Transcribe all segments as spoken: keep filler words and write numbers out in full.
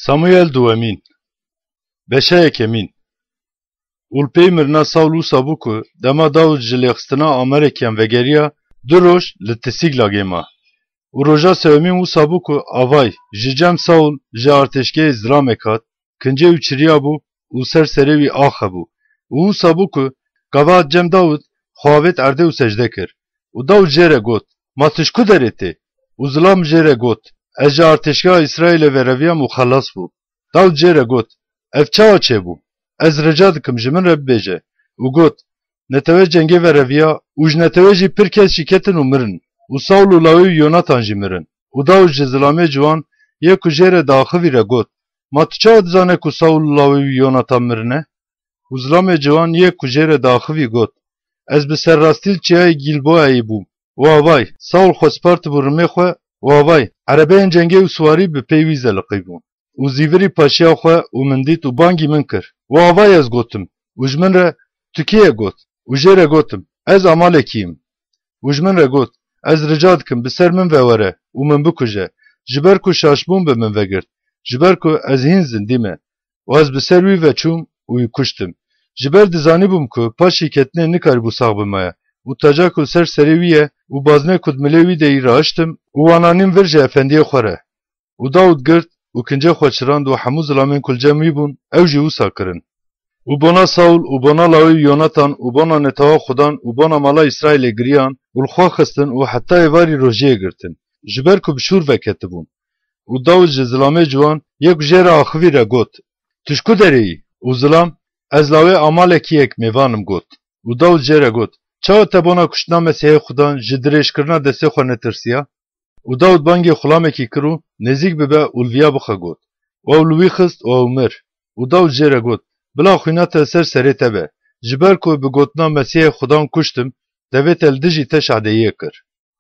Samuel duwemîn. Beşa yekemîn. Û li pey mirina Sawl wisa bû ku dema Dawid ji lêxistina Amalekiyan vegeriya, du roj li Tisigla gê ma. Û roja sewemîn wisa bû ku avay ji cem Sawl ji artêşgehê zilamek hat, kincê wî çiriya bû û ser serê wî ax hebû. Û wisa bû ku gava hat cem Dawid, xwe avêt erdê û secde kir. Û Dawid jê re got, "Ma tu ji ku derê tê?" Û zilam jê re got, "Ez ji artêşgeha Îsraîlê ve reviyam û xelas bûm." Dawid jê re got, "Ev çawa çêbû? Ez rica dikim ji min re bibêje." Û got, "Netewe cengê ve reviya û ji netewe jî pir kes jî ketin û mirin. Û Sawl û lawê wî Yonatan jî mirin." Û Dawid ji zilamê ciwan yê ku jê re diaxivî re got, "Ma tu çawa dizane ku Sawl û lawê wî Yonatan mirine?" Û zilamê ciwan yê ku jê re diaxivî got, "Ez bi serrastî li çiyayê Gîlboayê bûm. Û avay, Sawl xwe spartibû rimê xwe, û avay, erebeyên cengê û siwarî bi pey wî zeliqîbûn. Û zîvirî paşiya xwe û min dît û bangî min kir. Û avay ez gotim, û ji min re, 'Tu kê ye?' got. Û jê re gotim, 'Ez Amalekî yim.' Û ji min re got, 'Ez rica dikim, bi ser min ve were û min bikuje, ji ber ku şaşbûn bi min vegirt, ji ber ku ez hîn zindî me.' Û ez bi ser wî ve çûm û wî kuştim. Ji ber dizanîbûm ku paşî ketinê nikarîbû sax bimaye û taca ku li ser serê wî ye û baznê ku di milê wî de yî rahiştim û wan anîm vir ji efendiyê xwe re. Û Dawid girt û kincê xwe çirand û hemû zilamên ku li cem wî bûn, ew jî wisa kirin. Û bona Sawl û bona lawê wî Yonatan û bona netewa Xudan û bona mala Îsraîlê giriyan û li xwe xistin û heta êvarî rojiyê girtin, ji ber ku bi şûr veketibûn. Û Dawid ji zilamê ciwan yê ku jê re axivî re got, "Tu ji ku derê yî?" Û zilam, "Ez lawê Amalekiyek mêvan im," got. Û Dawid jê re got, "Çawa te bona kuştina Mesîhê Xudan ji dirêjkirina destê xwe netirsiya?" Û Dawid bangê xulamekî kir û, "Nêzîk bibe û li viya bixe," got. Û ew li wî xist û ew mir. Û Dawid jê re got, "Bila xwîna te li ser serê te be, ji ber ku bi gotina Mesîhê Xudan kuştim, devê te li dijî te şadeyiyê kir."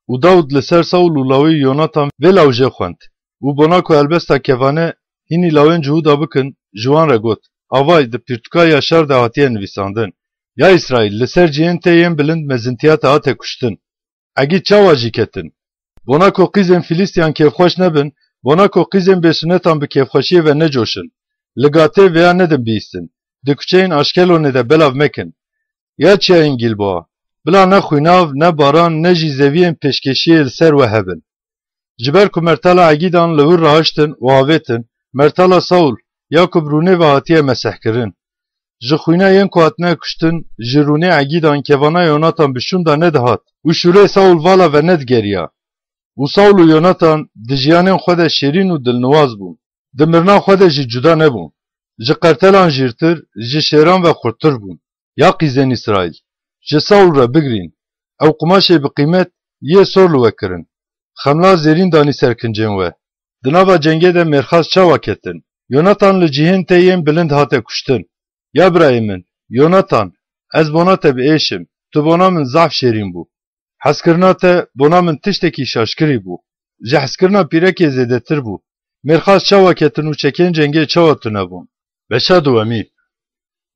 Û Dawid li ser Sawl û lawê Yonatan vê lawjê xwend. Û bona ku helbesta kevane hînî lawên Cihûda bikin, ji wan re got, "Avay, di pirtûka Yaşar de hatiye nivîsandin, 'Ya Îsraîl, li ser cihên te yên bilind mezintiya te hate kuştin.' Egîd çawa jî ketin? Bona ku qîzên Filîstiyan kêfxweş nebin, bona ku qîzên bêsunetan bi kêfxweşiyê ve necoşin, li Gatê vêya nedin bihîstin, di kuçeyên Aşkelonê de belav mekin. Ya çiyayên Gîlboa, bila ne xwînav, ne baran, ne jî zeviyên pêşkêşiyê li ser we hebin. Ji ber ku mertala Egîdan li wir rahiştin û avêtin, mertala Sawl ya ku bi rûnê ve hatiye mesehkirin. Ji xwîna yên ku hatine kuştin, ji rûnê Egîdan kevana Yonatan bi şûnda nedihat û şûrê Sawl vala ve nedigeriya. Û Sawl û Yonatan di jiyanên xwe de şêrîn û dilniwaz bûn. Di mirina xwe de jî cuda nebûn. Ji qertelan jîrtir, ji şêran ve xurttir bûn. Ya qîzên Îsraîl, ji Sawl re bigirîn. Ew qumaşê bi qîmet yê sor li we kirin. Xemla zêrîn danî ser kincên we. Di nava cengê de mêrxas çawa ketin? Yonatan li cihên te yên bilind hate kuştin. Ya birayê min, Yonatan, ez bona te bi êş im. Tu bona min zaf şêrîn bû. Hezkirina te bona min tiştekî şaşkirî bû. Ji hezkirina pîrekê zêdetir bû. Mêrxas çawa ketin û çekên cengê çawa tune bûn? Beşa duwemî.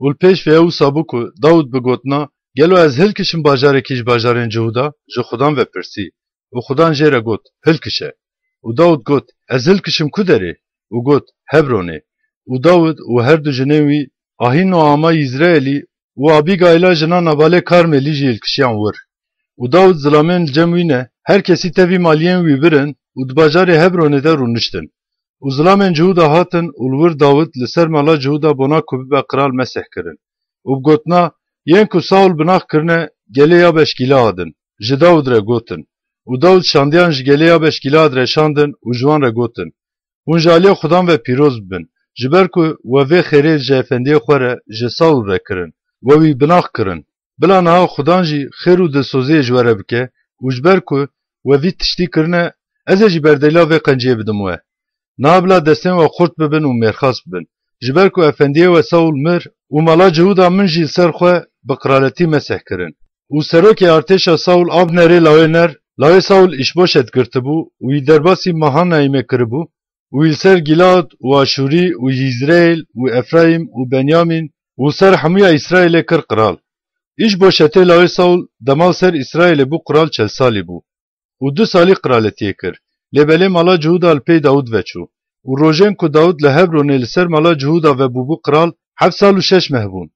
Û li pêş vê wisa bû ku Dawid bi gotina, "Gelo ez hilkişim bajarekî ji bajarên Cihûda?" ji Xudan ve pirsî. Û Xudan jê re got, "Hilkişe." Û Dawid got, "Ez hilkişim ku derê?" Û got, "Hebronê." Û Dawid û her du jinên wî, Ahînoama Yîzreelî û Abîgayla jina Nabalê Karmelî jî hilkişiyan wir. Û Dawid zilamên li cem wî ne, her kesî tevî maliyên wî birin û di bajarê Hebronê de rûniştin. Û zilamên Cihûda hatin û li wir Dawid li ser mala Cihûda bona ku bibe qral meseh kirin. Û bi gotina, "Yên ku Sawl binax kirine, gelê Yabeş Gîlead in," ji Dawid re gotin. Û Dawid şandiyan ji gelê Yabeş Gîlead re şandin û ji wan re gotin, "Hûn ji aliyê Xudan ve pîroz bibin, ji ber ku we vê xêrê ji efendiyê xwe re, ji Sawl re kirin, we wî binax kirin. Bila niha Xudan jî xêr û dilsoziyê ji we re bike û ji ber ku we vî tiştî kirine, ez ê jî berdêla vê qenciyê bidim we. Niha bila destên we xurt bibin û mêrxas bibin. Ji ber ku efendiyê we Sawl mir û mala Cihûda min jî li ser xwe bi qiraletî meseh kirin." Û serokê artêşa Sawl Abnerê lawê Ner, lawê Sawl Îşboşet girtibû û wî derbasî Mahanayîmê kiribû û wî li ser Gîlad û Aşûrî û Yîzreel û Efrayîm û Benyamîn û li ser hemûya Îsraîlê kir qral. Îşboşetê lawê Sawl dema li ser Îsraîlê bû qral çel salî bû û du salî qiraletiyê kir. Lê belê mala Cihûda li pey Dawid ve çû. û rojên ku Dawid li Hebronê li ser mala Cihûda ve bûbû qral, heft sal û şeş meh bûn.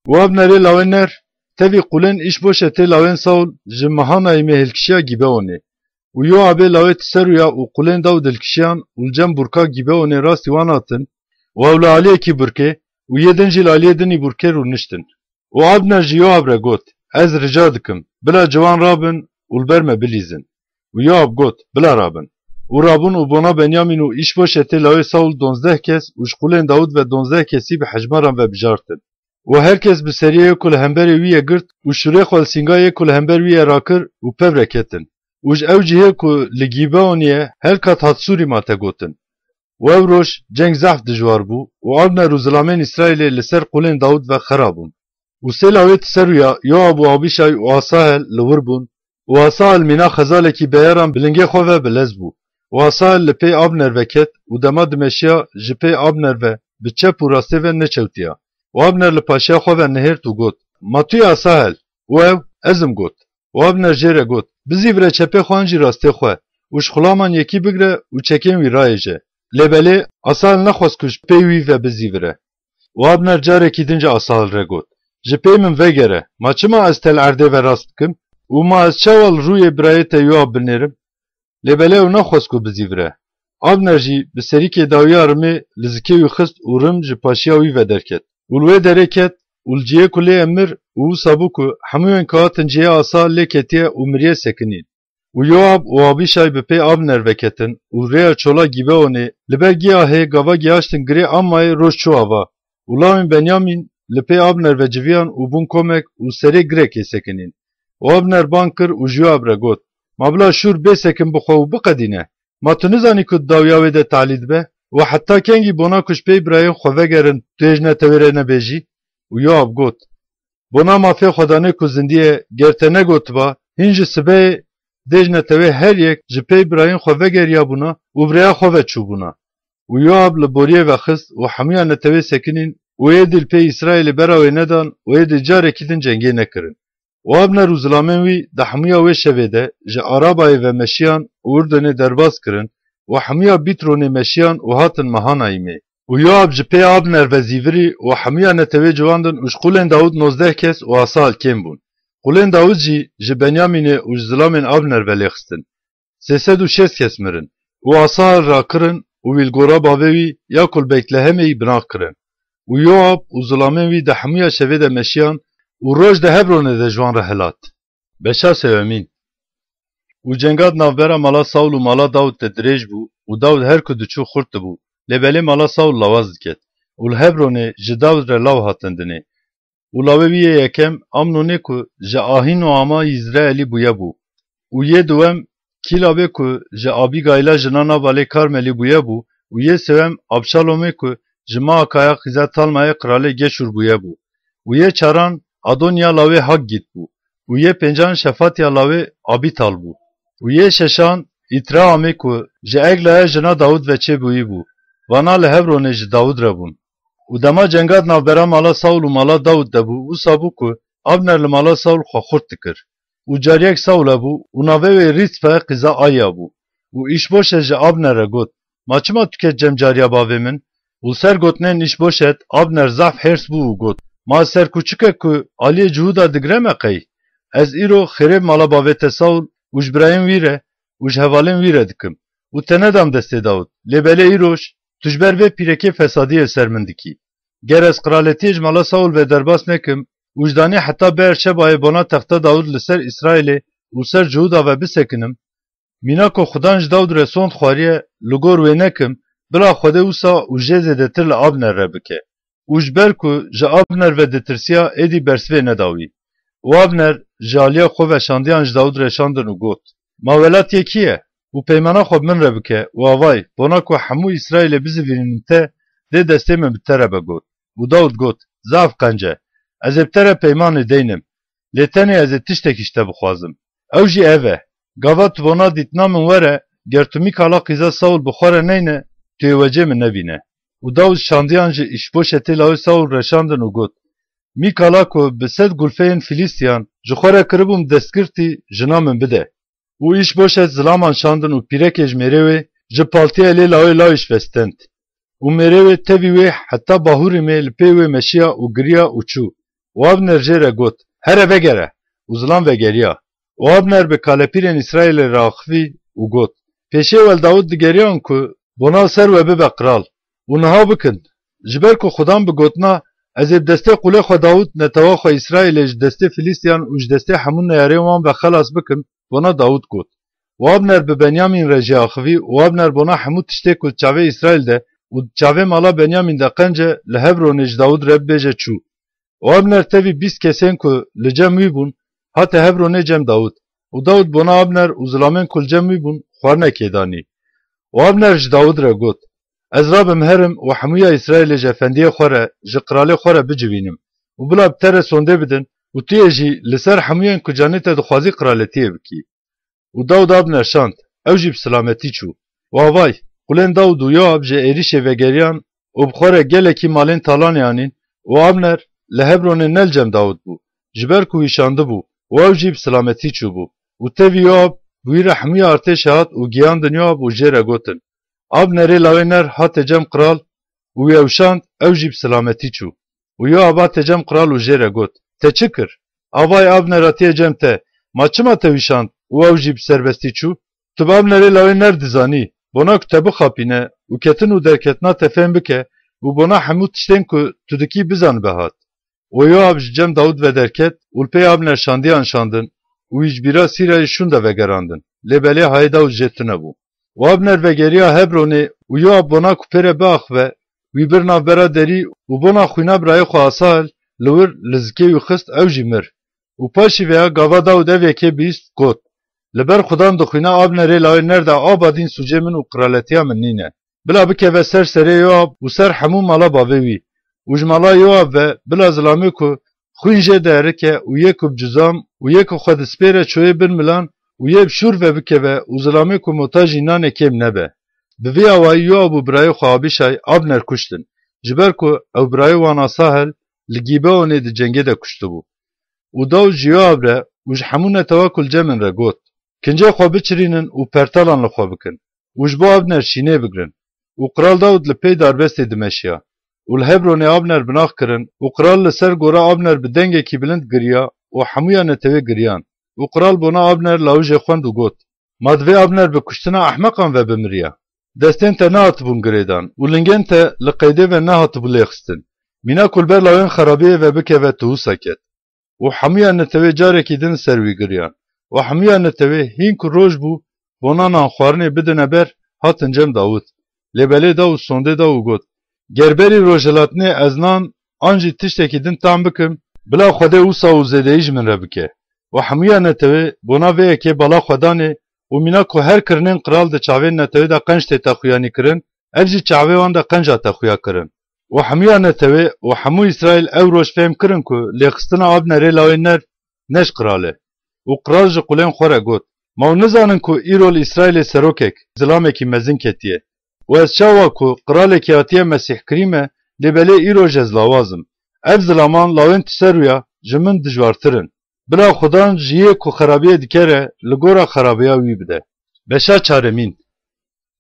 Û Abnerê lawê Ner, tevî qûlên Îşboşetê lawên Saul ji Mahanayîmê hilkişiya Gîbeonê. Û Yoabê lawê Tiseruya û qûlên Dawid hilkişiyan û li cem burka Gîbeonê rastî wan hatin, û ew li aliyekî burkê û yê din jî li aliyê dinî burkê rûniştin. Û Abner ji Yoab re got, Ez rica dikim, bila ciwan rabin û li ber me bilîzin. Û Yoab got, Bila rabin. Û rabûn û bona Benyamîn û Îşboşetê lawê Saul donzdeh kes û ji qûlên Dawid ve donzdeh kesî bi hejmaran ve bijartin. Û her kes bi seriyê yê ku li hemberê wî ye girt û şûrê xwe li sînga yê ku li hember wî ye rakir û pev re ketin. Û ji ew cihê ku li Gîbeonê ye, Helkat Hatsûrîma te gotin. Û ew roj ceng zehf dijwar bû û Abner û zilamên Îsraîlê li ser qûlên Dawid ve xera bûn. Û sê lawê Tiseruya, Yoab û Abîşay û Asahel li wir bûn. Û Asahel mîna xezalekî beyaran bi lingê xwe ve bi lez bû. Û Asahel li pey Abner ve ket û dema dimeşiya ji pey Abner ve bi çep û rastê ve neçewtiya. Û Abner li paşiya xwe ve nihêrt û got, Ma tu yî Asahel? Û ew, Ez im got. Û Abner jê re got, Bizîvire çepê xwe an jî rastê xwe û ji xulaman yekî bigire û çekên wî rayêje. Lê belê Asahel nexwest ku ji pey wî ve bizîvire. Û Abner carekî din ji Asahel re got, Ji pey min vegere, ma çima ez te li erdê ve rast dikim? Û ma ez çawa li rûyê birayê te Yoab binêrim? Lê belê ew nexwest ku bizîvire. Abner jî bi serîkê dawiya rimê li zikê wî xist û rim ji paşiya wî ve derket. Û li wê derê ket û li cihê ku lê ye mir û wisa bû ku hemûyên ku hatin cihê Asahel lê ketiye û miriye sekinîn. Û Yoab û Abîşay bi pey Abner veketin û rêya çola Gîbeonê li ber giyahê gava gihaştin girê Ammayê roj çû ava. Û lawên Benyamîn li pey Abner veciviyan û bûn komek û serê girekê sekinîn. Û Abner bang kir û ji Yoab re got, Ma bila şûr bê sekin bixwe û biqedîne. Ma tu nizanî ku di dawiya wê de talî dibe? Û heta kengî bona ku ji pey birayên xwe vegerin tu hêj netewê re nebêjî? Û Yoab got, Bona mafê xwedanê ku zindî ye, ger te negotiba, hîn ji sibehê dêj netewê her yek ji pey birayên xwe vegeriyabûna û bi rêya xwe ve çûbûna. Û Yoab li boriyê vexist û hemûya netewê sekinîn û êdî li pey Îsraîlê bera wê nedan û êdî carekî din cengê nekirin. Û Abner û zilamên wî di hemûya wê şevê de ji Arabayê ve meşiyan û Urdunê derbas kirin û hemûya Bîtronê meşiyan û hatin Mahanayîmê. Û Yoab ji pê Abner ve zîvirî û hemûya netewê ciwandin û ji qûlên Dawid nozdeh kes û Asahel kêm bûn. Qûlên Dawid jî ji Benyamînê û ji zilamên Abner ve lêxistin. Sê sed û şêst kes mirin û Asahel rakirin û wî li gora bavê wî ya ku li Beytlehemê yî binax kirin. Û Yoab û zilamên wî di hemûya şevê de meşiyan û roj di Hebronê de ji wan re hilat. Beşa sêwemîn. Û cenga di navbera mala Saul û mala Dawid de dirêj bû û Dawid her ku diçû xurt dibû. Lê belê mala Saul lawaz diket û li Hebronê ji Dawid re law hatin dinê. Û lawê wî yê yekem Amnonê ku ji Ahînoama Yîzreelî bûye bû. Û yê duwem Kîlabê ku ji Abîgayla jina Nabalê Karmelî bûye bû û yê sêwem Abşalomê ku ji Maakaya qîza Talmayê qralê Geşûr bûye bû. Û yê çaran Adoniya lawê Haggît bû. Û yê pêncan Şefatya lawê Abîtal bû. Û yê şeşan Îtraamê ku ji Eglaya jina Dawid ve çêbûyî bû. Vana li Hebronê ji Dawid re bûn. Û dema cenga di navbera mala Saul û mala Dawid de bû, wisa bû ku Abner li mala Saul xwe xurt dikir. Û cariyek Saul hebû û navê wê Rîsfe qîza Aya bû. Û Îşboşet ji Abner re got, Ma çima tu ket cem cariya bavê min? Û li ser gotinên Îşboşet Abner zehf hêrs bû û got, Ma ez ser kûçikek ku aliyê Cihûda digire me qey? Ez îro xêrê bi mala bavê te Saul û ji birayên wî re û ji hevalên wî re dikim û te nedam destê Dawid. Lê belê îroj tu ji ber vê pîrekê fesadiyê li ser min dikî. Ger ez qiraletiyê ji mala Saul ve derbas nekim û ji danê heta Beerşebayê bona texta Dawid li ser Îsraîlê û ser Cihûda ve bisekinim, mîna ku Xudan ji Dawid re sond xwariye, li gor wê nekim, bila Xwedê wisa û jê zêdetir li Abner re bike. Û ji ber ku ji Abner ve ditirsiya, êdî bersivê neda wî. Û Abner ji aliya xwe ve şandiyan ji Dawid re şandin û got, Ma welatiyê kî ye? Û peymana xwe bi min re bike û avay, bona ku hemû Îsraîlê bizivînim te, dê destê min bi te re be got. Û Dawid got, Zaf qenc e. Ez ê bi te re peymanê deynim. Lê tenê ez ê tiştekî ji te bixwazim. Ew jî ev e, Gava tu bona dîtina min were, ger tu Mîkala qîza Saul bi xwe re neyne, tu yê wecê min nebîne. Û Dawid şandiyan ji Îşboşetê lawê Saul re şandin û got, Mîkala ku bi sed gulfeyên Filîstiyan ji xwe re kiribûm destgirtî, jina min bide. Û Îşboşet zilaman şandin û pîrekê ji mêrê wê ji paltiyê lê lawê lawîş vestend. Û mêrê wê tevî wê heta Bahûrîmê li pê wê meşiya û giriya û çû. Û Abner jê re got, Here vegere! Û zilam vegeriya. Û Abner bi kalepîrên Îsraîlê re axivî û got, Pêşiyê we li Dawid digeriyan ku bona ser we bibe qral. Û niha bikin, ji ber ku Xudan bi gotina, Ez ê bi destê qûlê xwe Dawid, netewa xwe Îsraîlê ji destê Filîstiyan û ji destê hemû neyarên wan ve xelas bikim, bona Dawid got. Û Abner bi Benyamîn re jî axivî û Abner bona hemû tiştê ku di çavê Îsraîl de û di çavê mala Benyamîn de qenc e, li Hebronê ji Dawid re bibêje çû. Û Abner tevî bîst kesên ku li cem wî bûn, hate Hebronê cem Dawid. Û Dawid bona Abner û zilamên ku li cem wî bûn xwarine kê danî. Û Abner ji Dawid re got, Ez rabim herim û hemûya Îsraîlê ji efendiyê xwe re, ji qiralê xwe re bicivînim û bila bi te re sondê bidin û tu yê jî li ser hemûyên ku canê te dixwazî qiraletiyê bikî. Û Dawid Abner şand, ew jî bi silametî çû. Û avay, qulên Dawid û Yoab ji êrîşê vegeriyan û bi xwe re gelekî malên talanê anîn û Abner li Hebronê ne li cem Dawid bû, ji ber ku wî şandibû û ew jî bi silametî çûbû. Û tevî Yoab bi wî re hemûya artêşê hat û giyandin Yoab û jê re gotin, Abnerê lawê ner hate cem qral û wî ew şand, ew jî bi silametî çû. Û Yoab hate cem qral û jê re got, Te çi kir? Avay Abner hatiye cem te, ma çima te wî şand û ew jî bi serbestî çû? Tu bi Abnerê lawê ner dizanî, bona ku te bixapîne û ketin û derketina te fêm bike û bona hemû tiştên ku tu dikî bizanibe hat. Û Yoab ji cem Dawid ve derket û li pê Abner şandiyan şandin û wî ji bîra Sîrayê şûnde vegerandin. Lê belê hayê Dawid jê tune bû. Û Abner vegeriya Hebronê û Yoab bona ku pê re biaxive, wî bir navbera derî û bona xwîna birayê xwe Asahel li wir li zikê wî xist, ew jî mir. Û paşî vêya gava Dawid ev yekê bihîst, got, Li ber Xudan dixwîne Abnerê lawê ner de abadîn sûcê min û qiraletiya min nîne. Bila bikeve ser serê Yoab û ser hemû mala bavê wî û ji mala Yoab ve bila zilamê ku xwîn jê diherike û yê ku bi cuzam û yê ku xwe dispêre çoyê bin milan û yê bi şûr ve bikeve û zilamê ku motajî nanê kêm nebe. Bi vî awayî Yoab û birayê xwe Abîşay Abner kuştin, ji ber ku ew birayê wan Asahel li Gîbeonê di cengê de kuştibû. Û Dawid ji Yoab re û ji hemû netewa ku li cem in re got, Kincê xwe biçirînin û pertalan li xwe bikin û ji bo Abner şînê bigirin. Û qral Dawid li pey darbestê dimeşiya. Û li Hebronê Abner binax kirin û qral li ser gora Abner bi dengekî bilind giriya û hemûya netewê giriyan. Û qral bona Abner lawijê xwend û got, Ma divê Abner bi kuştina ehmeqan ve bimiriya? Destên te nehatibûn girêdan û lingên te li qeydê ve nehatibû lêxistin. Mîna ku li ber lawên xerabiyê ve bikeve tu wisa ket. Û hemûya netewê carekî din ser wî giriyan. Û hemûya netewê hîn ku roj bû, bona nan xwarinê bidine ber, hatin cem Dawid. Lê belê Dawid sondê da û got, Ger berî rojhilatinê ez nan an jî tiştekî din tam bikim, bila Xwedê wisa û zêdeyî ji min re bike. Û hemûya netewê bona vê yekê bala xwe danê û mîna ku her kirinên qral di çavên netewê de qenc tête xuyanî kirin, ev jî çavê wan de qenca te xuya kirin. Û hemûya netewê û hemû Îsraîl ew roj fêm kirin ku lêxistina Abnerê lawê ner ne ji qral e. Û qral ji qulên xwe re got, Ma hûn nizanin ku îro li Îsraîlê serokek, zilamekî mezin ketiye? Û ez çawa ku qiralekî hatiye mesîhkirî me, lê belê îro jî ez lawaz im. Ev zilaman lawên tu ser wî ya ji min dijwartir in. Bila Xudan ji yê ku xerabiyê dike re li gora xerabiya wî bide. Beşa çaremîn.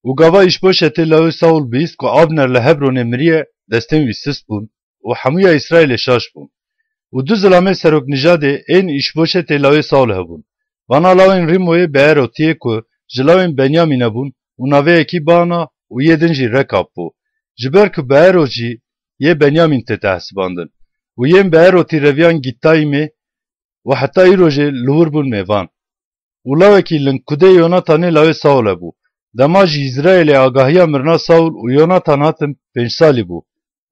Û gava Îşboşetê lawê Saûl bihîst ku Abner li Hebronê miriye, destên wî sist bûn û hemûya Îsraîlê şaş bûn. Û du zilamê seroknijadê ên Îşboşetê lawê Saûl hebûn. Vana lawên Rîmoyê Beerotiyê ku ji lawên Benyamîne bûn û navê yekî Baana û yê din jî Rekab bû. Ji ber ku Beerot jî yê Benyamîn tête hesibandin. Û yên Beerotî reviyan Gîttayîmê û heta îro jî li wir bûn mêvan. Û lawekî Linkudê Yonatanê lawê Saûl hebû. Dema ji Îsraîlê agahiya mirina Saûl û Yonatan hatin pênc salî bû.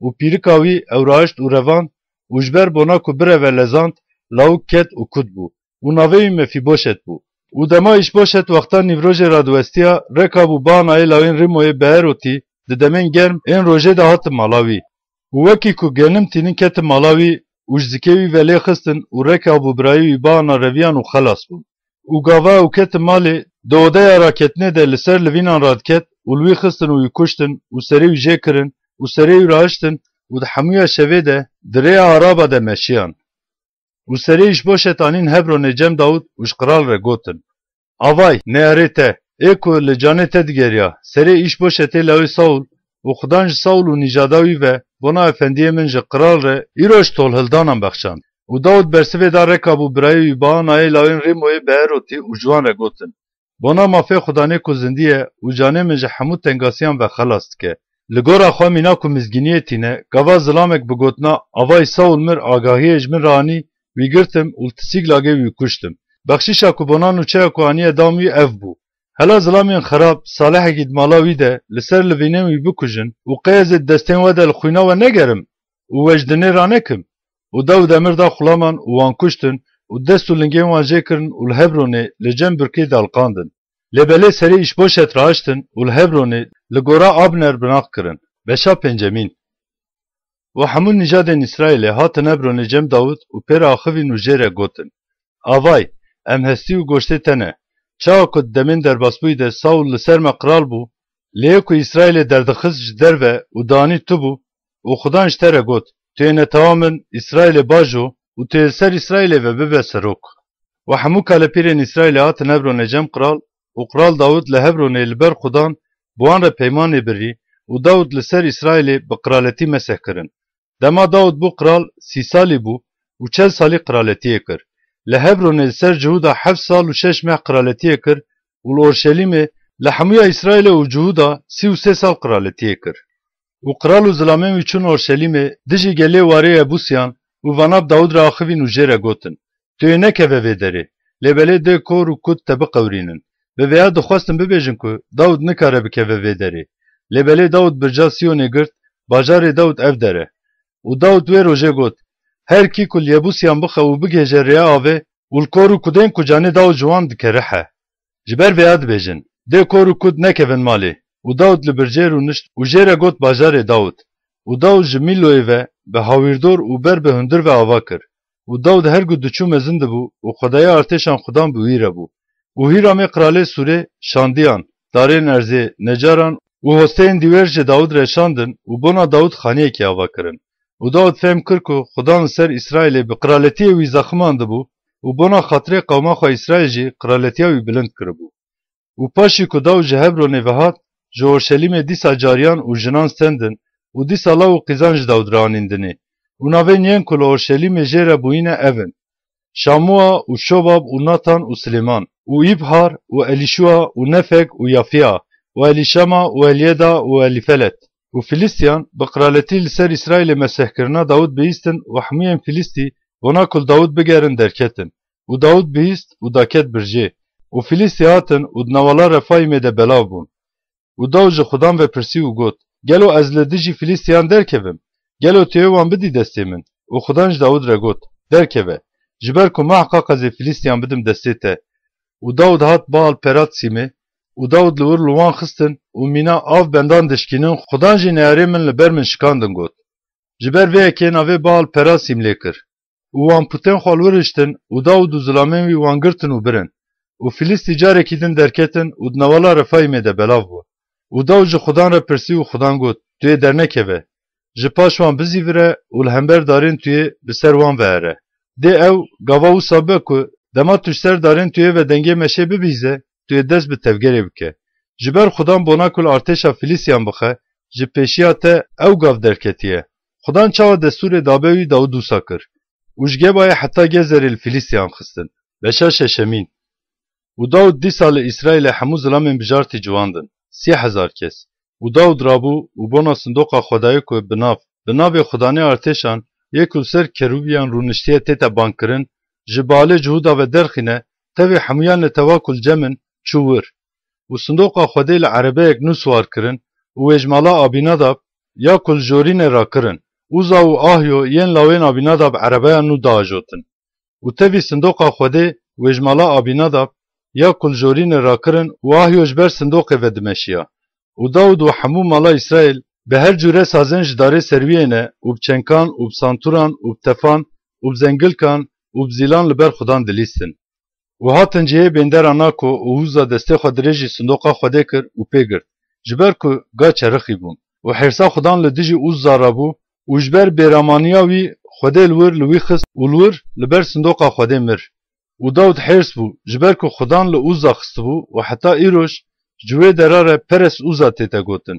Û pîrika wî ew raişt û revand û ji ber bona ku bireve lezand, lawik ket û kut bû. Û navê wî Mefîboşet bû. Û dema Îşboşet wexta nîvrojê radiwestiya, Rekab û Baanayê lawên Rîmoyê Beerotî di demên germ ên rojê de hatin mala wî. Û wekî ku genim tînin ketin mala wî û ji zikê wî ve lê xistin û Rekab û birayê wî Baana reviyan û xelas bûn. Û gava ew ketin malê, di odeya raketinê de li ser livînan radiket û li wî xistin û wî kuştin û serê wî jê kirin û serê wî rahiştin û di hemûya şevê de di rêya Araba de meşiyan. Û serê Îşboşet anîn Hebronê cem Dawid û ji qral re gotin, Avay, neyarê te, ê ku li canê te digeriya, serê Îşboşetê lawê Saul û Xudan ji Saul û nîjada wî ve bona efendiyê min ji qral re îro ji tolhildanan bexşand. Û Dawid bersivê da Rekab û birayê wî Baanayê lawên Rêmoyê Beerotî û ji wan re gotin, Bona mafê Xudanê ku zindî ye û canê min ji hemû tengasiyan ve xelas dike. Li gora xwe mînak û mizgîniyê tîne, gava zilamek bi gotina, Avayî Saul mir, agahiyê ji min re anî, wî girtim û li Sîklagê wî kuştim. Bexşîşa ku bona nûçeya ku aniye dam wî ev bû. Hela zilamên xerab, salihekî di mala wî de, li ser livînên wî bikujin û qey ez ê di destên we de li xwîna we negerim û we ji dinê ranekim? Û Dawid emir da xulaman û wan kuştin û dest û lingên wan jê kirin û li Hebronê li cem birkê de aliqandin. Lê belê serê Îşboşet raiştin û li Hebronê li gora Abner binax kirin. Beşa pêncemîn. Û hemû nîjadên Îsraîlê hatin Hebronê cem Dawid û pê re axivîn û jê re gotin, Avay, em hestî û goştê te ne. Çawa ku di demên derbasbûyî de Saul li ser me qral bû, lê yê ku Îsraîlê derdixist ji derve û danî tu bû, û Xudan ji te re got, Tu yê netewa min Îsraîlê bajo û tu yê li ser Îsraîlê ve bibe serok. Û hemû kalepîrên Îsraîlê hatin Hebronê cem qral, û qral Dawid li Hebronê li ber Xudan bi wan re peymanê birî, û Dawid li ser Îsraîlê bi qiraletî meseh kirin. Dema Dawid bû qral, sî salî bû û çel salî qiraletiyê kir. Li Hebronê li ser Cihûda heft sal û şeş meh qiraletiyê kir û li Orşelîmê li hemûya Îsraîlê û Cihûda sî û sê sal qiraletiyê kir. Û qral û zilamên wî çûn Orşelîmê, dijî gelê warê Yebûsiyan û vana bi Dawid re axivîn û jê re gotin, Tu yê nekeve vê derê, lê belê dê kor û kut te biqewirînin. Bi vêya dixwestin bibêjin ku Dawid nikare bikeve vê derê. Lê belê Dawid birca Siyonê girt, bajarê Dawid ev der e. Û Dawid wê rojê got, Her kî ku li Yebûsiyan bixe û bigihêje rêya avê û li kor û kudên ku canê Dawid ji wan dikerihe. Ji ber vêya dibêjin, Dê kor û kud nekevin malê. Û Dawid li bircê rûnişt û jê re got bajarê Dawid. Û Dawid ji Mîloyê ve bi hawîrdor û ber bi hundir ve ava kir. Û Dawid her ku diçû mezin dibû û xwedayê artêşan Xudan bi wî re bû. Û Hîramê qralê Sûrê şandiyan, darên erzê, necaran û hosteyên dîwêr ji Dawid re şandin û bona Dawid xaniyekê ava kirin. Û Dawid fehm kir ku Xudan li ser Îsraîlê bi qraletiyê wî zeximandibû û bona xatirê qewma xwe Îsraîl jî qraletiya wî bilind kiribû. Û paşî ku Dawid ji Hebronê vehat, ji Orşelîmê dîsa cariyan û jinan stendin û dîsa law û qîzan ji Dawid re anîn dinê. Û navên yên ku li Orşelîmê jê re bûyîne ev in: Şamûa û Şobab û Natan û Silêman û Îbhar û Elîşûa û Nefeg û Yafîa û Elîşama û Elîyeda û Elîfelet. Û Filîstiyan bi qraletî li ser Îsraîlê mesehkirina Dawid bihîstin û hemûyên Filîstî bona ku li Dawid bigerin derketin. Û Dawid bihîst û daket bircê. Û Filîstî hatin û di newala Refayîmê de belav bûn. Û Dawid ji Xudan ve pirsî û got, Gelo ez li dijî Filîstiyan derkevim? Gelo tu yê wan bidî destê min? Û Xudan ji Dawid re got, Derkeve, ji ber ku miheqaq ez ê Filîstiyan bidim destê te. Û Dawid hat Baal Perat Sîmê, û Dawid li wir li wan xistin û mîna av bendan dişkînin, Xudan jî neyarê min li ber min şikandin got. Ji ber vê yekê navê Baal Perat Sîm lê kir. Û wan putên xwe li wir hiştin û Dawid û zilamên wî wan girtin û birin. Û Filîstî carekî din derketin û di newala Refayîmê de belav bûn. Û Dawid ji Xudan re pirsî û Xudan got, Tu yê dernekeve. Ji paş wan bizîvire û li hember darên tu yê bi ser wan ve here. Dê ew gava wisa be ku dema tu ji ser darên tu yê ve dengê meşê bibihîze, tu yê dest bi tevgerê bike. Ji ber Xudan bona ku li artêşa Filîstiyan bixe, ji pêşiya te ew gav derketiye. Xudan çawa destûrê dabe wî Dawid wisa kir. Û ji Gebayê heta Gezerê li Filîstiyan xistin. Beşa şeşemîn. Û Dawid dîsa li Îsraîlê hemû zilamên bijartî ciwandin, sî hezar kes. Û Dawid rabû û bona sindoqa Xwedayê ku bi nav, bi navê Xudanê artêşan, yê ku li ser kerûbiyan rûniştiye tête bangkirin, ji Baalê Cihûda ve derxîne, tevî hemûyan netewa ku li cem in, çû wir. Û sindoqa Xwedê li erebeyek nû siwar kirin û wê ji mala Abînadab ya ku li jorînê rakirin, Ûza û Ahyo yên lawên Abînadab erebeya nû diajotin. Û tevî sindoqa Xwedê wê ji mala Abînadab ya ku li jorînê rakirin û Ahyo ji ber sindoqê ve dimeşiya. Û Dawid û hemû mala Îsraîl bi her cûre sazên ji darê serwiyê ne û bi çenkan û bi santûran û bi tefan û bi zengilkan û bi zîlan li ber Xudan dilîstin. Û hatin cihê bêndera Nako û Ûza destê xwe dirêjî sindoqa Xwedê kir û pê girt, ji ber ku ga çerixî bûn. Û hêrsa Xudan li dijî Ûza re bû û ji ber bêramaniya wî Xwedê li wir li wî xist û li wir li ber sindoqa Xwedê mir. Û Dawid hêrs bû, ji ber ku Xudan li Ûza xistibû û heta îroj Ji wê dera re Peres Uza tête gotin.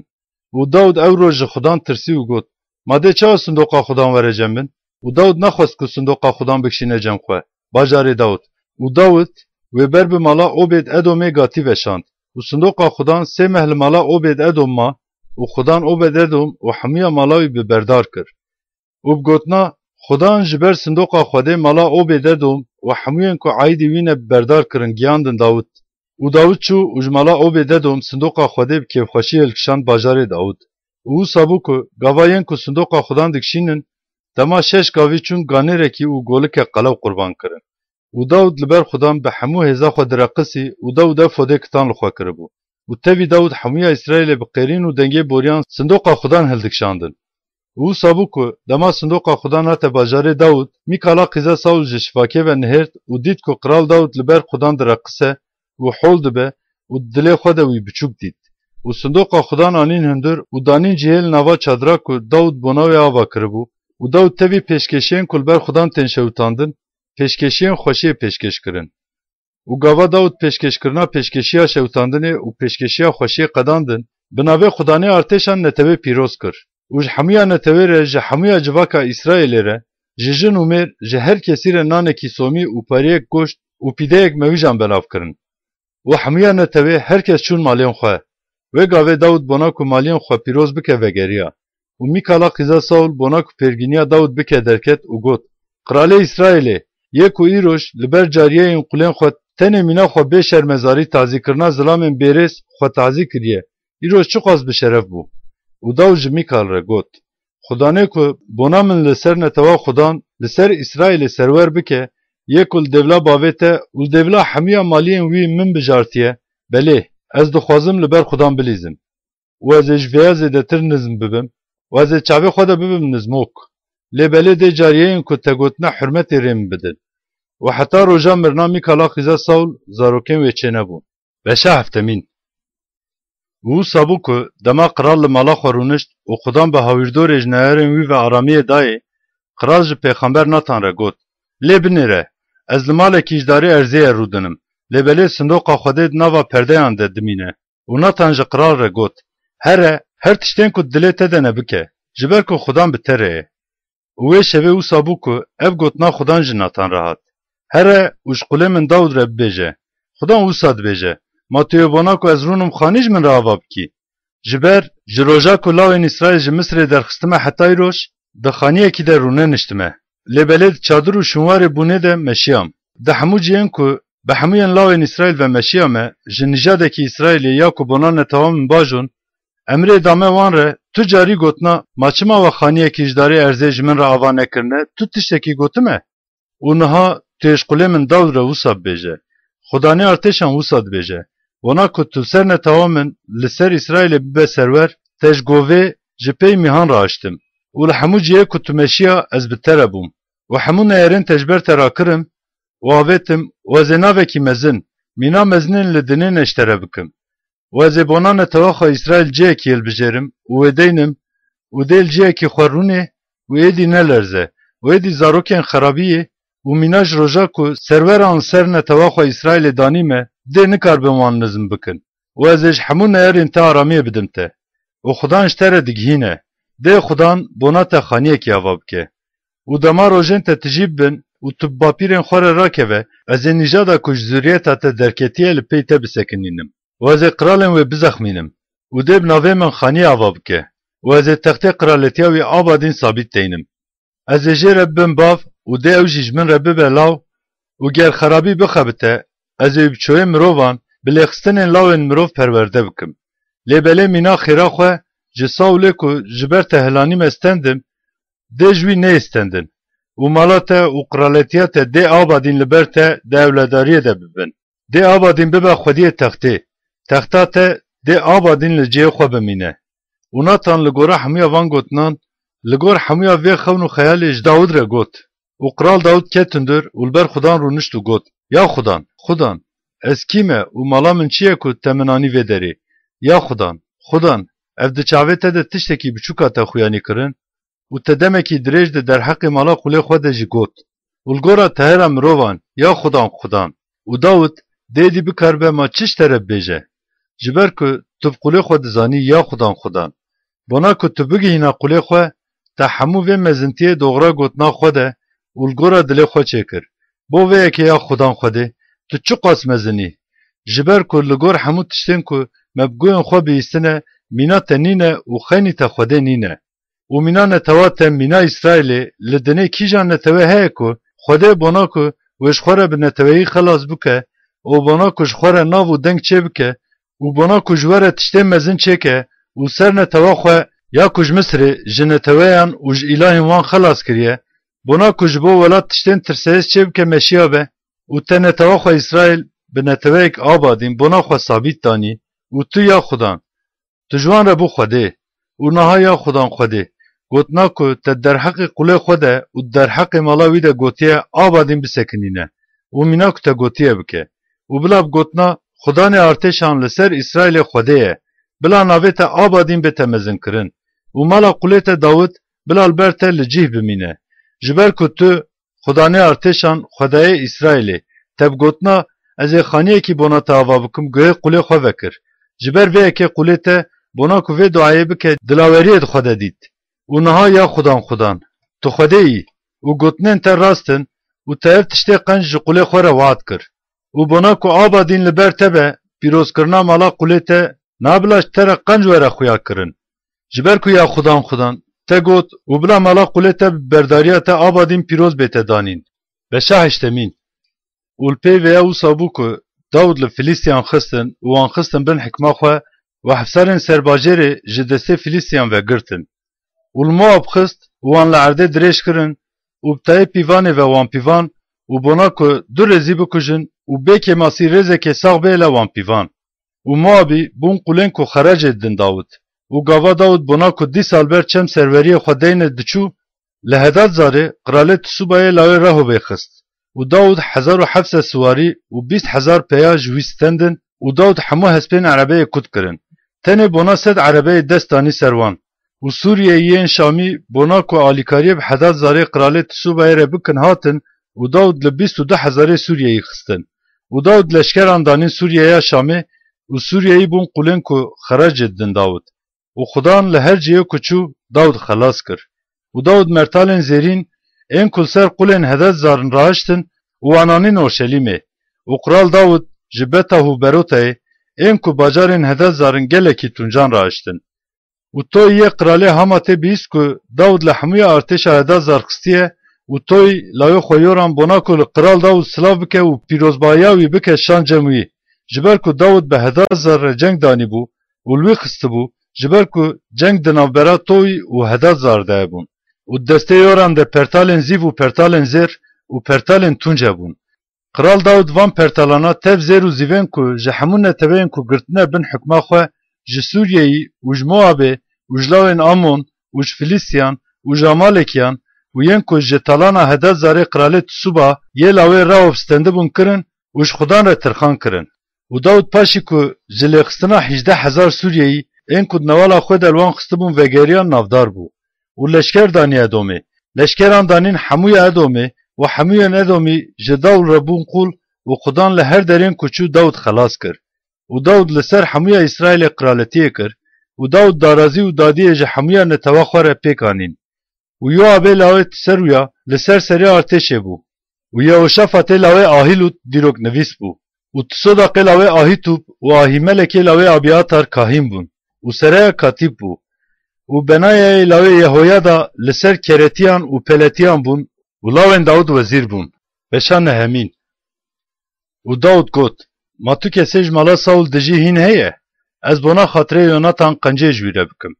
Û Dawid ew roj ji Xudan tirsî û got, Ma dê çawa sindoqa Xudan were cem min? Û Dawid nexwest ku sindoqa Xudan bikişîne cem xwe, bajarê Dawid. Û Dawid wê ber bi mala Obêd Edomê Gatî veşand. Û sindoqa Xudan sê meh li mala Obêd Edom ma, û Xudan Obêd Edom û hemûya mala wî bi berdar kir. Û bi gotina, Xudan ji ber sindoqa Xwedê mala Obêd Edom û hemûyên ku aîdî wî ne bi berdar kirin giyandin Dawid. Û Dawid çû û ji mala Obêd Edom sindoqa Xwedê bi kêfxweşî hilkişand bajarê Dawid. Û wisa bû ku gava yên ku sindoqa Xudan dikişînin, dema şeş gavî çûn ganêrekî û golike qelew qurban kirin. Û Dawid li ber Xudan bi hemû hêza xwe direqisî û Dawid efodê kitan li xwe kiribû. Û tevî Dawid hemûya Îsraîlê bi qêrîn û dengê boriyan sindoqa Xudan hildikişandin. Û wisa bû ku dema sindoqa Xudan hate bajarê Dawid, Mîkala qîza Sawl ji şivakê ve nihêrt û dît ku qral Dawid li ber Xudan direqise û hol dibe û di dilê xwe de wî biçûk dît. Û sindoqa Xudan anîn hundir û danîn cihê li nava çadira ku Dawid bona wê ava kiribû. Û Dawid tevî pêşkêşiyên ku li ber Xudan tên şewitandin, pêşkêşiyên xweşiyê pêşkêş kirin. Û gava Dawid pêşkêşkirina pêşkêşiya şewitandinê û pêşkêşiya xweşiyê qedandin, bi navê Xudanê artêşan netewê pîroz kir. Û ji hemûya netewê re, ji hemûya civaka Îsraîlê re, ji jin û mêr, ji her kesî re nanekî somî û pariyek goşt û pîdeyek mewîjan belav kirin. Û hemûya netewê her kes çûn malên xwe. Wê gavê Dawid bona ku maliyên xwe pîroz bike vegeriya. Û Mîkala qîza Sawl bona ku pêrgîniya Dawid bike derket û got, Qralê Îsraîlê, yê ku îroj li ber cariyeyên qulên xwe tenê mîna xwe bê şermezarî tazîkirina zilamên bêrêz xwe tazî kiriye, îroj çiqas bi şeref bû. Û Dawid ji Mîkal re got, Xudanê ku bona min li ser netewa Xudan, li ser Îsraîlê serwer bike, yê ku li dêvla bavê te û li dêvla hemûya maliyên wî min bijartiye, belê, ez dixwazim li ber Xudan bilîzim. Û ez ê ji vêya zêdetir nizm bibim û ez ê çavê xwe de bibim nizmok. Lê belê dê cariyeyên ku te gotine hurmetê rê min bidin. Û heta roja mirina Mîkala qîza Sawl zarokên wê çênebûn. Beşa heftemîn. Û wisa bû ku dema qral li mala xwe rûnişt û Xudan bi hawîrdorê ji neyarên wî ve aramiyê dayê, qral ji pêxember Natan re got, Lê binêre, ez li malekî ji darê erzê ye rûdinim, lê belê sindoqa Xwedê di nava perdeyan de dimîne. Û Natan ji qral re got, Here, her tiştên ku di dilê te de ne bike, ji ber ku Xudan bi te re ye. Û wê şevê wisa bû ku ev gotina Xudan ji Natan re hat, Here û ji qulê min Dawid re bibêje, Xudan wisa dibêje, Ma tu yê bona ku ez rûnim xanî ji min re ava bikî? Ji ber, ji roja ku lawên Îsraîl ji Misirê derxistime heta îroj, di xaniyekî de rûneniştime. Lê belê di çadir û şûnwarê bûnê de meşiyam. Di hemû cihên ku bi hemûyên lawên Îsraîl ve meşiyame, ji nîjadekî Îsraîlê ya ku bona netewa min bajon, emrê dame wan re, tu carî gotina, Ma çima we xaniyekî ji darê erzê ji min re ava nekirine, tu tiştekî gotime? Û niha tu yê ji qulê min Dawid re wisa bibêje, Xudanê artêşan wisa dibêje, Bona ku tu li ser netewa min, li ser Îsraîlê bibe serwer, te ji govê, ji pey mîhan re aştim. Û li hemû cihê ku tu meşiya, ez bi te re bûm. Û hemû neyarên te ji ber te rakirim û avêtim û ez ê navekî mezin, mîna mezinên li dinê ne ji te re bikim. Û ez ê bona netewa xwe Îsraîl cihekî hilbijêrim û wê deynim û dê li cihekî xwe rûnê û êdî nelerze û êdî zarokên xerabiyê û mîna ji roja ku serweran li ser netewa xwe Îsraîlê danîme, dê nikaribin wan nizm bikin. Û ez ê ji hemû neyarên te aramiyê bidim te. Û Xudan ji te re digihîne. Dê Xudan bona te xaniyekî ava bike. Û dema rojên te tijî bibin û tu bi bapîrên xwe re rakeve, ez ê nîjada ku ji zuriyeta te derketiye li pey te bisekinînim. Û ez ê qiralên wê bizexmînim û dê bi navê min xaniyê ava bike û ez ê textê qiraletiya wî abadîn sabît teynim. Ez ê jê re bibim bav û dê ew jî ji min re bibe law û ger xerabî bixebite, ez ê wî bi çoyê mirovan, bi lêxistinên lawên mirov perwerde bikim. Lê belê mîna xêra xwe ji Sawlê ku ji ber te hilanîme stendim, dê ji wî neyê stendin û mala te û qiraletiya te dê abadîn li ber te di ewledariyê de bibin. Dê abadîn bibe xwediyê textê. Texta te dê abadîn li cihê xwe bimîne. Û Natan li gora hemûya van gotinan, li gor hemûya vê xewn û xeyalê ji Dawid re got. Û qral Dawid ket hundir û li ber Xudan rûnişt û got, Ya Xudan, Xudan, ez kî me û mala min çi ye ku te min anî vê derê? Ya Xudan, Xudan, ev di çavê te de tiştekî biçûka te xuyanî kirin? Û te demekî dirêj di derheqê mala qulê xwe de jî got. Û li gora tehera mirovan, Ya Xudan, Xudan. Û Dawid dê êdî bikaribe ma çi ji te re bibêje? ji ber ku tu bi qûlê xwe dizanî ya Xudan Xudan. Bona ku tu bigihîna qûlê xwe, te hemû vê mezintiyê doxra gotina xwe de û li gora dilê xwe çêkir. Bo vê yekê ya Xudan Xwedê, tu çiqas mezin î? Ji ber ku li gor hemû tiştên ku me bi guhên xwe bihîstine, mîna te nîne û xeynî te Xwedê nîne. Û mîna netewa te, mîna Îsraîlê, li dinê kîjan netewe heye ku Xwedê bona ku wê ji xwe re bi neteweyî xelas bike û bona ku ji xwe re nav û deng çêbike û bona ku ji we re tiştên mezin çêke û ser netewa xwe ya ku ji Misirê, ji neteweyan û ji îlahên wan xelas kiriye, bona ku ji bo welat tiştên tirseyêz çêbike meşiya be û te netewa xwe Îsraîl bi neteweyek abadîn bona xwe sabît danî û tu ya Xudan. Tu ji wan re bû Xwedê û niha ya Xudan Xwedê, gotina ku te derheqê qulê xwe de û derheqê mala wî de gotiye, abadîn bisekinîne û mîna ku te gotiye bike û bila bi gotina Xudanê artêşan li ser Îsraîlê Xwedê ye, bila navê te abadîn bête mezinkirin û mala qulê te Dawid bila li ber te li cîh bimîne. Ji ber ku tu Xudanê artêşan Xwedayê Îsraîlê, te bi gotina, ez ê xaniyekî bona te ava bikim, guhê qulê xwe vekir. Ji ber vê yekê qulê te bona ku vê duayê bike, dilaweriyê di xwe de dît. Û niha ya Xudan Xudan, tu Xwedê yî û gotinên te rast in û te ev tiştê qenc ji qulê xwe re we'd kir. Û bona ku abadîn li ber te be, pîrozkirina mala qulê te, niha bila ji te re qenc were xuya kirin. Ji ber ku ya Xudan Xudan te got û bila mala qulê te bi berdariya te abadîn pîroz bête danîn. Beşa heştemîn. Û li pey vêya wisa bû ku Dawid li Filîstiyan xistin û wan xistin bin hikma xwe û hefsarên serbajêrê ji destê Filîstiyan vegirtin. Û li Moab xist û wan li erdê dirêj kirin û bi tayê pîvanê ve wan pîvan û bona ku du rêzî bikujin û bê kêmasî rêzekê sax bêle wan pîvan. Û Moabî bûn qulên ku xeracê didin Dawid. Û gava Dawid bona ku dîsa li ber çem serweriyê xwe deyne diçû, li Hedadzarê, qiralê Tisubayê lawê Rehobê xist. Û Dawid hezar û heft sed siwarî û bîst hezar peya ji wî stendin û Dawid hemû hespên erebeyê kut kirin. Tenê bona sed erebeyê dest danî ser wan. Û Sûriyeyî yên Şamî bona ku alîkariyê bi Hedadzarê qiralê Tisubayê re bikin hatin û Dawid li bîst û du hezarê Sûriyeyî xistin. Û Dawid leşkeran danîn Sûriyeya Şamê û Sûriyeyî bûn qulên ku xeracê didin Dawid. Û Xudan li her cihê ku çû Dawid xelas kir. Û Dawid mertalên zêrîn ên ku li ser qulên Hededzarin rahiştin û wan anîn Orşelîmê. Û qral Dawid ji Betah û Berotayê ên ku bajarên Hededzarin gelekî tuncan rahiştin. Û Toyî yê qiralê Hamatê bihîst ku Dawid li hemûya artêşa Hedazar xistiye û Toyî lawê xwe Yoram bona ku li qiral Dawid silav bike û pîrozbahiya wî bike şan cem wî, ji ber ku Dawid bi Hedazar re ceng danîbû û li wî xistibû, ji ber ku ceng di navbera Toyî û Hedazar de hebûn û di destê Yoram de pertalên zîv û pertalên zêr û pertalên tunc hebûn. Qral Dawid van pertalana tev zêr û zîvên ku ji hemû neteweyên ku girtine bin hikma xwe, ji Sûriyeyî û ji Moabê û ji lawên Amon û ji Filîstiyan û ji Amalekiyan û yên ku ji talana Hedadzarê qiralê Tisuba yê lawê Rehob stendibûn kirin û ji Xudan re tirxan kirin. Û Dawid paşî ku ji lêxistina hîjdeh hezar Sûriyeyî ên ku di newala xwe de li wan xistibûn vegeriyan navdar bû. Û leşker danî Edomê. Leşkeran danîn hemûya Edomê û hemûyên Edomî ji Dawid re bûn qûl û Xudan li her derên ku çû Dawid xelas kir. Û Dawid li ser hemûya Îsraîlê qiraletiyê kir û Dawid darazî û dadiyê ji hemûya netewa xwe re pêk anîn. Û Yoabê lawê Tiserûya li ser serê artêşê bû. Û Yehoşafatê lawê Ahîlûd dîroknivîs bû. Û Tisodaqê lawê Ahîtûb û Ahîmelekê lawê Abîatar kahîn bûn û Seraya katîb bû. Û Benayayê lawê Yehoyada li ser Keretiyan û Peletiyan bûn û lawên Dawid wezîr bûn. Beşa nehemîn. Û Dawid got, Ma tu kesê ji mala Saûl dijî hîn heye? Ez bona xatirê Yonatan qencê ji wî re bikim.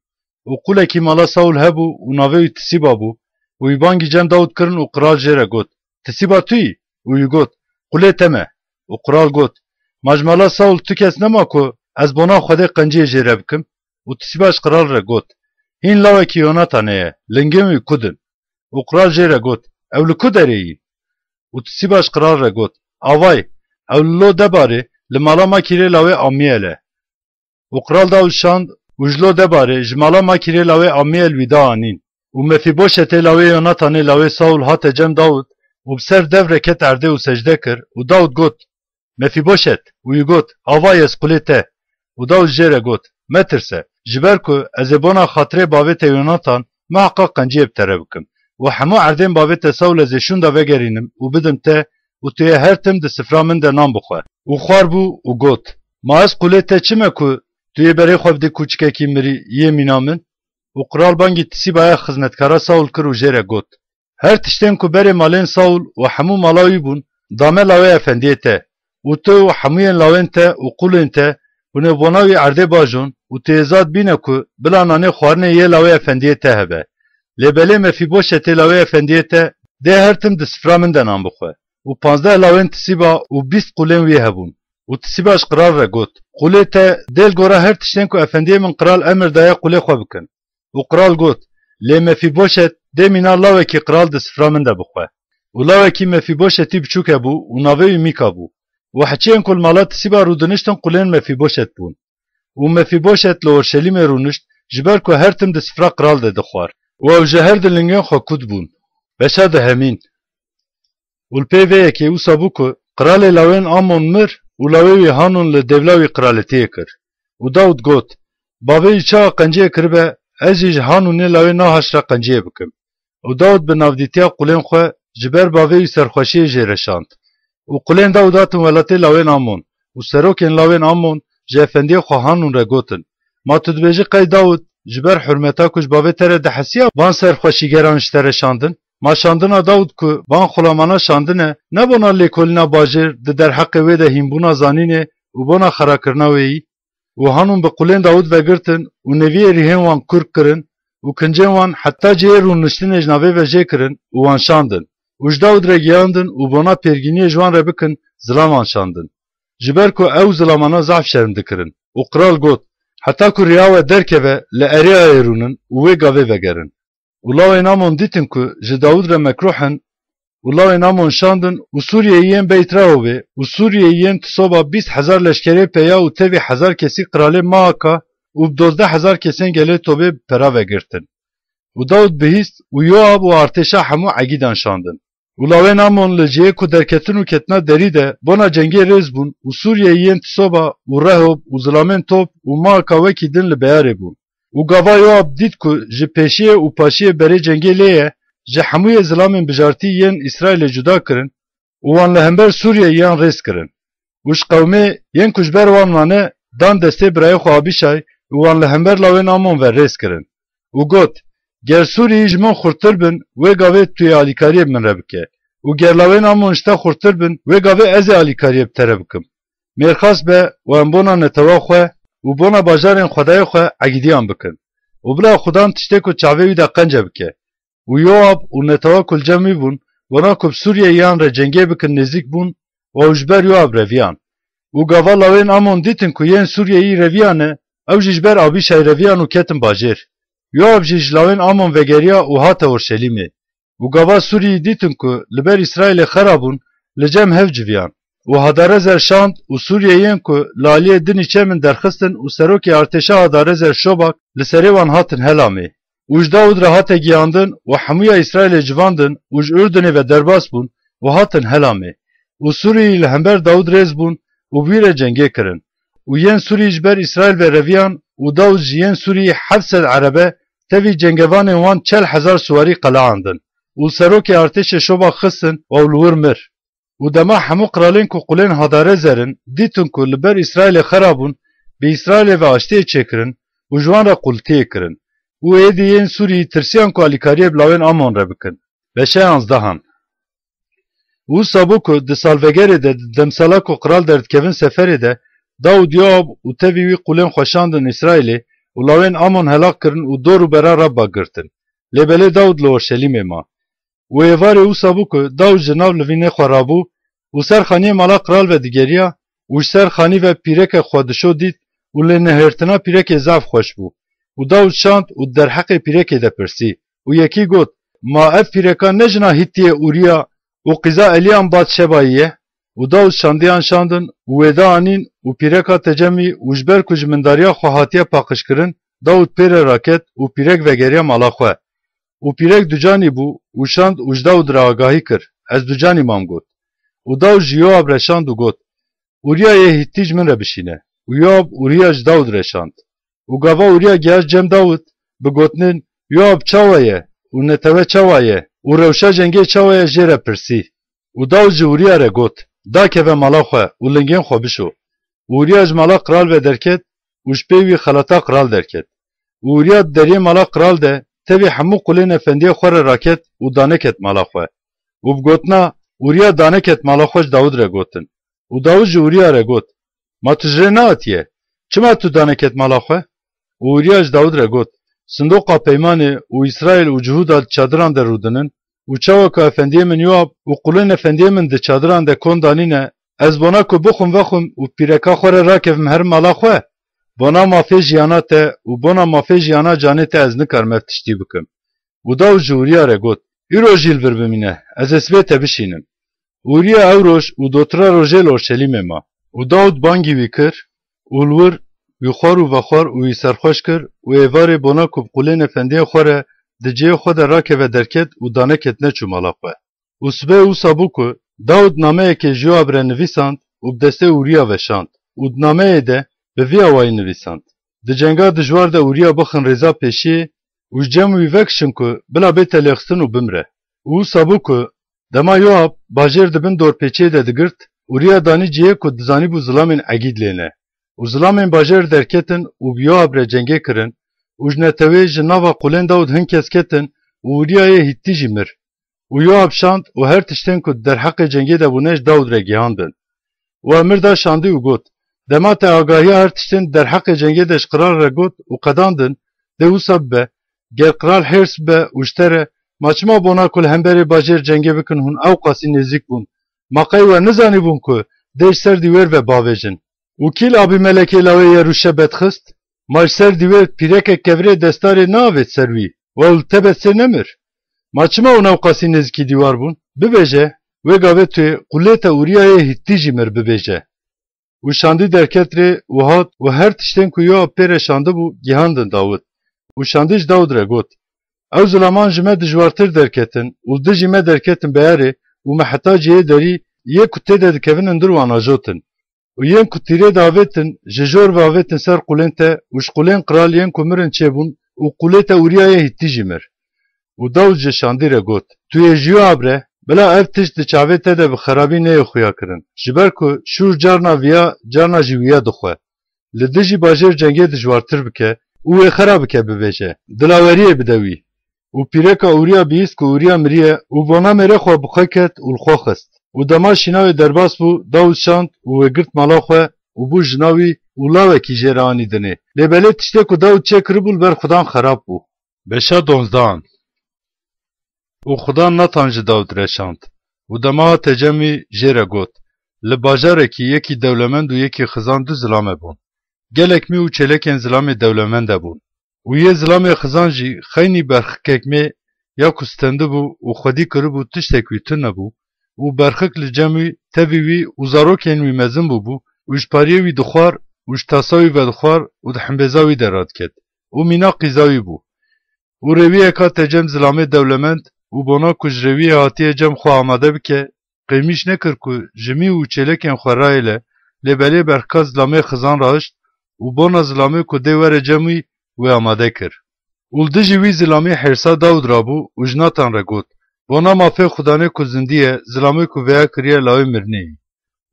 Û qulekî mala Saûl hebû û navê wî Tisîba bû. Û wî bangî cem Dawid kirin û qiral jê re got, Tisîba tu yî? Û wî got, Qulê te me. Û qiral got, Ma ji mala Saûl tu kes nema ku ez bona Xwedê qenciyê jê re bikim? Û Tisîba ji qiral re got, Hîn lawekî Yonatanê ye, lingên wî kud in? Û qiral jê re got, Ew li ku derê yî? Û Tisîba ji qiral re got, Avay, ew li Lo Debarê, li mala Makîrê lawê Amiyel e. Û qral Dawid şand û ji Lo Debarê, ji mala Makîrê lawê Amiyel wî da anîn. Û Mefîboşetê lawê Yonatanê lawê Saûl hate cem Dawid û bi ser dev re ket erdê û secde kir. Û Dawid got, Mefîboşet! Û wî got, Avay ez qulê te. Û Dawid jê re got, Metirse, ji ber ku ez ê bona xatirê bavê te Yonatan miheqaq qenciyê bi te re bikim. Û hemû erdên bavê te Saûl ez ê şûnda vegerînim û bidim te û tu yê her tim di sifra min de nan bixwe. Û xwar bû û got, Ma ez qûlê te çi me ku tu yê berê xwe bidî kûçikekî mirî yê mîna min? Û qral bangî Tisîbaya xizmetkara Saûl kir û jê re got, Her tiştên ku berê malên Saûl û hemû mala wî bûn, dame lawê efendiyê te. Û tu û hemûyên lawên te û qûlên te hûn ê bona wî erdê bajon û tu yê zad bîne ku bila nanê xwarinê yê lawê efendiyê te hebe. Lê belê Mefîboşetê lawê efendiyê te dê her tim di sifra min de nan bixwe. Û panzdeh lawên Tisîba û bîst qûlên wî hebûn. Û Tisîba ji qral re got, Qûlê te dê li gora her tiştên ku efendiyê min qral emir daye qûlê xwe bikin. Û qral got, Lê Mefîboşet dê mîna lawekî qral di sifra min de bixwe. Û lawekî Mefîboşetî biçûk hebû û navê wî Mîka bû. Û heçiyên ku li mala Tisîba rûdiniştin qûlên Mefîboşet bûn. Û Mefîboşet li Orşelîmê rûnişt, ji ber ku her tim di sifra qral de dixwar. Û ew ji her du lingên xwe kût bûn. Beşa dehemîn. Û li pê vê yekê wisa bû ku qralê lawên Amon mir û lawê wî Hanûn li dêvla wî qraletiyê kir. Û Dawid got, Bavê wî çawa qenciyê kiribe, ez jî ji Hanûnê lawê Nahaş re qenciyê bikim. Û Dawid bi navdîtiya qulên xwe ji ber bavê wî serxweşiyê jê re şand. Û qulên Dawid hatin welatê lawên Amon, û serokên lawên Amon ji efendiyê xwe Hanûn re gotin, Ma tu dibêjî qey Dawid ji ber hurmeta ku ji bavê te re dihesiya van serxweşîgeran ji te re şandin? Ma şandina Dawid ku van xulamana şandine, ne bona lêkolîna bajêr di derheqê wê de hînbûna zanînê û bona xerakirina wê yî? Û Hanûn bi qulên Dawid vegirtin û neviyê rihên wan kurk kirin û kincên wan heta cihê rûniştinê ji navê ve jê kirin û wan şandin. Û ji Dawid re giyandin û bona pêrgîniyê ji wan re bikin zilam wan şandin. Ji ber ku ew zilamana zehf şerm dikirin. Û qral got, Heta ku riya we derkeve, li Eriyayê rûnin û wê gavê vegerin. Û lawên Amon dîtin ku ji Dawid re mekrûh in, û lawên Amon şandin û Sûriyeyiyên Beyt Rehobê û Sûriyeyiyên Tisoba bîst hezar leşkerê peya û tevî hezar kesî qralê Maaka û bi dozdeh hezar kesên gelê Tobê bi pera vegirtin. Û Dawid bihîst û Yoab û artêşa hemû Egîdan şandin. Û lawên Amon li cihê ku derketin û ketina derî de bona cengê rêz bûn û Sûriyeyiyên Tisoba û Rehob û zilamên Top û Maaka wekî din li beyarê bûn. Û gava Yoab dît ku ji pêşiyê û paşiyê berê cengê lê ye, ji hemûyê zilamên bijartî yên Îsraîlê cuda kirin û wan li hember Sûriyeyiyan rêz kirin. Û ji qewmê yên ku ji ber wan mane, dan destê birayê xwe Abîşay û wan li hember lawên Amon ve rêz kirin. Û got, Ger Sûriyî ji min xurttir bin, wê gavê tu yê alîkariyê bi min re bike. Û ger lawên Amon ji te xurttir bin, wê gavê ez ê alîkariyê bi te re bikim. Mêrxas be û em bona netewa xwe û bona bajarên xwedayê xwe egîdiyan bikin. Û bila Xudan tiştê ku çavê wî de qence bike. Û Yoab û netewa ku li cem wî bûn, bona ku bi Sûriyeyiyan re cengê bikin nêzîk bûn û ew ji ber Yoab reviyan. Û gava lawên Amon dîtin ku yên Sûriyeyî reviyane, ew jî ji ber Abîşay reviyan û ketin bajêr. Yoab jî ji lawên Amon vegeriya û hate Orşelîmê. Û gava Sûriyî dîtin ku li ber Îsraîlê xera bûn, li cem hev civiyan. Û Hadarezer şand û Sûriyeyên ku li aliyê dinî çemin derxistin û serokê artêşa Hadarezer Şobak li serê wan hatin Helamê. Û ji Dawid re hate giyandin û hemûya Îsraîlê civandin û ji Urdunê ve derbas bûn û hatin Helamê. Û Sûriyî li hember Dawid rêz bûn û bi wî re cengê kirin. Û yên Sûriyî ji ber Îsraîl ve reviyan û Dawid ji yên Sûriyî heft sed erebe tevî cengevanên wan çel hezar siwarî qeleandin û serokê artêşê Şobak xistin û ew li wir mir. Û dema hemû qralên ku qulên Hadarezer in dîtin ku li ber Îsraîlê xera bûn, bi Îsraîlê ve aştiyê çêkirin û ji wan re qultiyê kirin. Û êdî yên Sûriyî tirsiyan ku alîkariyê bi lawên Amon re bikin. Beşa yanzdehan. Û wisa bû ku di salvegerê de, di demsala ku qral derdikevin seferê de, Dawid, Yoab û tevî wî qulên xwe şandin Îsraîlê û lawên Amon helaq kirin û dor û bera Rabba girtin. Lê belê Dawid li Orşelîmê ma. Û êvarê wisa bû ku Dawid ji nav livînê xwe rabû û ser xaniyê mala qral ve digeriya û ji ser xanî ve pîreke xwe dişo dît û lênihêrtina pîrekê zaf xweş bû. Û Dawid şand û di derheqê pîrekê de pirsî. Û yekî got, Ma ev pîreka ne jina Hîtiyê Ûriya û qîza Eliyan Batşebayî ye? Û Dawid şandiyan şandin û wêda anîn û pîrek hate cem wî û ji ber ku ji mindariya xwe hatiye paqijkirin, Dawid pê re raket û pîrek vegeriya mala xwe. Û pîrek ducanî bû û şand û ji Dawid re agahî kir, Ez ducanî mam got. Û Dawid ji Yoab re şand û got, Ûriya yê Hîtî ji min re bişîne. û Yoab Ûriya ji Dawid re şand. Û gava Ûriya gihişt cem Dawid, bi gotinên, Yoab çawa ye? Û netewe çawa ye? Û rewşa cengê çawa ye? Jê re pirsî. Û Dawid ji Ûriya re got, Dakeve mala xwe û lingên xwe bişo. Ûriya ji mala qral ve derket û ji pey wî xelata qral derket. Û Ûriya di deriyê mala qral de tevî hemû qulên efendiyê xwe re raket û daneket mala xwe. Û bi gotina, Ûriya daneket mala xwe ji Dawid re gotin. Û Dawid ji Ûriya re got, Ma tu ji rê nehatiye? Çima tu daneket mala xwe? Û Ûriya ji Dawid re got, Sindoqa peymanê û Îsraîl û Cihûda di çadiran de rûdinin û çawa ku efendiyê min Yoab û qulên efendiyê min di çadiran de kon danîne, ez bona ku bixwim vexwim û pîreka xwe re rakevim herim mala xwe? Bona mafê jiyana te û bona mafê jiyana canê te ez nikarim ev tiştî bikim. Û Dawid ji Ûriya re got, Îro jî li vir bimîne, ez ê sibê te bişînim. Ûriya ew roj û dotira rojê li Orşelîmê ma. Û Dawid bangî wî kir û li wir wî xwar û vexwar û wî serxweş kir û êvarê bona ku bi qulên efendiyên xwe re di cihê xwe de rakeve derket û daneket neçû mala xwe. Û sibê wisa bû ku Dawid nameyekê ji Yoab re nivîsand û bi destê Ûriya ve şand û di nameyê de bi vî awayî nivîsand, Di cenga dijwar de Ûriya bixin rêza pêşiyê û ji cem wî vekişin ku bila bête lêxistin û bimre. Û wisa bû ku dema Yoab bajêr di bin dorpêçiyê de digirt, Ûriya danî cihê ku dizanîbû zilamên Egîd lê ne. Û zilamên bajêr derketin û bi Yoab re cengê kirin û ji netewê ji nava qulên Dawid hin kes ketin û Ûriyayê Hîttî jî mir. Û Yoab şand û her tiştên ku di derheqê cengê de bûne ji Dawid re gihandin. Û emir da şandî û got, Dema te agahiya her tiştên di derheqê cengê de ji qral re got û qedandin, dê wisa bibe, ger qral hêrs bibe û ji te re, Ma çima bona ku li hemberê bajêr cengê bikin hûn ewqasî nêzîk bûn? Ma qey we nizanîbûn ku dê ji ser dîwêr ve bavêjin? Û kî li Abîmelekê lawê Yerûşebet xist? Ma ji ser dîwêr pîrekek kevirê destarê neavêt ser wî, û ew li tebesê nemir? Ma çima hûn ewqasî nêzîkî dîwar bûn? Bibêje, wê gavê tu yê qulê te Ûriyayê Hîttî jî mir bibêje. Û şandî derket rê û hat û her tiştên ku Yoab pê re şandibû, gihandin Dawid. Û şandî ji Dawid re got, Ew zilaman ji me dijwartir derketin û li dijî me derketin beyarê û me heta cihê derî yê ku tê de dikevin hundir wan ajotin. Û yên ku tîrê davêtin, ji jor ve avêtin ser qulên te û ji qulên qral yên ku mirin çêbûn û qulê te Ûriyayê Hîttî jî mir. Û Dawid ji şandî re got, Tu yê ji Yoab re, bila ev tişt di çavê te de bi xerabî neyê xuya kirin, ji ber ku şûr carna viya, carna jî wiya dixwe. Li dijî bajêr cengê dijwartir bike û wê xera bike, bibêje, Dilaweriyê bide wî. Û pîreka Ûriya bihîst ku Ûriya miriye û bona mêrê xwe bi xwe ket û li xwe xist. Û dema şîna wê derbas bû, Dawid şand û wê girt mala xwe û bû jina wî û lawekî jê re anî dinê. Lê belê tiştê ku Dawid çêkiribû li ber Xudan xerab bû. Beşa donzdan. Û Xudan Natan ji Dawid re şand. Û dema hate cem wî jê re got, Li bajarekî yekî dewlemend û yekî xizan du zilame bûn. Gelek mî û çêlekên zilamê dewlemend de bûn. Û yê zilamê xizan jî xeynî berxikek mê ya ku stendibû û xwedî kiribû tiştek wî tune bû û berxik li cem wî, tevî wî û zarokên wî mezin bûbû û ji pariyê wî dixwar û ji tasa wî vedixwar û di himbêza wî de radiket û mîna qîza wî bû. Û rêwiyek hate cem zilamê dewlemend û bona ku ji rêwiyê hatiye cem xwe amade bike, qêmîş nekir ku ji mî û çêlekên xwe rayêle, lê belê berxika zilamê xizan rahişt û bona zilamê ku dê were cem wî, wê amade kir. Û li dijî wî zilamî hêrsa Dawid rabû û ji Natan re got, Bona mafê Xudanê ku zindî ye, zilamê ku vêya kiriye lawê mirinê ye.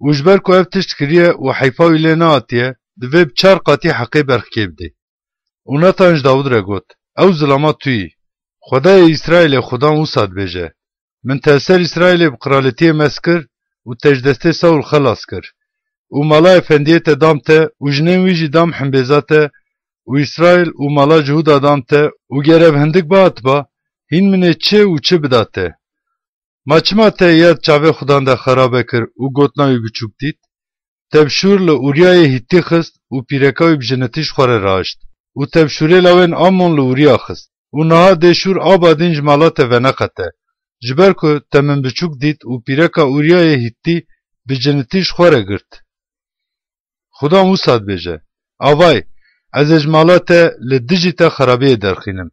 Û ji ber ku ev tişt kiriye û heyfa wî lê nehatiye, divê bi çar qatî heqê berxikê bidê. Û Natan ji Dawid re got, Ew zilama tu yî. Xwedayê Îsraîlê Xudan wisa dibêje, Min te li ser Îsraîlê bi qiralitiyê mezin kir û te ji destê Saûl xelas kir. Û mala efendiyê te dam te û jinên wî jî dam himbêza te û Îsraîl û mala Cihûda dam te û ger ev hindik bihatba, hîn min ê çi û çi bida te? Ma çima te ya di çavê Xudan de xerabe kir û gotina wî biçûk dît? Te bi şûr li Ûriyayê Hîtî xist û pîreka wî bi jinitî ji xwe re rahişt. Û te bi şûrê lawên Amon li Ûriya xist. Û niha dê şûr aba din ji mala te veneqete. Ji ber ku te min biçûk dît û pîreka Ûriyayê Hîtî bi jinitî ji xwe re girt. Xudan wisa dibêje, Avay, ez ê ji mala te li dijî te xerabiyê derxînim.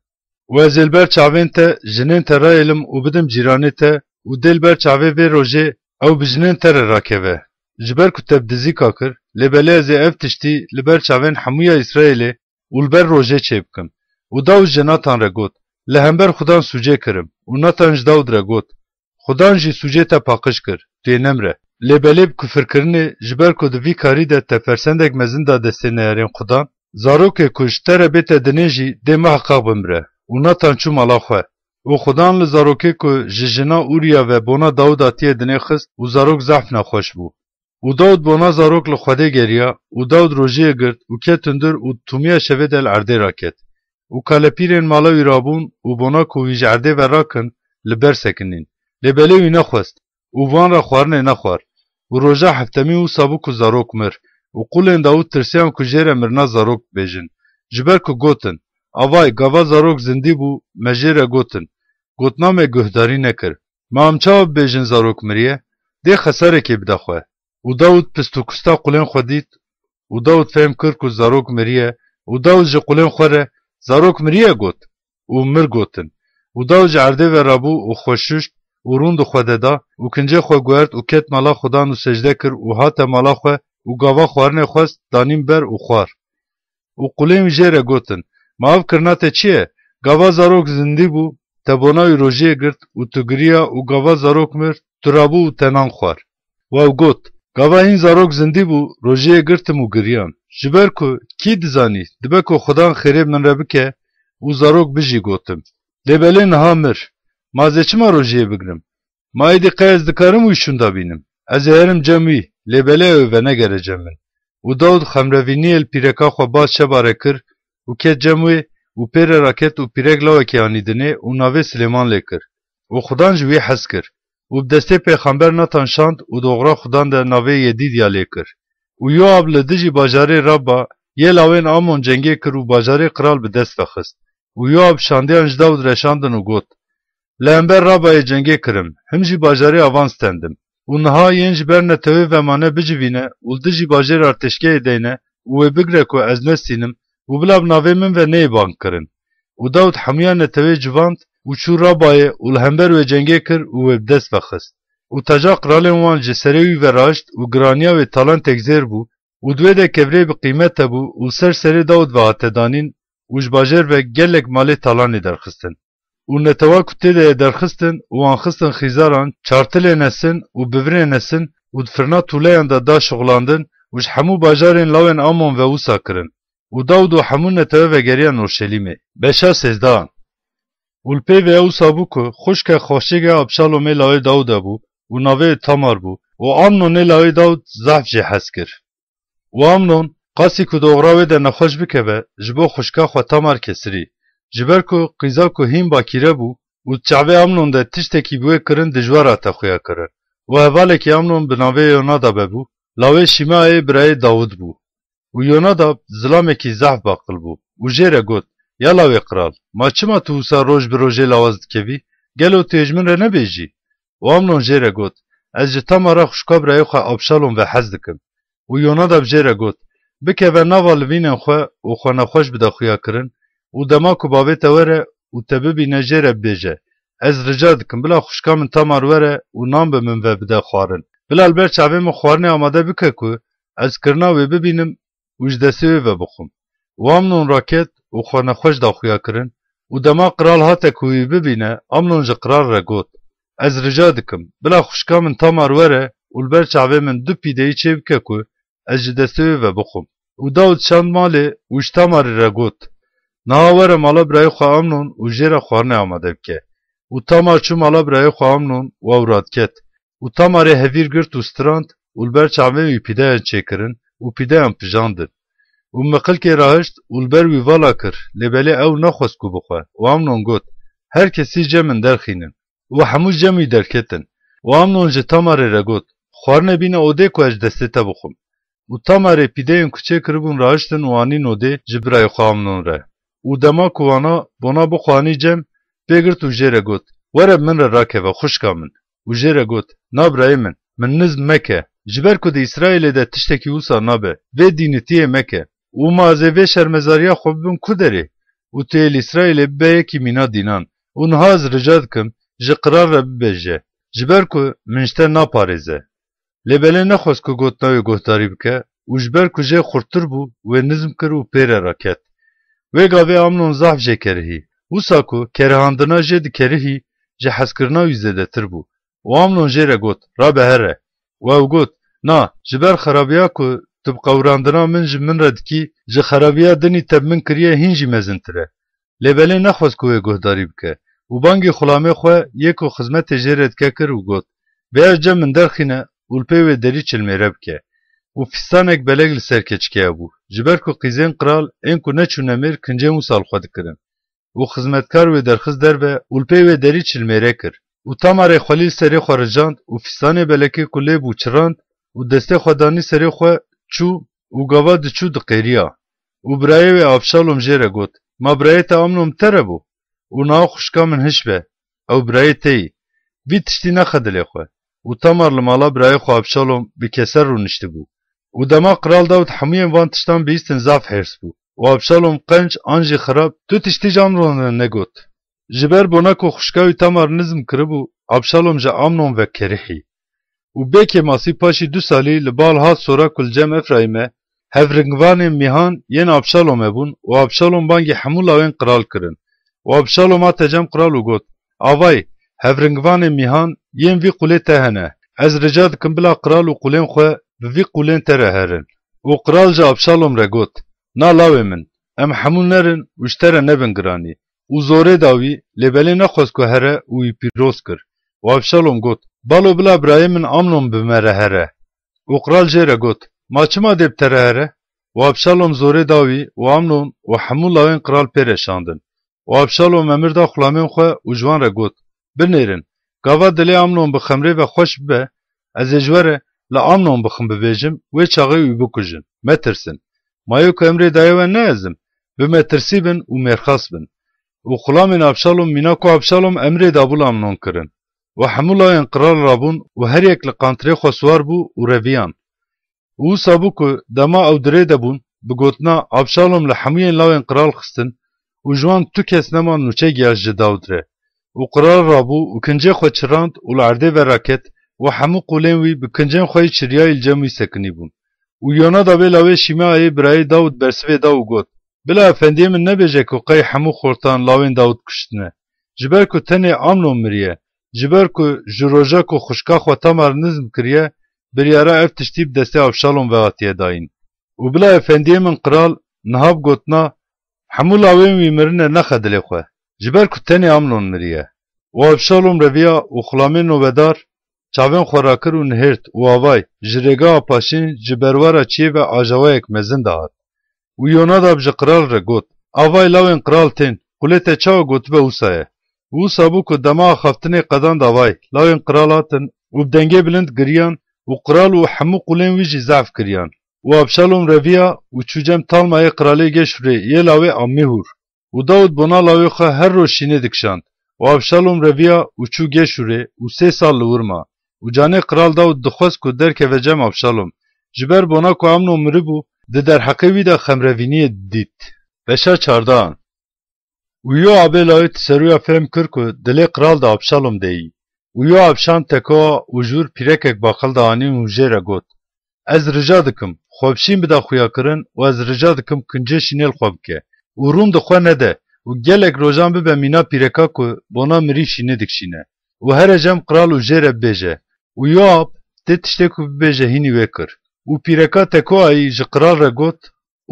Û ez ê li ber çavên te jinên te rayêlim û bidim cîranê te û dê li ber çavê vê rojê ew bi jinên te re rakeve. Ji ber ku te bi dizîka kir, lê belê ez ê ev tiştî li ber çavên hemûya Îsraêlê û li ber rojê çêbikim. Û Dawid ji Natan re got, Li hember Xudan sûcê kirim. Û Natan ji Dawid re got, Xudan jî sûcê te paqij kir, tu yê nemre. Lê belê bi kufirkirinê, ji ber ku di vî karî de te fersendek mezin da destê neyarên Xudan, zarokê ku ji te re bête dinê jî dê miheqeq bimire. Û Natan çû mala xwe. Û Xudan li zarokê ku ji jina Ûriya ve bona Dawid atiye dinê xist û zarok zehf nexweş bû. Û Dawid bona zarok li Xwedê geriya, û Dawid rojiyê girt û ket hundir û di tûmiya şevê de li erdê raket. Û kalepîrên mala wî rabûn û bona ku wî ji erdê ve rakin, li ber sekinîn. Lê belê wî nexwest û van re xwarinê nexwar. Û roja heftemî wisa bû ku zarok mir. Û qulên Dawid tirsiyan ku jê re mirina zarok bibêjin. Ji ber ku gotin, Avay, gava zarok zindî bû, me jê re gotin, Gotina me guhdarî nekir. Ma em çawa bibêjin zarok miriye? Dê xesarekê bide xwe. Û Dawid pist û kusta qulên xwe dît, û Dawid fehm kir ku zarok miriye, û Dawid ji qulên xwe re, Zarok miriye got, û mir gotin. Û Dawid ji erdê ve rabû û xwe şuşt, û rûn di xwe de da, û kincê xwe guhert, û ket mala Xudan û secde kir, û hate mala xwe, û gava xwarinê xwest, danîn ber û xwar. Û qulên wî jê re gotin, Ma ev kirina te çi ye? Gava zarok zindî bû, te bona wî rojiyê girt û tu giriya, û gava zarok mir, tu rabû û te nan xwar. Û ew got, Gava hîn zarok zindî bû, rojiyê girtim û giriyan. Ji ber ku kî dizanî, dibe ku Xudan xêrê min re bike û zarok bijî gotim. Lê belê niha mir. Ma ez ê çima rojiyê bigrim? Ma êdî qey ez dikarim wî şûnda bînim? Ez ê herim cem wî, lê belê ew ê venegere cem min. Û Dawid xemrevîniyê li pîreka xwe baz şeba re kir û ket cem wê û pê re raket û pîrek lawekî anî dinê û navê Silêman lê kir. Û Xudan ji wî hez kir. Û bi destê pêxember Natan şand û di oxira Xudan de navê Yedîdya lê kir. Û Yoab li dijî bajarê Rabba yê lawên Amon cengê kir û bajarê qral bi dest ve xist. Û Yoab şandiyan ji Dawid re şandin û got, Li hember Rabayê cengê kirim, him jî bajarê avan stendim. Û niha yên ji ber netewê ve mane bicivîne û li dijî bajêr artêşgehê deyne û wê bigre ku ez nestînim û bila bi navê min ve neyê bangkirin. Û Dawid hemûya netewê civand û çû Rabayê û li hember wê cengê kir û wê bi dest ve xist. Û taca qiralên wan ji serê wî ve raşt û giraniya wê talentek zêr bû û di wê de kevrê bi qîmet hebû û ser serê Dawid ve hate danîn û ji bajêr ve gelek malê talanê derxistin. Û netewa ku tê de ye derxistin û wan xistin xîzaran, çartilê nesin û bivirê nesin û di firna tûleyan de da şixulandin û ji hemû bajarên lawên Amon ve wisa kirin. Û Dawid û hemû netewe vegeriyan Orşelîmê. Beşa sêzdehan. Û li pê ve wisa bû ku xwişke xweşikê Abşalomê lawê Dawid de bû û navê wê Tamar bû û Amnonê lawê Dawid zehf jê hez kir. Û Amnon qasî ku di oxira wê de nexweş bikeve, ji bo xwişka xwe Tamar kesirî. Ji ber ku qîza ku hîn bakîre bû û di çavê Amnon de tiştekî bi wê kirin dijwar hate xuya kirin. Û hevalekî Amnon bi navê Yonadabe bû, lawê Şîmeayê birayê Dawid bû. Û Yonadab zilamekî zehf baqil bû û jê re got, Ya lawê qral, ma çima tu wisa roj bi rojê lawaz dikevî? Gelo tu yê ji min re nebêjî? Û Amnon jê re got, Ez ji Tamara xwişka birayê xwe Abşalom ve hez dikim. Û Yonadab jê re got, Bikeve nava livînên xwe û xwe nexweş bide xuya kirin û dema ku bavê te were û te bibîne jê re bibêje, Ez rica dikim bila xwişka min Tamar were û nan bi min ve bide xwarin. Bila li ber çavê min xwarinê amade bike ku ez kirina wê bibînim û ji destê wê ve bixwim. Û Amnon raket û xwe nexweş da xuya kirin û dema qral hate ku wî bibîne, Amnon ji qral re got, Ez rica dikim, bila xwişka min Tamar were û li ber çavê min du pîdeyî çêbike ku ez ji destê wê ve bixwim. Û Dawid şand malê û ji Tamarê re got, Niha were mala birayê xwe Amnon û jê re xwarinê amade bike. Û Tamar çû mala birayê xwe Amnon û ew radiket. Û Tamarê hevîr girt û strand û li ber çavên wî pîdeyan çêkirin û pîdeyan pijandin. Û miqilkê rahişt û li ber wî vala kir, lê belê ew nexwest ku bixwe. Û Amnon got, Her kesî cem min derxînin. Û hemû cem wî derketin. Û Amnon ji Tamarê re got, Xwarinê bîne odê ku ez ji destê te bixwim. Û Tamarê pîdeyên ku çêkiribûn rahiştin û anîn odê ji birayê xwe Amnon re. Û dema ku wana bona bixwe anî cem, pê girt û jê re got, Were bi min re rakeve, xwişka min. Û jê re got, Na birayê min, min nizm meke, ji ber ku di Îsraîlê de tiştekî wisa nabe, vê dînitiyê meke. Û ma ez ê vê şermezariya xwe bibim ku derê? Û tu yê li Îsraîlê bibe yekî mîna dînan. Û niha ez rica dikim, ji qral re bibêje, ji ber ku min ji te naparêze. Lê belê nexwest ku gotina wê guhdarî bike, û ji ber ku jê xurttir bû, wê nizm kir û pê re raket. Wê gavê Amnon zehf jê kerihî. Wisa ku kerihandina jê dikerihî, ji hezkirina wî zêdetir bû. Û Amnon jê re got, Rabe here. Û ew got, Na, ji ber xerabiya ku tu bi qewirandina min ji min re dikî, ji xerabiya dinî te bi min kiriye hîn jî mezintir e. Lê belê nexwest ku wê guhdarî bike û bangî xulamê xwe yê ku xizmetê jê re dike kir û got, Bi ev cem min derxîne û li pê wê derî çilmêre bike. Û fîstanek belek li ser keçikeya bû, ji ber ku qîzên qral ên ku neçûne mêr kincên wisa li xwe dikirin. Û xizmetkar wê derxist derve û li pê wê derî çilmêre kir. Û Tamarê xwelî li serê xwe rijand û fîstanê belekê ku lê bû çirand û destê xwe danî serê xwe, çû û gava diçû diqêriya. Û birayê wê Abşalom jê re got, Ma birayê te Amnon bi te re bû? Û niha xwişka min hiş be, ew birayê te yî. Vî tiştî nexe dilê xwe. Û Tamar li mala birayê xwe Abşalom bi keser rûniştibû. Û dema Qral Dawid hemûyên van tiştan bihîstin zaf hêrs bû. Û Abşalom qenc an jî xirab tu tiştî ji Amnon re negot. Ji ber bona ku xwişka wî Tamar nizm kiribû, Abşalom ji Amnon ve kerihî. Û bê kêmasî paşî du salî li bal hat sora ku li cem Efraîme, hevringvanên mîhan yên Abşalomê bûn û Abşalom bangî hemû lawên qral kirin. Û Abşalom hate cem qral û got, Avay, hevringvanên mîhan yên vî qûlê te hene. Ez rica dikim bila qral û qûlên xwe bi vî qûlên te re herin. Û qral ji Abşalom re got, Na lawê min, em hemû nerin û ji te re nebin giranî. Û zorê da wî, lê belê nexwest ku here û wî pîroz kir. Û Abşalom got, Balo bila birayê min Amnon bi me re here. Û qral jê re got, Ma çima dê bi te re here? Û Abşalom zorê da wî û Amnon û hemû lawên qral pê re şandin. Û Abşalom emir da xulamên xwe û ji wan re got, Binêrin, gava dilê Amnon bi xemrê ve xweş bibe, ez ê ji we re li Amnon bixim bibêjim, wê çaxê wî bikujin. Metirsin. Ma yê ku emrê daye we ne ez im? Bi metirsî bin û mêrxas bin. Û xulamên Abşalom mîna ku Abşalom emrê dabû li Amnon kirin. Û hemû lawên qral rabûn û her yek li qantirê xwe siwar bû û reviyan. Û wisa bû ku dema ew di rê de bûn, bi gotina Abşalom li hemûyên lawên qral xistin û ji wan tu kes nema nûçe giya ji Dawid re. Û qral rabû û kincê xwe çirand û li erdê ve raket û hemû qûlên wî bi kincên xwe yî çiriyayî li cem wî sekinî bûn. Û Yonadabê lawê Şîmeayê birayê Dawid bersivê da û got, Bila efendiyê min nebêje ku qey hemû xortan lawên Dawid kuştine. Ji ber ku tenê Amnon miriye, ji ber ku ji roja ku xwişka xwe Tamar nizm kiriye, biryara ev tiştî bi destê Abşalom ve hatiye dayîn. Û bila efendiyê min qral niha bi gotina, Hemû lawên wî mirine nexe dilê xwe, ji ber ku tenê Amnon miriye. Û Abşalom reviya û xulamên nobedar çavên xwe rakir û nihêrt û avay, ji rêga Apaşîn ji berwara çiyê ve ajawayek mezin dihat. Û Yonadab ji qral re got, Avay lawên qral tên, qulê te çawa gotibe wisa ye. Û wisa bû ku dema axaftinê qedand avay, lawên qral hatin û bi dengê bilind giriyan û qral û hemû qulên wî jî zehf kiriyan. Û Abşalom reviya û çû cem Talmayê qralê Geşûrê yê lawê Ammîhûr. Û Dawid bona lawê xwe her roj şînê dikişand. Û Abşalom reviya û çû Geşûrê û sê sal li wir ma. Û canê qral Dawid dixwest ku derkeve cem Abşalom, ji ber bona ku Amnon miribû, di derheqê wî de xemrevîniyê didît. Beşa çardehan. Û Yoabê lawê Tiseruya fehm kir ku dilê qral di Abşalom de yî. Û Yoab şand Tekoa û ji wir pîrekek baqil da anîn û jê re got, Ez rica dikim, xwe bi şîn bida xuyakirin û ez rica dikim kincê şînê li xwe bike û rûn di xwe nede û gelek rojan bibe mîna pîreka ku bona mirî şînê dikişîne û here cem qral û jê re bibêje. Û Yoab tê tiştê ku bibêje hînî wê kir. Û pîreka Tekoayî ji qral re got,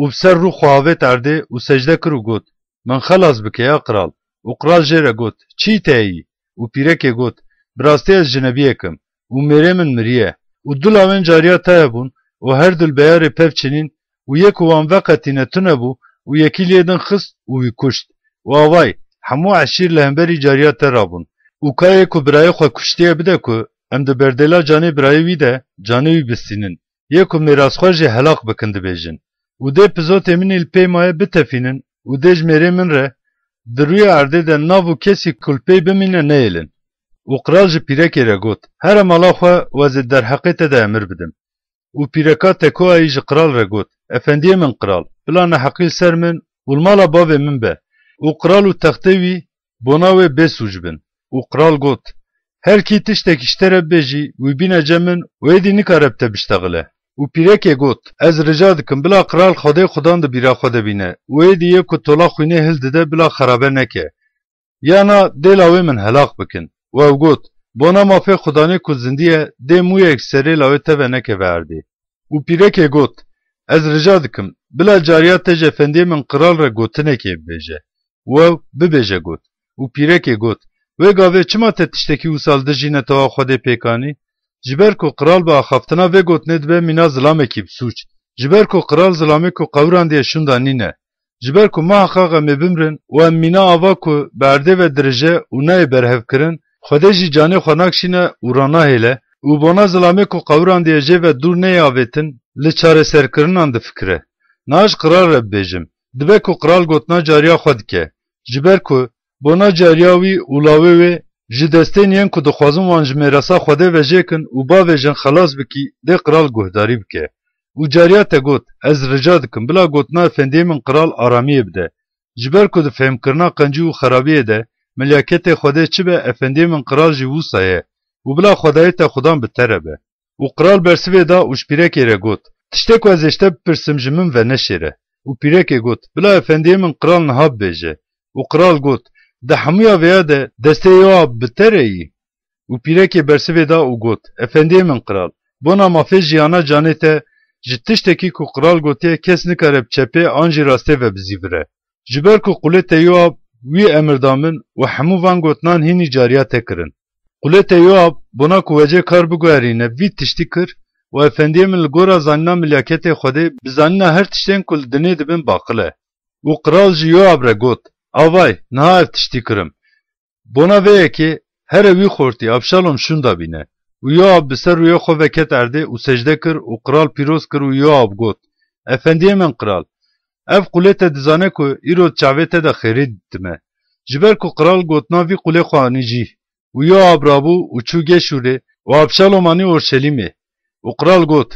û bi ser rû xwe avêt erdê û secde kir û got, Min xelas bike, ya qral. Û qral jê re got, Çî te yî? Û pîrekê got, Bi rastî ez cinebiyek im û mêrê min miriye. Û du lawên cariya te hebûn û her du li beyarê pev çinîn û yê ku wan veqetîne tune bû û yekî lê din xist û wî kuşt. Û avay, hemû eşîr li hemberî cariya te rabûn. Û ka yê ku birayê xwe kuştiye bide ku em di berdêla canê birayê wî de canê wî bistînin. Yê ku mêrasxwar jî helaq bikin dibêjin. Û dê pizotê min î li pê maye bitefînin û dê ji mêrê min re di rûyê erdê de nav û kesî ku li pê bimîne neyêlin. Û qral ji pîrekê re got, Here mala xwe û ez ê derheqê te de emir bidim. Û pîreka Tekoayî ji qral re got, Efendiyê min qral, bila neheqî li ser min û li mala bavê min be. Û qral û textê wî bona wê bê sûc bin. Û qral got, Her kî tiştekî ji te re bibêjî, wî bîne cem min û êdî nikare bi te biştexile. Û pîrekê got, Ez rica dikim, bila qral Xwedê Xudan di bîra xwe de bîne, û êdî yê ku tola xwînê hildide, bila xerabe neke. Yana dê lawê min helaq bikin. Û ew got, Bona mafê Xudanê ku zindî ye, dê mûyek ji serê lawê te ve nekeve erdê. Û pîrekê got, Ez rica dikim, bila cariya te ji efendiyê min qral re gotinekê bibêje. Û ew bibêje got. Û pîrekê got, Wê gavê çima te tiştekî wisa li dijî netewa Xwedê pêk anî? Ji ber ku qral bi axaftina vê gotinê dibe mîna zilamekî bi sûc. Ji ber ku qral zilamê ku qewrandiye şûnda nîne. Ji ber ku muheqeq em ê bimrin û em mîna ava ku bi erdê ve dirije û nayê berhevkirin, Xwedê jî canê xwe nakşîne û ranahêle û bona zilamê ku qewrandiye jê ve dûr neyê avêtin, li çareserkirinan difikire. Niha ji qral re bibêjim, dibe ku qral gotina cariya xwe dike. Ji ber ku bona cariya wî û lawê wê ji destên yên ku dixwazin wan ji mêrasa Xwedê vejêkin û bavêjin xelas bikî, dê qral guhdarî bike. Û cariya te got, Ez rica dikim, bila gotina efendiyê min qral aramiyê bide. Ji ber ku di fêhmkirina qencî û xerabiyê de, milyaketê Xwedê çi be, efendiyê min qral jî wisa ye. Û bila Xwedayê te Xudan bi te re be. Û qral bersivê da û ji pîrekê re got, Tiştê ku ez ê ji te bipirsim ji min ve neşêre. Û pîrekê got, Bila efendiyê min qral niha bibêje. Û qral got, Di hemûya vêya de destê Yoab bi te re yî? Û pîrekê bersivê da û got, Efendiyê min qral, bona mafê jiyana canê te, ji tiştekî ku qral gotiye kes nikare bi çepê an jî rastê ve bizîvire. Ji ber ku qulê te Yoab wî emir da min û hemû van gotinan hînî cariya te kirin. Qulê te Yoab bona ku wecê kar biguherîne vî tiştî kir û efendiyê min li gora zanîna milyaketê Xwedê bi zanîna her tiştên ku li dinê dibin baqil e. Û qral ji Yoab re got, Avay, niha ev tiştî kirim. Bona vê yekê here wî xortî Abşalom şûnda bîne. Û Yoab bi ser rûyê xwe ve ket erdê û secde kir û qral pîroz kir û Yoab got, Efendiyê min qral, ev qulê te dizane ku îro di çavê te de xêrê dîtime. Ji ber ku qral gotina vî qulê xwe anî cî. Û Yoab rabû û çû Geşûrê û Abşalom anî Orşelîmê. Û qral got,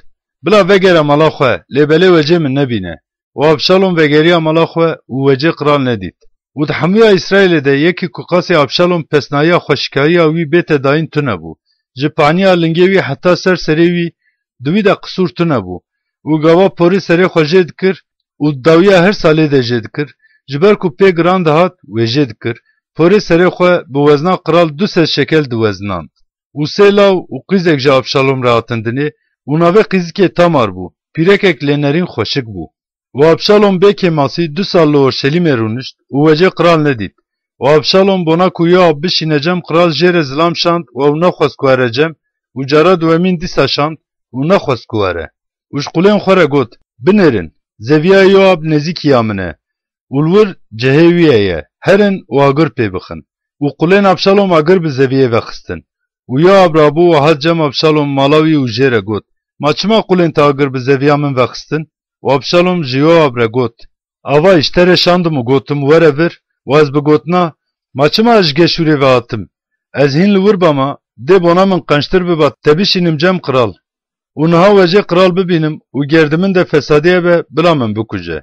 Bila vegere mala xwe, lê belê wecê min nebîne. Û Abşalom vegeriya mala xwe û wecê qral nedît. Û di hemûya Îsraîlê de yekî ku qasî Abşalom pesnayiya xweşikayiya wî bête dayîn tune bû. Ji paniya lingê wî heta ser serê wî di wî de qisûr tune bû. Û gava porê serê xwe jê dikir û dawiya her salê de jê dikir, ji ber ku pê giran dihat, wê jê dikir. Porê serê xwe bi wezna qral du sed şekel diwezinand. Û sê law û qîzek ji Abşalom re hatin dinê û navê qîzikê Tamar bû, pîrekek lê nerîn xweşik bû. Û Abşalom bê kêmasî du sal li Orşelîmê rûnişt û wecê qral nedît. Û Abşalom bona ku Yoab bişîne cem qral jê re zilam şand û ew nexwest ku were cem û cara duwemîn dîsa şand û nexwest ku were. Û ji qulên xwe re got, Binêrin, zeviya Yoab nêzîkî ya min e û li wir cihê wî ye, herin û agir pê bixin. Û qulên Abşalom agir bi zeviyê vexistin. Û Yoab rabû û hat cem Abşalom mala wî û jê re got, Ma çima qulên te agir bi zeviya min vexistin? Û Abşalom ji Yoab re got, Ava ji te re şandim û gotim, Were vir, û ez bi gotina, Ma çima ez ji Geşûrê ve hatim? Ez hîn li wir bama, dê bona min qençtir biba, te bişînim cem qral. Û niha wecê qral bibînim û ger di min de fesadî hebe, bila min bikuje.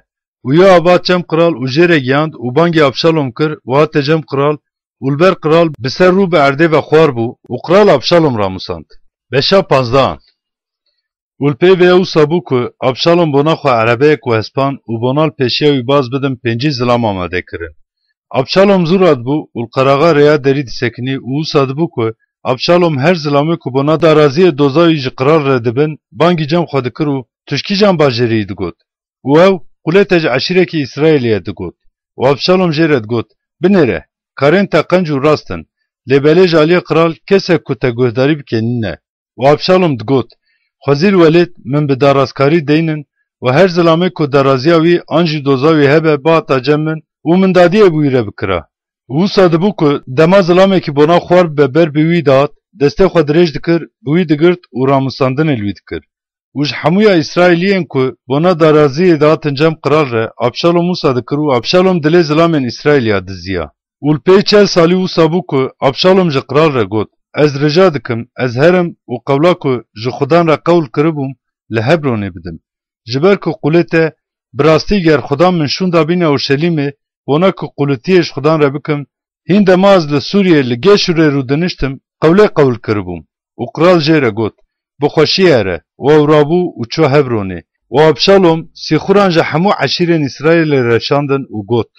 Û Yoab hat cem qral û jê re giyand û bangî Abşalom kir û hate cem qral û li ber qral bi ser rû bi erdê ve xwar bû û qral Abşalom ramusand. Beşa panzdehan. Û li pey vê wisa bû ku Abşalom bona xwe erebeyek û hespan û bona li pêşiya wî baz bidin pêncî zilam amade kirin. Abşalom zû radibû û li qeraxa rêya derî disekinî û wisa dibû ku Abşalom her zilamê ku bona daraziyê doza wî ji qral re dibin, bangî cem xwe dikir û, Tu ji kîjan bajarî yî? digot. Û ew, Qulê te ji eşîrekî Îsraîlê ye, digot. Û Abşalom jê re digot, Binêre, karên te qenc û rast in, lê belê ji aliyê qral kesek ku te guhdarî bike nîne. Û Abşalom digot, Xwezîr welêt min bi darazkarî deynin û her zilamê ku daraziya wî an jî doza wî hebe bihata cem min û min dadiyê bi wî re bikira. Û wisa dibû ku dema zilamekî bona xwar bibe ber bi wî dihat, destê xwe dirêj dikir, bi wî digirt û ramusandinê li wî dikir. Û ji hemûya Îsraîliyên ku bona daraziyê dihatin cem qral re, Abşalom wisa dikir û Abşalom dilê zilamên Îsraîliya diziya. Û li pey çel salî wisa bû ku Abşalom ji qral re got, Ez rica dikim, ez herim û qewla ku ji Xudan re qewl kiribûm, li Hebronê bidim. Ji ber ku qulê te, bi rastî ger Xudan min şûnda bîne Orşelîmê, bona ku qulitiyê ji Xudan re bikim, hîn dema ez li Sûriyê li Geşûrê rûdiniştim, qewlê qewl kiribûm. Û qral jê re got, bi xweşiyê here. Û ew rabû û çû Hebronê. Û Abşalom sîxuran ji hemû eşîrên Îsraîlê reşandin û got,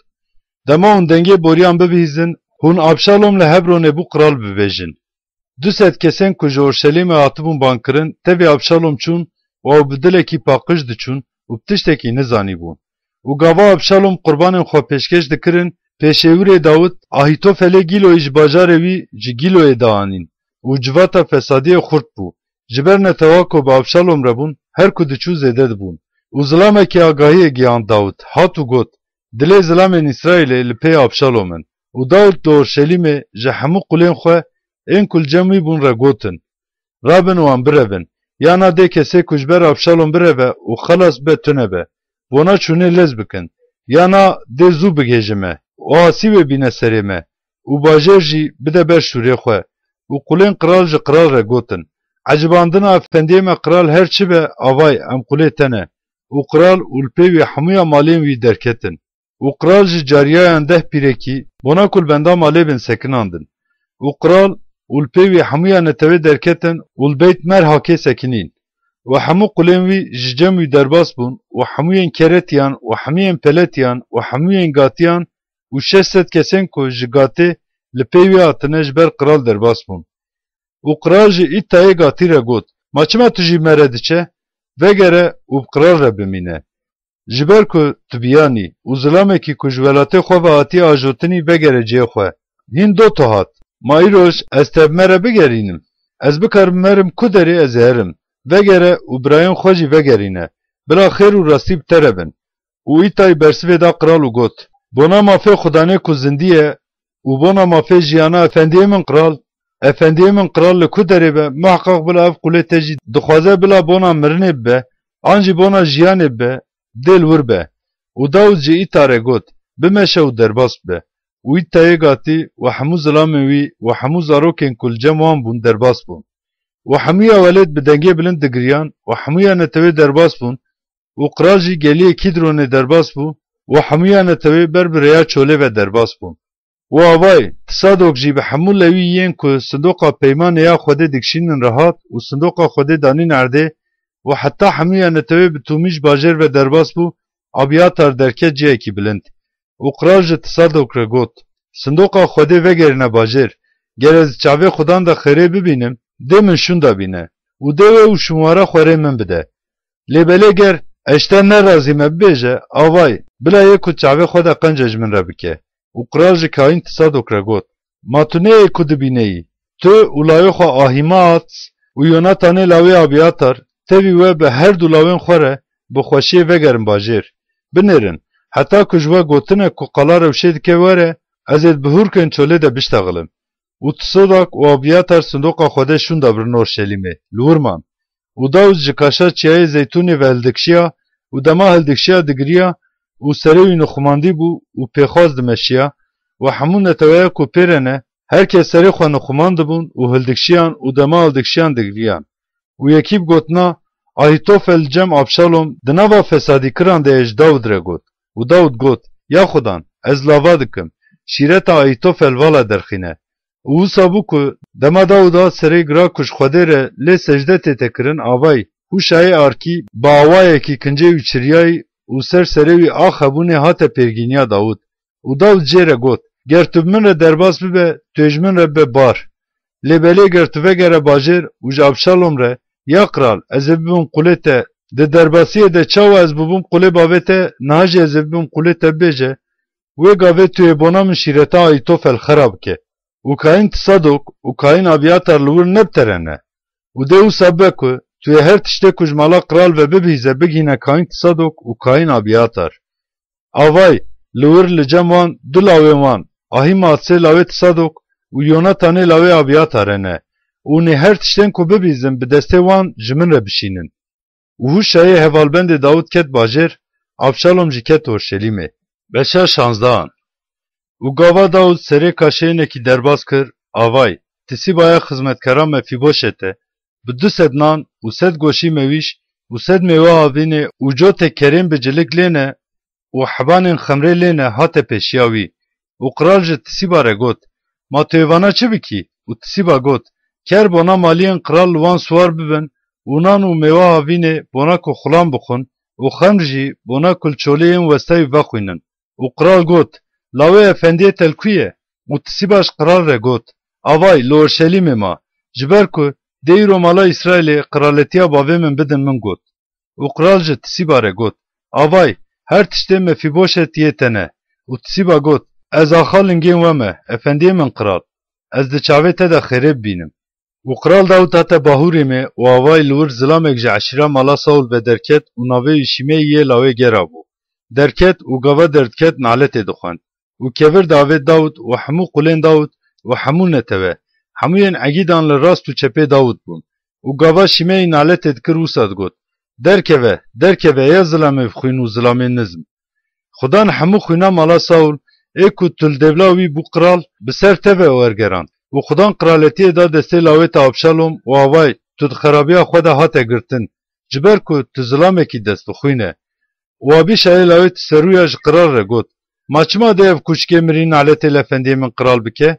Dema hûn dengê boriyan bibihîzin, hûn Abşalom li Hebronê bû qral bibêjin. Du sed kesên ku ji Orşelîmê hatibûn bankirin, tevî Abşalom çûn û ew bi dilekî paqij diçûn û bi tiştekî nizanîbûn. Û gava Abşalom qurbanên xwe pêşkêş dikirin, pêşêwirê Dawid Ahîtofelê Gîloyî ji bajarê wî ji Gîloyê dianîn û civata fesadiyê xurt bû. Ji ber netewa ku bi Abşalom re bûn, her ku diçû zêde dibûn. Û zilamekî agahiyê gihand Dawid, hat û got, Dilê zilamên Îsraîlê li pê Abşalom in. Û Dawid li Orşelîmê ji hemû qulên xwe ên ku li cem wî bûn re gotin, Rabin û wan birevin. Ya na dê kesê ku ji ber Abşalom bireve û xelas be tune be. Bona çûnê lez bikin. Ya na dê zû bigihêje me û asî wê bîne serê me û bajêr jî bide ber şûrê xwe. Û qulên qral ji qral re gotin, Ecibandina efendiyê me qral her çi be, avay, em qulê te ne. Û qral û li pê wî hemûya malên wî derketin. Û qral ji cariyayan deh pîrekî, bona ku li benda malê bên sekinandin. Û qral û li pê wî hemûya netewê derketin û li Beyt Merhakê sekinîn. Û hemû qulên wî ji cem wî derbas bûn û hemûyên Keretiyan û hemûyên Peletiyan û hemûyên Gatiyan û şeş sed kesên ku ji Gatê li pê wî hatine ji ber qral derbas bûn. Û qral ji Îtayê Gatî re got, Ma çima tu jî me re diçe? Vegere û bi qral re bimîne. Ji ber ku tu biyanî û zilamekî ku ji welatê xwe ve hatiye ajotinî vegere cihê xwe. Hîn do tu hat. Ma îroj ez te bi me re bigerînim? Ez bikarim merim ku derê ez ê herim. Vegere û birayên xwe jî vegerîne. Bila xêr û rastî bi te re bin. Û Îtay bersivê da qral û got, Bona mafê Xudanê ku zindî ye û bona mafê jiyana efendiyê min qral, efendiyê min qral li ku derê be, muheqeq bila ev qulê te jî dixwaze bila bona mirinê bibe, an jî bona jiyanê bibe, dê li wir be. Û Dawid ji Îta re got, Bimeşe û derbas bibe. Û Îtayê Gatî û hemû zilamên wî û hemû zarokên ku li cem wan bûn derbas bûn. Û hemûya welêt bi dengê bilind digiriyan û hemûya netewê derbas bûn, û qral jî geliyê Kîdronê derbas bû û hemûya netewê ber bi rêya çolê ve derbas bûn. Û avay, Tisadok jî bi hemû lewî yên ku sindoqa peymanê ya Xwedê dikişînin re hat û sindoqa Xwedê danîn erdê û heta hemûya netewê bi tûmî ji bajêr ve derbas bû, Abiyatar derket cihekî bilind. Û qral ji Tisadok re got, Sindoqa Xwedê vegerîne bajêr, ger ez di çavê Xudan de xêrê bibînim, dê min şûnda bîne û dê wê û şûnwara xwe rê min bide. Lê belê ger ez ji te ne razî me bibêje, avay, bila yê ku çavê xwe de qence ji min re bike. Û qral ji kayîn Tisadok re got, Ma tu neyê ku dibîneyî? Tu û lawê xwe Ahîmaats û Yonatanê lawê Abiyatar tevî we bi her du lawên xwe re bi xweşiyê vegerin bajêr. Binêrin, heta ku ji we gotine ku qala rewşê dike were, ez ê di bihurkên çolê de biştexilim. Û Tisodak û Abiyatar sindoqa Xwedê şûnda birin Orşelîmê, li wir man. Û Dawid ji kaşa çiyayê Zeytûnê ve hildikşiya û dema hildikşiya digiriya û serê wî nixumandî bû û pêxwas dimeşiya û hemû neteweya ku pê re ne, her kes serê xwe nixumandibûn û hildikşiyan û dema hildikşiyan digiriyan. Û yekî bi gotina Ahîtofel li cem Abşalom di nava fesadîkiran de ye ji Dawid re got. Û Dawid got, Ya Xudan, ez lava dikim, şîreta Ahîtofel vala derxîne. Û wisa bû ku dema Dawid hat serê gira ku ji Xwedê re lê secde tête kirin, avayî, Hûşayê Arkî bi awayekî kincê wî çiriyayî û ser serê wî ax hebûnê hate pêrgîniya Dawid. Û Dawid jê re got, Ger tu bi min re derbas bibe, tu yê ji min re bibe bar. Lê belê ger tu vegere bajêr û ji Abşalom re, Ya qral, ez ê bibim qulê te, di derbasiyê de çawa ez bûbûm qulê bavê te, niha jî ez ê bibim qulê te, bibêje, Wê gavê tu yê bona min şîreta Ahîtofel xera bike. Û kayîn Tisadok û kayîn Abiyatar li wir ne bi te re ne. Û dê wisa bibe ku tu yê her tiştê ku ji mala qral ve bibihîze bigihîne kayîn Tisadok û kayîn Abiyatar. Avay, li wir li cem wan du lawên wan, Ahîmaatsê lawê Tisadok û Yonatanê lawê Abiyatarê ne. Û nê her tiştên ku bibihîzin bi destê wan ji min re bişînin. Û Hûşayê hevalbendê Dawid ket bajêr, Abşalom jî ket Orşelîmê. Beşa şanzdehan. Û gava Dawid serê kaşeyênekî derbas kir, avay, Tisîbaya xizmetkera Mefîboşete, bi du sed nan û sed goşî mewîş û sed mêwe havînê û cotê kerên bi cilik lê ne û hebanên xemrê lê ne hate pêşiya wî. Û qral ji Tisîba re got, Ma tu yê vana çi bikî? Û Tisîba got, Ker bona maliyên qral li wan siwar bibin û nan û mêwa havînê bona ku xulam bixwin û xemr jî bona ku li çolê yên westayî vexwînin. Û qral got, Lawê efendiyê te li ku ye? Û Tisîba ji qral re got, Avay, li Orşelîmê ma, ji ber ku dê îro mala Îsraîlê qiraletiya bavê min bidin min got. Û qral ji Tisîba re got, Avay, her tiştê Mefîboşet yê te ne. Û Tisîba got, Ez axa lingên we me, efendiyê min qral. Ez di çavê te de xêrê bibînim. Û qral Dawid hate Bahûrîmê û avayî li wir zilamek ji eşîra mala Saûl ve derket û navê wî Şîmeyî yê lawê Gera bû. Derket û gava derdiket naletê dixwend. Û kevir davêt Dawid û hemû qulên Dawid û hemû netewe, hemûyên egîdan li rast û çepê Dawid bûn. Û gava Şîmeyî naletê dikir wisa digot, Derkeve, derkeve ya zilamê xwîn û zilamê nizm. Xudan hemû xwîna mala Saûl, ê ku tu li dêvla wî bû qral, bi ser te ve wergerand. Û Xudan qiraletiyê da destê lawê te Abşalom û avay, tu di xerabiya xwe de hate girtin, ji ber ku tu zilamekî dest bi xwîn e. Û Abîşayê lawê Tiserûya ji qral re got, Ma çima dê ev kûçikê mirî naletê li efendiyê min qral bike?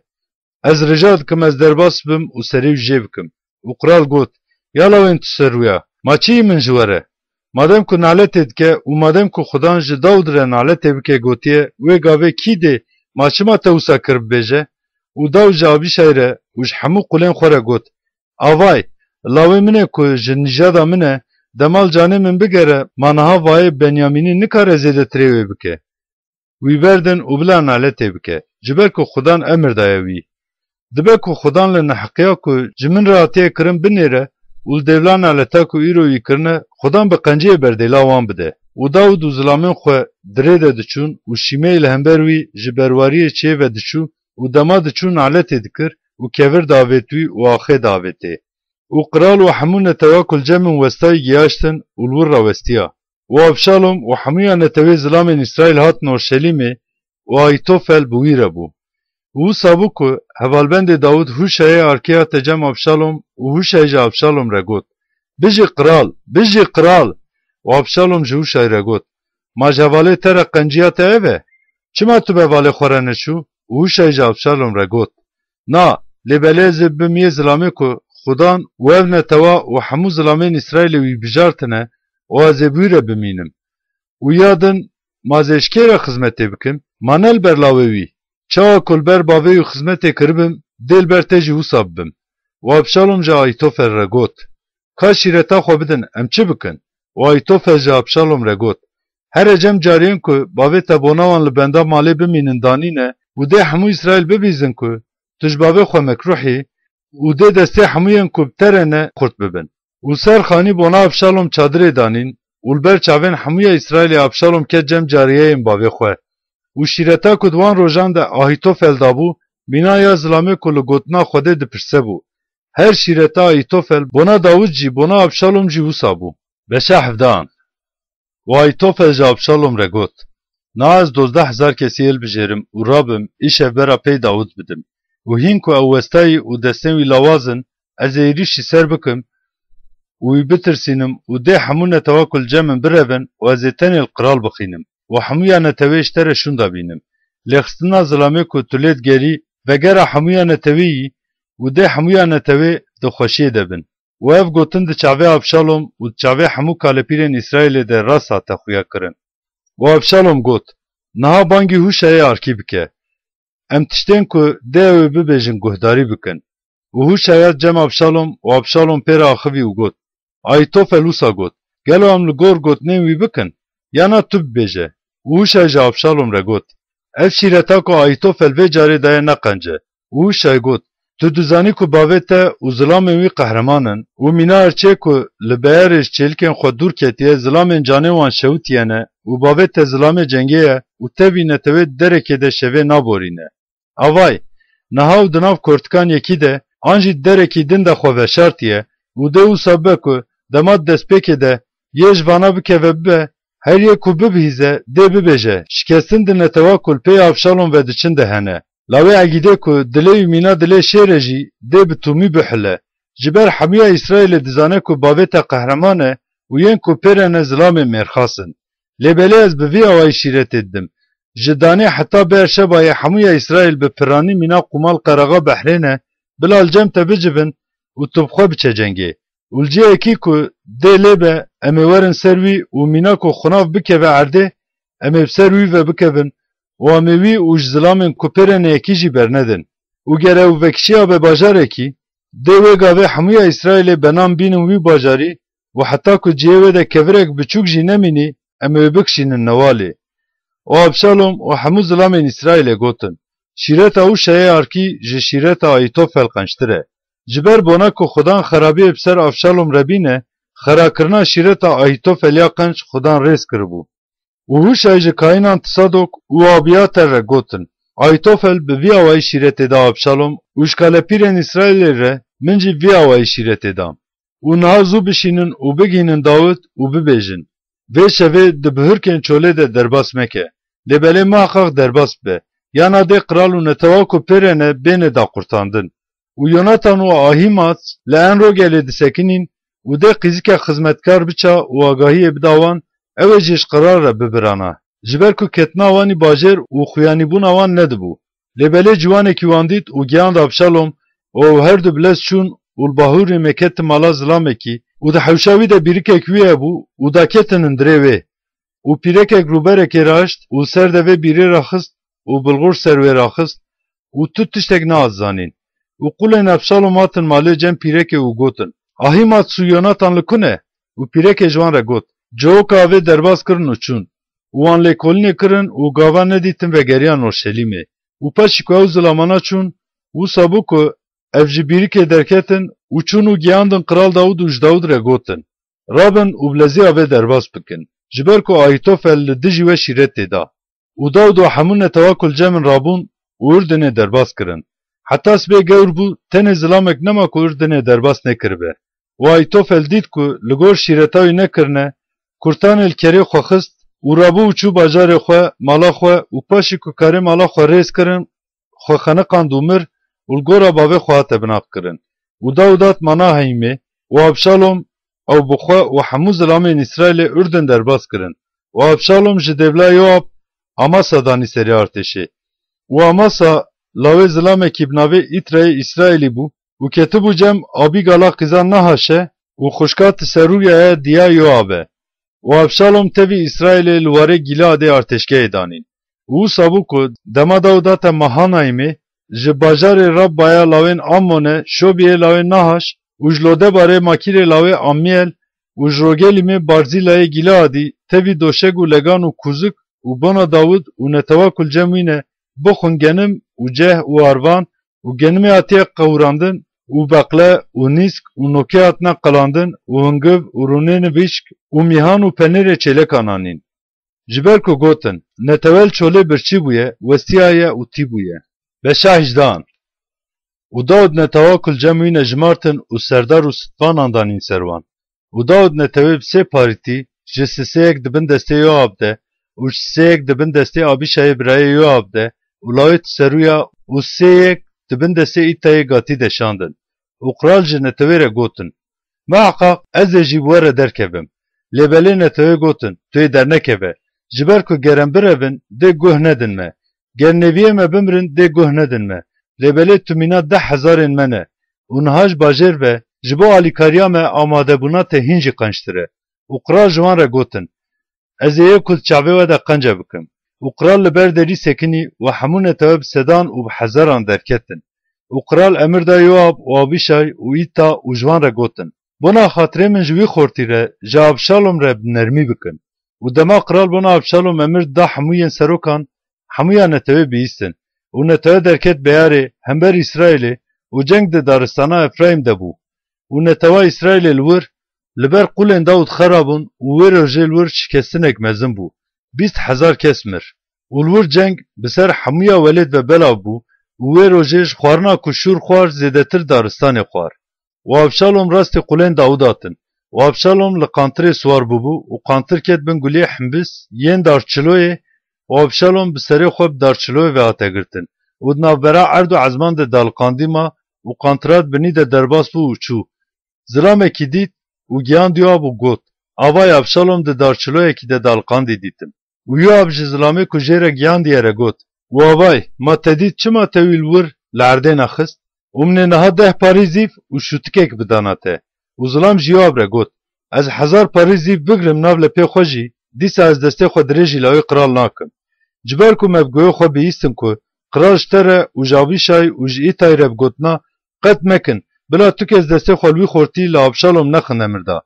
Ez rica dikim ez derbas bim û serê wî jê bikim. Û qral got, Ya lawên Tiserûya, ma çi yî min ji we re? Madem ku naletê dike û madem ku Xudan ji Dawid re naletê bike gotiye, wê gavê kî dê, ma çima te wisa kir bibêje? Û Dawid ji Abîşay re û ji hemû qulên xwe re got, Avay, lawê min e ku ji nîjada min e, dema li canê min bigere, ma niha vayê Benyamînî nikare zêdetirê wê bike. Wî berdin û bila naletê bike, ji ber ku Xudan emir daye wî. Dibe ku Xudan li neheqiya ku ji min re hatiye kirin binêre û li dêvla naleta ku îro wî kirine, Xudan bi qenciyê berdêla wan bide. Û Dawid û zilamên xwe dirê de diçûn û Şîmeyî li hember wî ji berwariyê çê ve diçû û dema diçû naletê dikir û kevir davêt wî û axê davêtê. Û qral û hemû netewa ku li cem min westayî giyaştin û li wir rawestiya. Û Abşalom û hemûya netewê zilamên Îsraîl hatin Orşelîmê û Ahîtofel bi wî re bû. Û wisa bû ku hevalbendê Dawid Hûşayê arkê hate cem Abşalom û Hûşay ji Abşalom re got, Bijî qral, bijî qral! Û Abşalom ji Hûşay re got, Ma ji hevalê te re qenciya te ev e? Çima tu bi hevalê xwe re neçû? Û Hûşay ji Abşalom re got, Na, lê belê ez ê bibim yê zilamê ku Xudan û ev netewa û hemû zilamên Îsraîlê wî bijartine û ez ê bi wî re bimînim. Û ya din, ma ez ê ji kê re xizmetê bikim? Ma ne li ber lawê wî? Çawa ku li ber bavê wî xizmetê kiribim, dê li ber te jî wisa bibim. Û Abşalom ji Ahîtofel re got, Ka şîreta xwe bidin, em çi bikin? Û Ahîtofel ji Abşalom re got, Here cem cariyên ku bavê te bona wan li benda malê bimînin danîne û dê hemû Îsraîl bibîzin ku tu ji bavê xwe mekrûh î û dê destê hemûyên ku bi te re ne xurt bibin. Û ser xanî bona Abşalom çadirê danîn û li ber çavên hemûya Îsraîlê Abşalom ket cem cariyeyên bavê xwe. Û şîreta ku di wan rojan de Ahîtofel dabû, mîna ya zilamê ku li gotina Xwedê dipirsebû. Her şîreta Ahîtofel bona Dawid jî, bona Abşalom jî wisa bû. Beşa hevdehan. Û Ahîtofel ji Abşalom re got, Na ez dozdeh hezar kesî hilbijêrim û rabim, îşev bera pey Dawid bidim. Û hîn ku ew westayî û destên wî lawaz in, ez ê êrîşî ser bikim û wî bitirsînim û dê hemû netewa ku li cem min birevin û ez ê tenê li qral bixînim û hemûya netewê ji te re şûnda bînim. Lêxistina zilamê ku tu lê digerî, vegera hemûya netewê yî û dê hemûya netewê di xweşiyê de bin. Û ev gotin di çavê Abşalom û di çavê hemû kalepîrên Îsraîlê de rast hate xuya kirin. Û Abşalom got, Niha bangî Hûşayê arkî bike. Em tiştên ku dê ew ê bibêjin guhdarî bikin. Û Hûşay hat cem Abşalom û Abşalom pê re axivî û got, Ahîtofel wisa got, Gelo em li gor gotinên wî bikin? Ya na tu bibêje? Û Hûşay ji Abşalom re got, Ev şîreta ku Ahîtofel vê carê daye ne qenc e. Û Hûşay got, Tu dizanî ku bavê te û zilamên wî qehreman in û mîna erçê ku li beyarê ji çêlikên xwe dûr ketiye, zilamên canê wan şewitiyene û bavê te zilamê cengê ye û tevî netewê di derekê de şevê naborîne. Avay, niha û di nav kortikan yekî de an jî di derekî din de xwe veşartiye û dê wisa bibe ku dema di destpêkê de yê ji vana bikeve bibe, her yê ku bibihîze dê bibêje, Şikestin di netewa ku li pê Abşalom ve diçin de hene. Lawê Egîdê ku dilê wî mîna dilê şêr e jî dê bi tûmî bihile. Ji ber hemûya Îsraîlê dizane ku bavê te qehreman e û yên ku pê re ne zilamê mêrxas in. Lê belê ez bi vî awayî şîretê didim. Ji Danê heta Beerşebayê hemûya Îsraîl bi piranî mîna qûmal qerexa behrê ne, bila li cem te bicivin û tu bi xwe biçe cengê. Û li cihekî ku dê lê be, em ê werin ser wî û mîna ku xunav bikeve erdê, em ê bi ser wî ve bikevin û em ê wî û ji zilamên ku pê re ne yekî jî bernedin. Û ger ew vekişiya be bajarekî, dê wê gavê hemûya Îsraîlê benan bînin wî bajarî û heta ku cihê wê de kevirek biçûk jî nemînî, em ê wê bikişînin newalê. Û Abşalom û hemû zilamên Îsraîlê gotin, Şîreta Ûşayê arkî ji şîreta Ahîtofel qençtir e. Ji ber bona ku Xudan xerabiyê bi ser Abşalom re bîne, xerakirina şîreta Ahîtofel ya qenc Xudan rêz kiribû. Û Hûşay ji kayînan Tsadok û Abiyater re gotin, Ahîtofel bi vî awayî şîretê da Abşalom û ji kalepîrên Îsraîlê re min jî vî awayî şîretê dan. Û niha zû bişînin û bigihînin Dawid û bibêjin, Vê şevê di bihurkên çolê de derbas meke. Lê belê muheqeq derbas bibe, yana dê qral û netewa ku pê re ne bêne daqurtandin. Û Yonatan û Ahîmac li Enrogelê disekinîn û dê qîzikek xizmetkar biça û agahiyê bida wan, ew ê jî ji qral re bibirana. Ji ber ku ketina wan î bajêr û xuyanîbûna wan nedibû. Lê belê ciwanekî wan dît û gihand Abşalom û ew her du bi lez çûn û li bahûrê me ketin mala zilamekî û di hewşa wî de bîrikek wî hebû û daketin hundirê wê. Û pîrekek rûberekê raşt û li ser devê bîrê raxist û bilxûr ser wê raxist û tu tiştek nehat zanîn. Û qulên Ebşalom hatin malê cem pîrekê û gotin, Ahîmac û Yonatan li ku ne? Û pîrekê ji wan re got, Cihoka avê derbas kirin û çûn. Û wan lêkolînê kirin û gava nedîtin vegeriyan Orşelîmê. Û paşî ku ew zilamana çûn, wisa bû ku ev ji bîrikê derketin û çûn û giyandin Qral Dawid û ji Dawid re gotin, Rabin û bi lezî avê derbas bikin, ji ber ku Ahîtofel li dijî we şîretê da. Û Dawid û hemû netewa ku li cem min rabûn û Urdinê derbas kirin. Heta sibê gewr bû, tenê zilamek nema ku Urdinê derbas nekiribe. Û Ahîtofel dît ku li gor şîreta wî nekirine, kurtanê li kerê xwe xist û rabû û çû bajarê xwe, mala xwe û paşî ku karê mala xwe rêz kirin, xwe xeniqand û mir û li gora bavê xwe hate binaqkirin. Û Dawid hat Manahîmê û Abşalom ew bi xwe û hemû zilamên Îsraîlê Urdin derbas kirin. Û Abşalom ji dêvla Yoab Amasa danî serê artêşê. Û Amasa lawê zilamekî bi navê Îtrayê Îsraîlî bû û ketibû cem Abîgala qîza Nahaşe û xwişka Tiserûyaya diya Yoabe. Û Abşalom tevî Îsraîlê li warê Gîleadê artêşgehê danîn. Û wisa bû ku dema Dawid hate Mahanayîmê, ji bajarê Rabbaya lawên Ammone, Şobiyê lawê Nahaş û ji Lodebarê Makîrê lawê Ammiyel û ji Rogelîmê Barzîlayê Gîleadî tevî doşeg û legan û kûzik û bona Dawid û netewa ku li cem wî ne bixwin genim û ceh û arvan û genimê hatiye qewirandin û beqle û nîsk û nokê hatine qelandin û hingiv û rûnê nivîşk û mîhan û penêrê çêlekan anîn. Ji ber ku gotin, Netewe li çolê birçî bûye, westiyaye û tî bûye. Beşa hejdehan. Û Dawid netewa ku li cem wî ne jimartin û serdar û sitvanan danîn ser wan. Û Dawid netewê bi sê parîtî, ji Siseyek di bin destê Yoab de û ji Siseyek di bin destê Abîşayê birayê Yoab de û lawê Tiserûya û sêyek di bin destê Îtayê Gatî de şandin. Û qral ji netewê re gotin, Miheqaq ez ê jî bi we re derkevim. Lê belê netewê gotin, Tu yê dernekeve, ji ber ku ger em birevin, dê guh nedin me. Ger nêviyê me bimirin, dê guh nedin me. Lê belê tu mîna deh hezarên me ne. Û niha ji bajêr ve, ji bo alîkariya me amadebûna te hîn jî qençtir e. Û qral ji wan re gotin, Ez ê yê ku di çavê we de qence bikim. Û qral li ber derî sekinî û hemû netewe bi sedan û bi hezaran derketin. Û qral emir da Yoab û Abîşay û Îta û ji wan re gotin, Bona xatirê min ji wî xortî re, ji Abşalom re bi nermî bikin. Û dema qral bona Abşalom emir da hemû yên serokan, hemûya netewê bihîstin. Û netewe derket beyarê hember Îsraîlê û ceng di daristana Efraîm de bû. Û netewa Îsraîlê li wir, li ber qûlên Dawid xera bûn û wê rojê li wir şikestinek mezin bû. Bîst hezar kes mir. Û li wir ceng bi ser hemûya welêt ve belav bû û wê rojê ji xwarina ku şûr xwar zêdetir daristanê xwar. Û Abşalom rastî qulên Dawid hatin. Û Abşalom li qantirê siwar bûbû û qantir ket bin guliyê himbis yên darçiloyê û Abşalom bi serê xwe bi darçiloyê ve hate girtin û di navbera erd û ezman de daliqandî ma û qantira di binî de derbas bû û çû. Zilamekî dît û gihand Yoab û got, Avayê Abşalom di darçiloyekî de daliqandî dîtim. Û Yoab ji zilamê ku jê re gihandiye re got, Û avay, ma te dît çima te wî li wir li erdê nexist? Û min ê niha deh parî zîv û şûtikek bidana te. Û Û zilam ji Yoab re got, Ez hezar parî zîv bigrim nav lepê xwe jî, dîsa ez destê xwe dirêjî lawê qral nakim. Ji ber ku me bi guhê xwe bihîstin ku qral ji te re û ji Abîşay û ji Îtay re bi gotina, Qet mekin, bila tu kes destê xwe li wî xortî li Abşalom nexine mirda.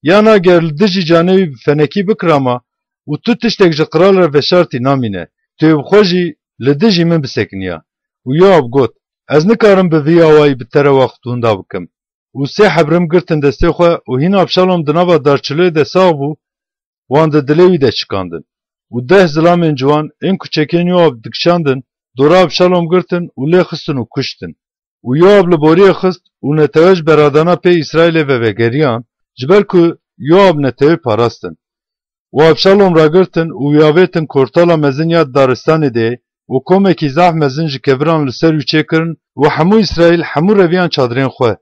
Yana ger li dijî canê wî bi fenekî bikirama û tu tiştek ji qral re veşartî namîne, tu yê bi xwe jî li dijî min bisekiniya. Û Yoab got, Ez nikarim bi vî awayî bi te re wext winda bikim. Û sê hebrim girtin destê xwe û hîn Abşalom di nava darçiloyê de sax bû, wan di dilê wî de çikandin. Û deh zilamên ciwan ên ku çekên Yoab dikişandin, dora Abşalom girtin û lê xistin û kuştin. Û Yoab li boriyê xist û netewe ji beradana pê Îsraîlê ve vegeriyan, ji ber ku Yoab netewê parastin. Û Abşalom ragirtin û wî avêtin kortala mezin ya daristanê de û komekî zehf mezin ji keviran li ser wî çêkirin û hemû Îsraîl hemû reviyan çadirên xwe.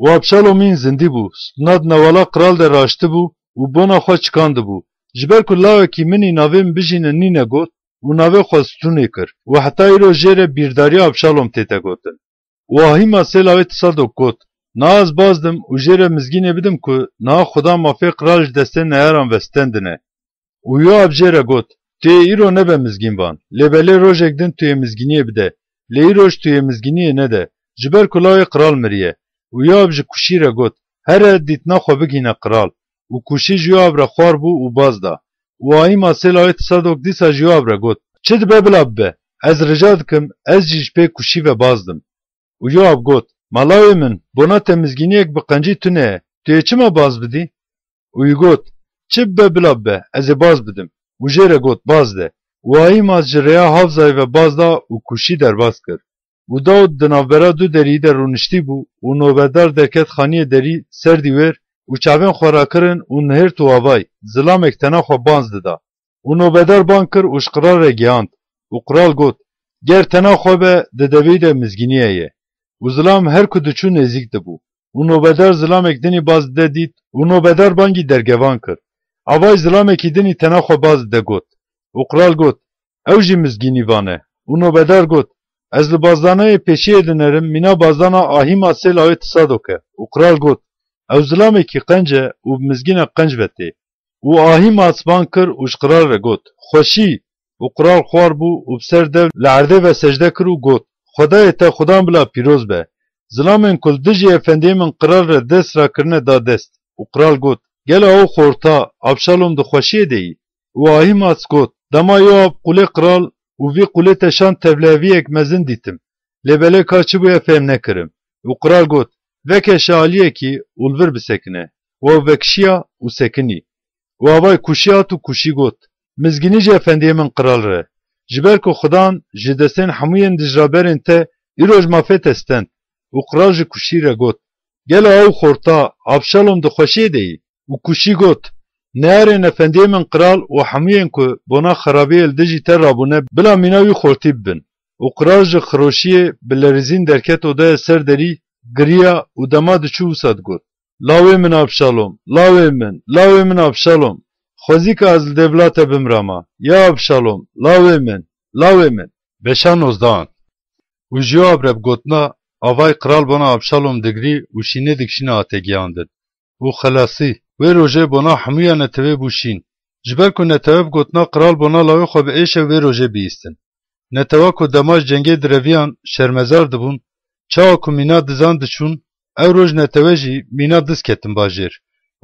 Û Abşalom hîn zindî bû, stûna di newala qral de raştibû û bona xwe çikandibû. Ji ber ku lawekî min î navê min bijîne nîne got û navê xwe stûnê kir û heta îro jê re bîrdariya Abşalom tête gotin. Û Ahîmaas sê lawê Sadok got, Niha ez baz dim û jê re mizgînê bidim ku niha Xuda mafê qral ji destê neyaran ve stendine. Û Yoab jê re got, Tu yê îro nebe mizgînvan, lê belê rojek din tu yê mizgîniyê bide, lê îroj tu yê mizgîniyê nede, ji ber ku lawê qral miriye. Û Yoab ji Kuşî re got, Here, dîtina xwe bigihîne qral. Û Kuşî ji Yoab re xwar bû û baz da. Û Ahîmaas sê lawê Sadok dîsa ji Yoab re got, Çi dibe bila bibe, ez rica dikim, ez jî ji pê Kuşî ve baz dim. Û Yoab got, Ma lawê min, bona te mizgîniyek bi qencî tune ye, tu yê çima baz bidî? Û wî got, Çi bibe bila bibe, ez ê baz bidim. Û jê re got, Baz de. Û Ahîmaas ji rêya Havzayê ve baz da û Kuşî derbas kir. Û Dawid di navbera du derî de rûniştî bû û nobedar derket xaniyê derî ser dîwêr û çavên xwe rakirin û nihêrt û avay, zilamek tena xwe banz dida. Û nobedar bang kir û ji qral re gihand. Û qral got, Ger tena xwe be, di devê de mizgîniye ye. Û zilam her ku diçû nêzîk dibû. Û nobedar zilamek dinî baz dide dît û nobedar bangî dergevan kir. Avay zilamekî dinî tena xwe baz dide got. Û qral got, Ew jî mizgînîvan e. Û nobedar got, Ez li bazdanayê pêşiyê dinerim, mîna bazdana Ahîmaasê lawê Tisadok e. Û qral got, Ew zilamekî qenc e û bi mizgînek qenc ve tê. Û Ahîmaas bang kir û ji qral re got, Xweşî! Û qral xwar bû û bi ser dev li erdê ve secde kir û got, Xwedayê te xudan bila pîroz be. Zilamên ku li dijî efendiyê min qral re dest rakirine da dest. Û qral got, Gelo ew xorta, Abşalom di xweşiyê de yî? Û Ahîmaas got, Dema Yoab qûlê qral û vî qûlê te şand tevliheviyek mezin dîtim. Lê belê ka çi bûye fêm nekirim. Û qral got, Veke şaliyekî û li vir bisekine. Û ew vekişiya û sekinî. Û avay Kuşî hat û Kuşî got, Mizgînî ji efendiyê min qral re. Ji ber ku xudan ji destên hemûyên dijraberên te îro ji mafê te stend. Û qral ji Kuşî re got, Gelo ew xorta, Abşalom di xweşiyê de yî? Û Kuşî got, Neyarên efendiyê min qral û hemûyên ku bona xerabiyê li dijî te rabûne, bila mîna wî xortî bibin. Û qral ji xiroşiyê bi lerîzîn derket odaya ser derî, giriya û dema diçû wisa digot, Lawê min Abşalom, lawê min, lawê min Abşalom! Xwezî ka ez li dêvla te bimrama. Ya Abşalom, lawê min, lawê min! Beşa nozdehan. Û ji Yoab re bi gotina, Avay qral bona Abşalom digirî û şînê dikişîne hate gihandin. Û xelasî, wê rojê bona hemûya netewê bû şîn. Ji ber ku netewe bi gotina qral bona lawê xwe bi êşe wê rojê bihîstin. Netewa ku dema ji cengê direviyan şermezar dibûn, çawa ku mîna dizan diçûn, ew roj netewe jî mîna diz ketin bajêr.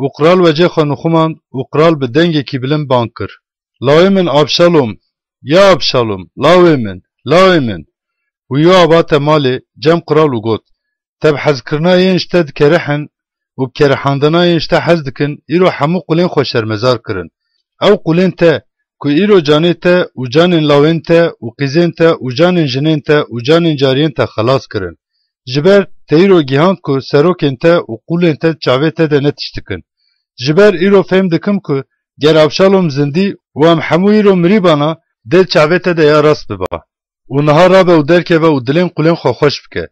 Û qral wecê xwe nixumand û qral bi dengekî bilind bang kir, Lawê min Abşalom! Ya Abşalom, lawê min, lawê min! Û Yoab hate malê cem qral û got, Te bi hezkirina yên ji te dikerihin û bi kerihandina yên ji te hez dikin, îro hemû qulên xwe şermezar kirin. Ew qulên te ku îro canê te û canên lawên te û qîzên te û canên jinên te û canên cariyên te xelas kirin. Ji ber te îro gihand ku serokên te û qulên te çavê te de ne tişt dikin. Ji ber îro fêm dikim ku ger Abşalom zindî û em hemû îro mirîbana, dê çavê te de ya rast biba. Û niha rabe û derkeve û dilên qulên xwe xweş bike.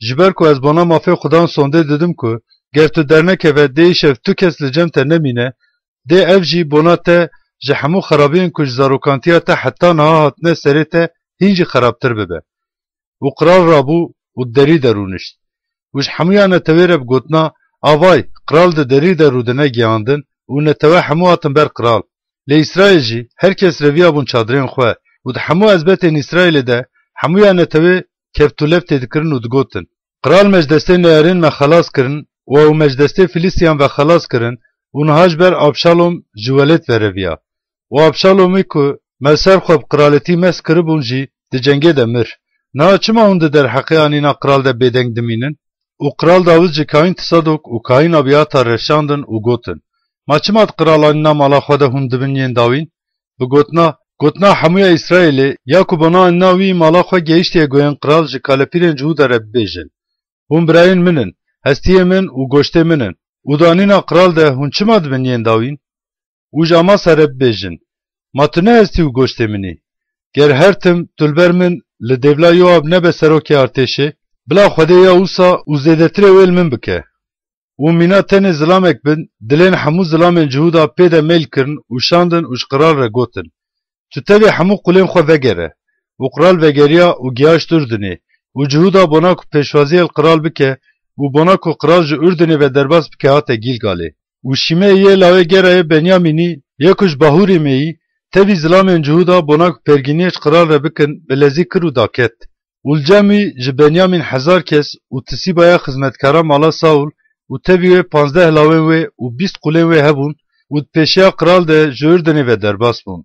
Ji ber ku ez bona mafê xudan sondê didim ku ger tu dernekeve, dê îşev tu kes li cem te nemîne, dê ev jî bona te ji hemû xerabiyên ku ji zarokantiya te heta niha hatine serê te hîn jî xerabtir bibe. Û qral rabû û derî derûnişt. Û ji hemûya netewê re bi gotina, Avay, qral di derî de rûdine giyandin û netewe hemû hatin ber qral. Lê Îsraîl jî her kes reviyabûn çadirên xwe û di hemû ezbetên Îsraîlê de hemûya netewê keft û lev tê dikirin û digotin, Qral me ji destê neyarên me xelas kirin û ew me ji destê Filîstiyan ve xelas kirin û niha ji ber Abşalom ji welêt ve reviya. Û Abşalomî ku me ser xwe bi qiraletî mest kiribûn jî di cengê de mir. Niha çima hûn di derheqê anîna qral de bêdeng dimînin? Û qral Dawid ji kahîn Tisadok û kahîn Abiyatar reşandin û gotin, Ma çima di qral anîna mala xwe de hûn dibin yên dawîn? Bi gotina, gotina hemûya Îsraîlê, ya ku bona anîna wî mala xwe gehiştiye goyên qral ji kalepîrên Cihûda re bibêjin, Hûn birayên min in, hestiyê min û goştê min in, û di anîna qral de hûn çima dibin yên dawîn? Û ji Amasa re bibêjin, Ma tu ne hestî û goştê min î? Ger her tim tu li ber min li dêvla Yoab nebe serokê artêşê, bila Xwedê ya wisa û zêdetirê wê li min bike. Û mîna tenê zilamek bin, dilên hemû zilamên Cihûda pê de meyl kirin û şandin û ji qral re gotin, Tu tevî hemû qulên xwe vegere. Û qral vegeriya û gihaşt Urdinê, û Cihûda bona ku pêşwaziyê li qral bike û bona ku qral ji Urdinê ve derbas bike hate Gîlgalê. Û Şîmeyê yê lawê gera yê Benyamînî, yê ku ji Bahûrîmê yî, tevî zilamên Cihûda bona ku pêrgîniyê ji qral re bikin, bi lezî kir û daket. Û li cem wî ji Benyamîn hezar kes û tisîbaya xizmetkara mala Saûl û tevî wê panzdeh lawên wê û bîst qulên wê hebûn û di pêşiya qral de ji Urdinê ve derbas bûn.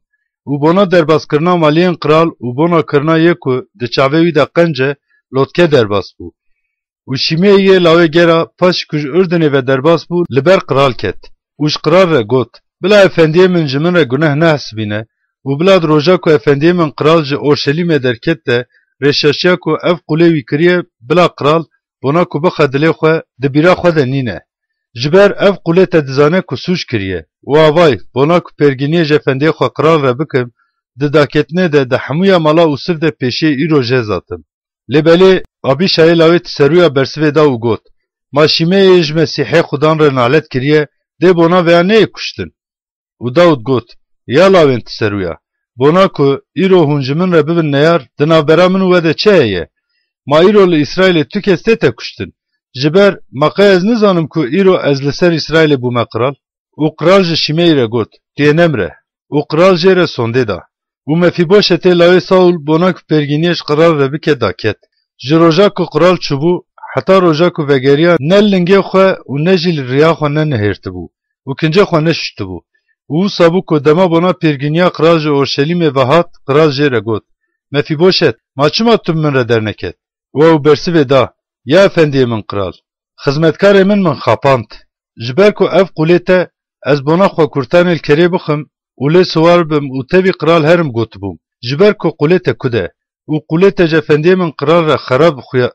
Û bona derbaskirina maliyên qral û bona kirina yê ku di çavê wî de qenc e, lotke derbas bû. Û Şîmeyê yê lawê gera, paşî ku ji Urdinê ve derbas bû, li ber qral ket û ji qral re got, Bila efendiyê min ji min re guneh nehesibîne û bila di roja ku efendiyê min qral ji Orşelîmê derket de rêşaşiya ku ev qulê wî kiriye, bila qral, bona ku bixe dilê xwe, di bîra xwe de nîne. Ji ber ev qulê te dizane ku sûc kiriye û avay, bona ku pêrgîniyê ji efendiyê xwe qral re bikim, di daketinê de di hemûya mala Ûsiv de pêşiyê îro jê zatim. Lê belê Abîşayê lawê Tiserûya bersivê da û got, Ma Şîmeyê ji Mesîhê Xudan re nalet kiriye, dê bona veya neyê kuştin? Û Dawid got, Ya lawên Tiserûya, bona ku îro hûn ji min re bibin neyar, di navbera min û we de çi heye? Ma îro li Îsraîlê tu kes tête kuştin? Ji ber ma qey ez nizanim ku îro ez li ser Îsraîlê bûme qral? Û qral ji Şîmeyî re got, Tu yê nemre. Û qral jê re sondê da. Û Mefîboşetê lawê Saûl bona ku pêrgîniyê ji qral re bike daket. Ji roja ku qral çûbû heta roja ku vegeriya ne li lingê xwe û ne jî li riya xwe nenihêrtibû û kincê xwe neşuştibû. Û wisa bû ku dema bona pêrgîniya qral ji Orşelîmê ve hat, qral jê re got, Mefîboşet, ma çima tu bi min re derneket? Û ew bersivê da, Ya efendiyê min qral, xizmetkarê min min xapand. Ji ber ku ev qulê te, ez bona xwe kurtanê li kerê bixim û lê siwar bim û tevî qral herim gotibûm, ji ber ku qulê te kud e û qulê te ji efendiyê min qral re xerab xuya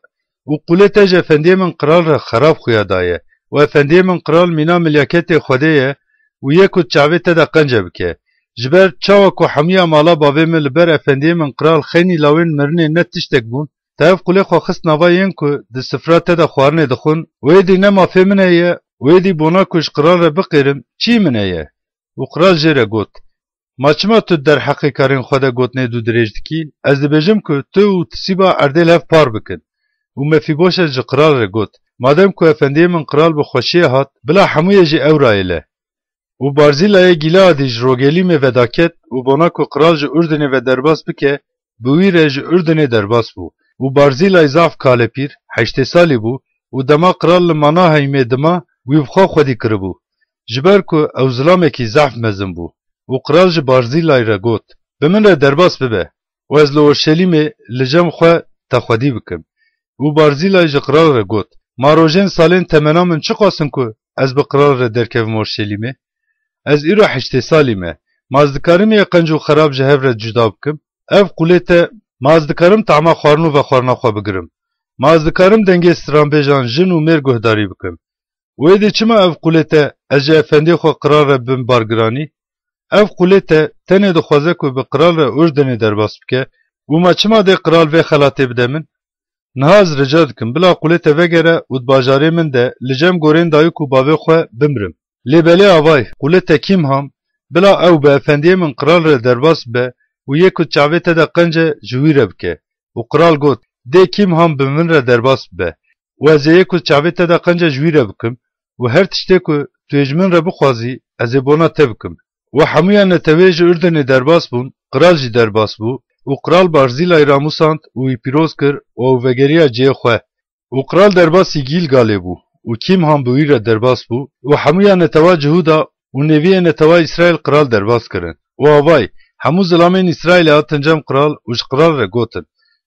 û qulê te ji efendiyê min qral re xerab xuya daye û efendiyê min qral mîna milyaketê Xwedê ye û yê ku çavê te de qence bike. Ji ber çawa ku hemiya mala bavê min li ber efendiyê min qral xeynî lawên mirinê ne tiştek bûn, te ev qulê xwe xist nava yên ku di sifra te de xwarinê dixwin, wê dî ne mafê min heye, wê dî bona ku ji qral re biqêrim, çî min heye? Û qral jê re got, Ma çima tu derheqê karên xwe de gotinê dû dirêj dikî? Ez dibêjim ku tu û tisîba erdê li hev par bikin. Û Mefîboşet ji qral re got, Madem ku efendiyê min qral bi xweşiyê hat, bila hemûyê jî ew rayêle. Û Barzîlayê Gîleadî ji Rogelîmê vedaket û bona ku qral ji Urdinê ve derbas bike, bi wî re ji Urdinê derbas bû. Û Barzîlay zaf kalepîr, heştê salî bû û dema qral li Manaheymê dima, wî bi xwe xwedî kiribû. Ji ber ku ew zilamekî zehf mezin bû. Û qral ji Barzîlay re got, Bi min re derbas bibe û ez li Orşelîmê li cem xwe te xwedî bikim. Û Barzîlay ji qral re got, Ma rojên salên temena min çiqas in ku ez bi qral re derkevim Orşelîmê? Ez îro heştê salî me. Ma ez dikarim yê qenc û xerab ji hev re cuda bikim? Ev qulê te, ma ez dikarim tama xwarin û vexwarina xwe bigirim? Ma ez dikarim dengê stranbêjan jin û mêr guhdarî bikim? Wê dê çima ev qulê te ez ji efendê xwe qral re bim bargiranî? Ev qulê te tenê dixwaze ku bi qral re Urdinê derbas bike û ma çima dê qral vê xelatê bide min? Niha ez rica dikim, bila qulê te vegere û di bajarê min de li cem gorên dayik û bavê xwe bimrim. Lê belê avay, qulê te Kîmham, bila ew bi efendiyê min qral re derbas bibe û yê ku çavê te de qenc e ji wî re bike. Û qral got, Dê Kîmham bi min re derbas bibe û ez ê yê ku çavê te de qenc e ji wî re bikim û her tiştê ku tu yê ji min re bixwazî, ez ê bona te bikim. Û hemûya netewê ji Urdunê derbas bûn, qral jî derbas bû, û qral Barzîlayî ramûsand û wî pîroz kir û ew vegeriya cihê xwe. Û qral derbasî Gîlgalê bû, û Kîmhan bi wî re derbas bû, û hemûya netewa Cihûda û nêviyê netewa Îsraîl qral derbas kirin. Û avayî, hemû zilamên Îsraîlê hatin cem qral û ji qral re gotin,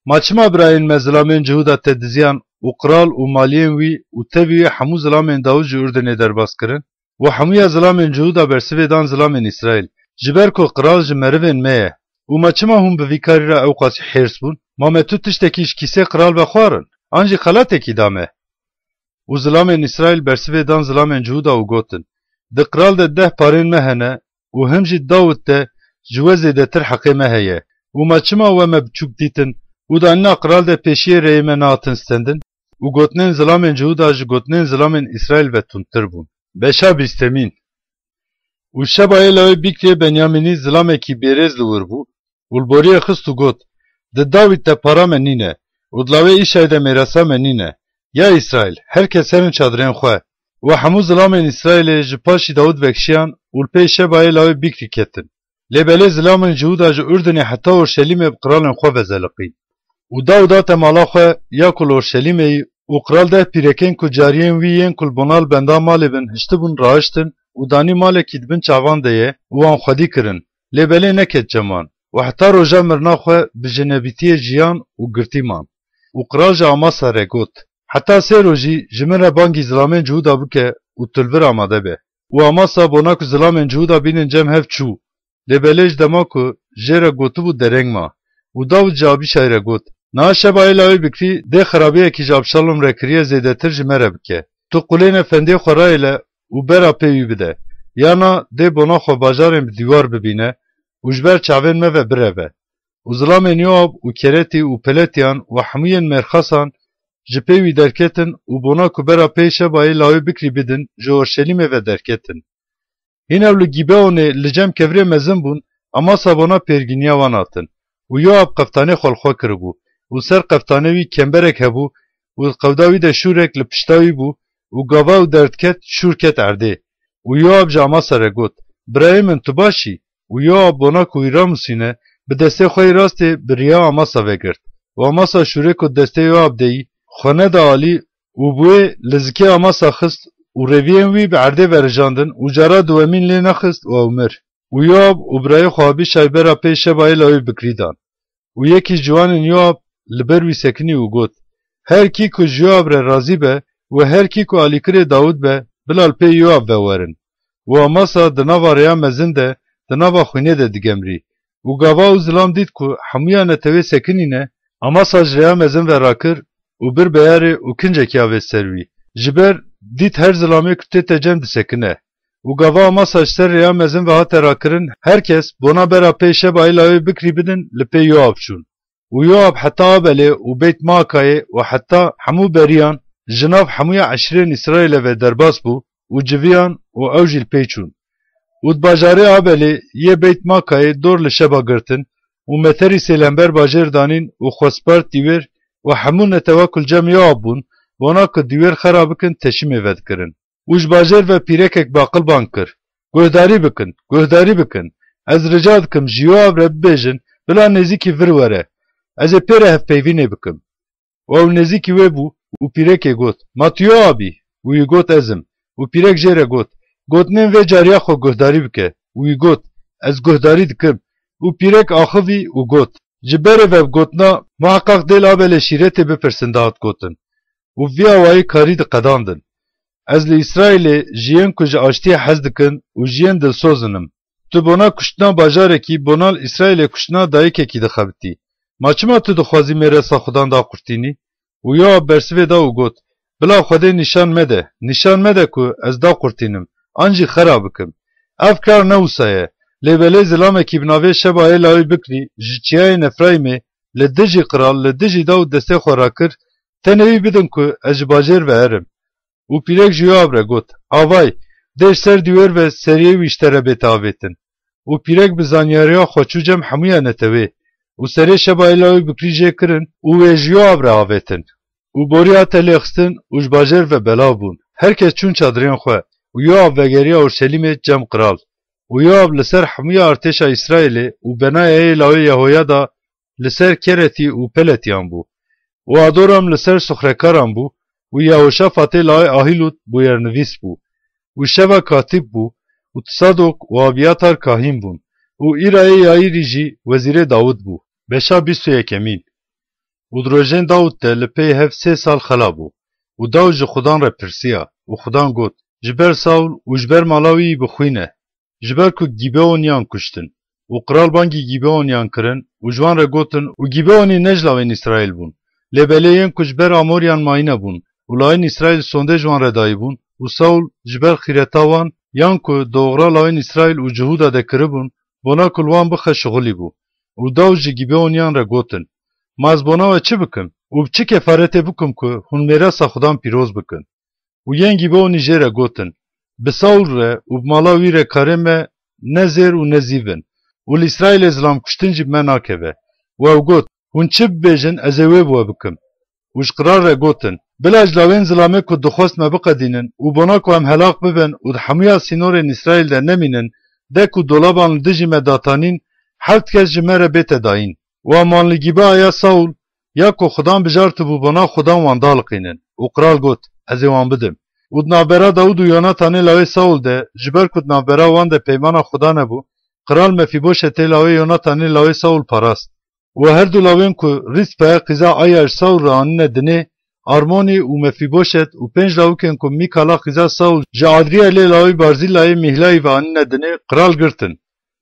Ma çima birayên me zilamên Cihûda te diziyan û qral û maliyên wî û tevî wî hemû zilamên Dawid ji Urdunê derbas kirin? Û hemûya zilamên Cihûda bersivê dan zilamên Îsraîl, ji ber ku qral ji merivên me ye. Û ma çima hûn bi vî karî re ewqasî hêrs bûn? Ma me tu tiştekî ji kîsê qral vexwarin, an jî xelatekî da me? Û zilamên Îsraîl bersivê dan zilamên Cihûda û gotin, Di qral de deh parên me hene û him jî Dawid de ji we zêdetir heqê me heye. Û ma çima we me biçûk dîtin û danîna qral de pêşiyê rêyê me nehatin stendin? Û gotinên zilamên Cihûda ji gotinên zilamên Îsraîl ve tundtir bûn. Beşa bîstemîn. Û Şebayê lawê Bîkriyê Benyamînî zilamekî bêrêz li wir bû û li boriyê xist û got, Di Dawîd de para me nîne û di lawê Îşay de mêrasa me nîne. Ya Îsraîl, her kes herin çadirên xwe. Û hemû zilamên Îsraîlê ji paşî Dawid vekişiyan û li pey Şebayê lawê Bîkrî ketin. Lê belê zilamên Cihûda ji Urdunê heta Orşelîmê bi qiralên xwe ve zeliqîn. Û Dawid hate mala xwe ya ku li Orşelîmê yî û qral deh pîrekên ku cariyên wî yên ku li bona li benda malê bin hiştibûn rahiştin û danî malekî di bin çavan de ye û wan xwedî kirin. Lê belê neket cem wan û heta roja mirina xwe bi jinebîtiyê jiyan û girtî man. Û qral ji Amasa re got, Heta sê rojî ji min re bangî zilamên Cihûda bike û tu li vir amade be. Û Amasa bona ku zilamên Cihûda bînin cem hev çû. Lê belê ji dema ku jê re gotibû dereng ma. Û Dawid ji Abîşay re got, Niha Şebayê lawê Bikrî dê xerabiyekî ji Abşalom re kiriye zêdetir ji me re bike. Tu qulên efendiyê xwe rayêle û bera pê wî bide. Yana dê bona xwe bajarên bi dîwar bibîne û ji ber çavên me ve bireve. Û zilamên Yoab û Keretî û Peletiyan û hemûyên mêrxasan ji pê wî derketin û bona ku bera pê Şebayê lawê Bikrî bidin ji Orşelîmê ve derketin. Hîn ew li Gîbeonê li cem kevirê mezin bûn, Amasa bona pêrgîniya wan hatin. Û Yoab qeftanê xwe li xwe kiribû, û ser qeftanê wî kemberek hebû, û di qewda wî de şûrek li pişta wî bû, û gava ew derdiket, şûr ket erdê. Û Yoab ji Amasa re got, Birayê min, tu baş î? Û Yoab bona ku wî ramusîne, bi destê xwe yê rastê bi riya Amasa vegirt. Û Amasa şûrê ku destê Yoab de yî, xwe neda alî û bi wê li zikê Amasa xist û rêviyên wî bi erdê verijandin û cara duwemîn lê nexist û ew mir. Û Yoab û birayê xwe Abîşay bera pê Şebayê lawê Bikrî dan. Û yekî ji ciwanên Yoab li ber wî sekinî û got, Her kî ku ji Yoab re razî be û her kî ku alîkirê Dawid be, bila li pê Yoab ve werin. Û Amasa di nava rêya mezin de, di nava xwînê de digemrî. Û gava ew zilam dît ku hemûya netewê sekinîne, Amasa ji rêya mezin ve rakir û bir beyarê û kincekî avêt ser wî. Ji ber dît her zilamê ku tête cem disekine. Û gava Amasa ji ser rêya mezin ve hate rakirin, her kes bona bera pê Şebayê lawê Bikrî bidin li pê Yoab çûn. Û Yoab heta Abelê û Beyt Makayê û heta hemû beriyan ji nav hemûya eşîrên Îsraîlê ve derbas bû û civiyan û ew jî li pê çûn. Û di bajarê Abelê yê Beyt Makayê dor li Şeba girtin û meterî sêlember bajêr danîn û xwe spart dîwêr û hemû netewa ku li cem Yoab bûn, bona ku dîwêr xera bikin, teşîmê vedikirin. Û ji bajêr ve pîrekek baqil bang kir, Guhdarî bikin, guhdarî bikin! Ez rica dikim ji Yoab re bibêjin, bila nêzîkî vir were, ez ê pê re hevpeyvînê bikim. Û ew nêzîkî wê bû û pîrekê got, Ma tu Yoab î? Û wî got, Ez im. Û pîrek jê re got, Gotinên vê cariya xwe guhdarî bike. Û wî got, Ez guhdarî dikim. Û pîrek axivî û got, Ji berê ve bi gotina, Muheqeq dê li Abelê şîretê bipirsin dihat gotin. Û bi vî awayî karî diqedandin. Ez li Îsraîlê ji yên ku ji aştiyê hez dikin û ji yên dilsoz in im. Tu bona kuştina bajarekî, bona li Îsraîlê kuştina dayikekî dixebitî. Ma çima tu dixwazî mêresa Xudan daqurtînî? Û Yoab bersivê da û got, Bila Xwedê nîşan mede, nîşan mede ku ez daqurtînim, an jî xera bikim. Ev kar ne wisa ye. Lê belê zilamekî bi navê Şebayê lawê Bikrî ji çiyayên Efrayîmê li dijî qral, li dijî Dawid destê xwe rakir, tenê wî bidin ku ez ji bajêr ve herim. Û pîrek ji Yoab re got, Avay, dê ji ser dîwêr ve seriyê wî ji te re bête avêtin. Û pîrek bi zanyariya xwe çû cem hemûya netewê. Û serê Şebayê lawê Bikrî jê kirin û wê ji Yoab re avêtin. Û borî hate lêxistin û ji bajêr ve belav bûn. Her kes çûn çadirên xwe û Yoav vegeriya Orşelîmê cem qral. Û Yoav li ser hemûya artêşa Îsraîlê û Benayayê lawê Yehoyada li ser Keretî û Peletiyan bû. Û Adoram li ser soxrekaran bû û Yehoşafatê lawê Ahîlûd bûyernivîs bû û Şeva katîb bû û Sadok û Abiyatar kahîn bûn û Îrayê Yaîrî jî wezîrê Dawid bû. Beşa bîst û yekemîn. Û di rojên Dawid de li pey hev sê sal xela bû. Û Dawid ji Xudan re pirsiya û Xudan got, Ji ber Saul û ji ber mala wî bixwîne, ji ber ku Gîbeoniyan kuştin. Û qral bangî Gîbeoniyan kirin û ji wan re gotin, Û Gîbeonî ne ji lawên Îsraîl bûn, lê belê yên ku ji ber Amoriyan mayîne bûn û lawên Îsraîl sondê ji wan re dayîbûn û Saul ji ber xîreta wan, yan ku doxra lawên Îsraîl û Cihûda de kiribûn, bona ku li wan bixe şixulî bû. Û Dawid ji Gîbeoniyan re gotin, Ma ez bona we çi bikim? Û bi çi kefaretê bikim ku hûn mêrasa Xudan pîroz bikin? Û yên Gîbeonî jê re gotin, Bi Saul re û bi mala wî re karê me ne zêr û ne zîv in û li Îsraîlê zilamkuştin jî bi me nakeve. Û ew got, Hûn çi bibêjin, ez ê wê bi we bikim. Û ji qral re gotin, Bila ji lawên zilamê ku dixwest me biqedînin û bona ku em helaq bibin û di hemûya sînorên Îsraîl de nemînin, de ku dolaban li dijî me datanîn, heft kes ji me re bête dayîn. Û em wan li Gîbeaya Saul, ya ku Xudan bijartibû bona Xudan wan daliqînin. Û qral got, Ez ê wan bidim. Û di navbera Dawid û Yonatanê lawê Saul de, ji ber ku di navbera wan de peymana Xuda nebû, qral Mefîboşetê lawê Yonatanê lawê Saul parast. Û her du lawên ku Rîspaya qîza Aya ji Saul re anîne dinê, Armonî û Mefîboşet û pênc lawikên ku Mîkala qîza Saul ji Adriyelê lawê Barzîlayê Mîhlayî ve anîne dinê, qral girtin.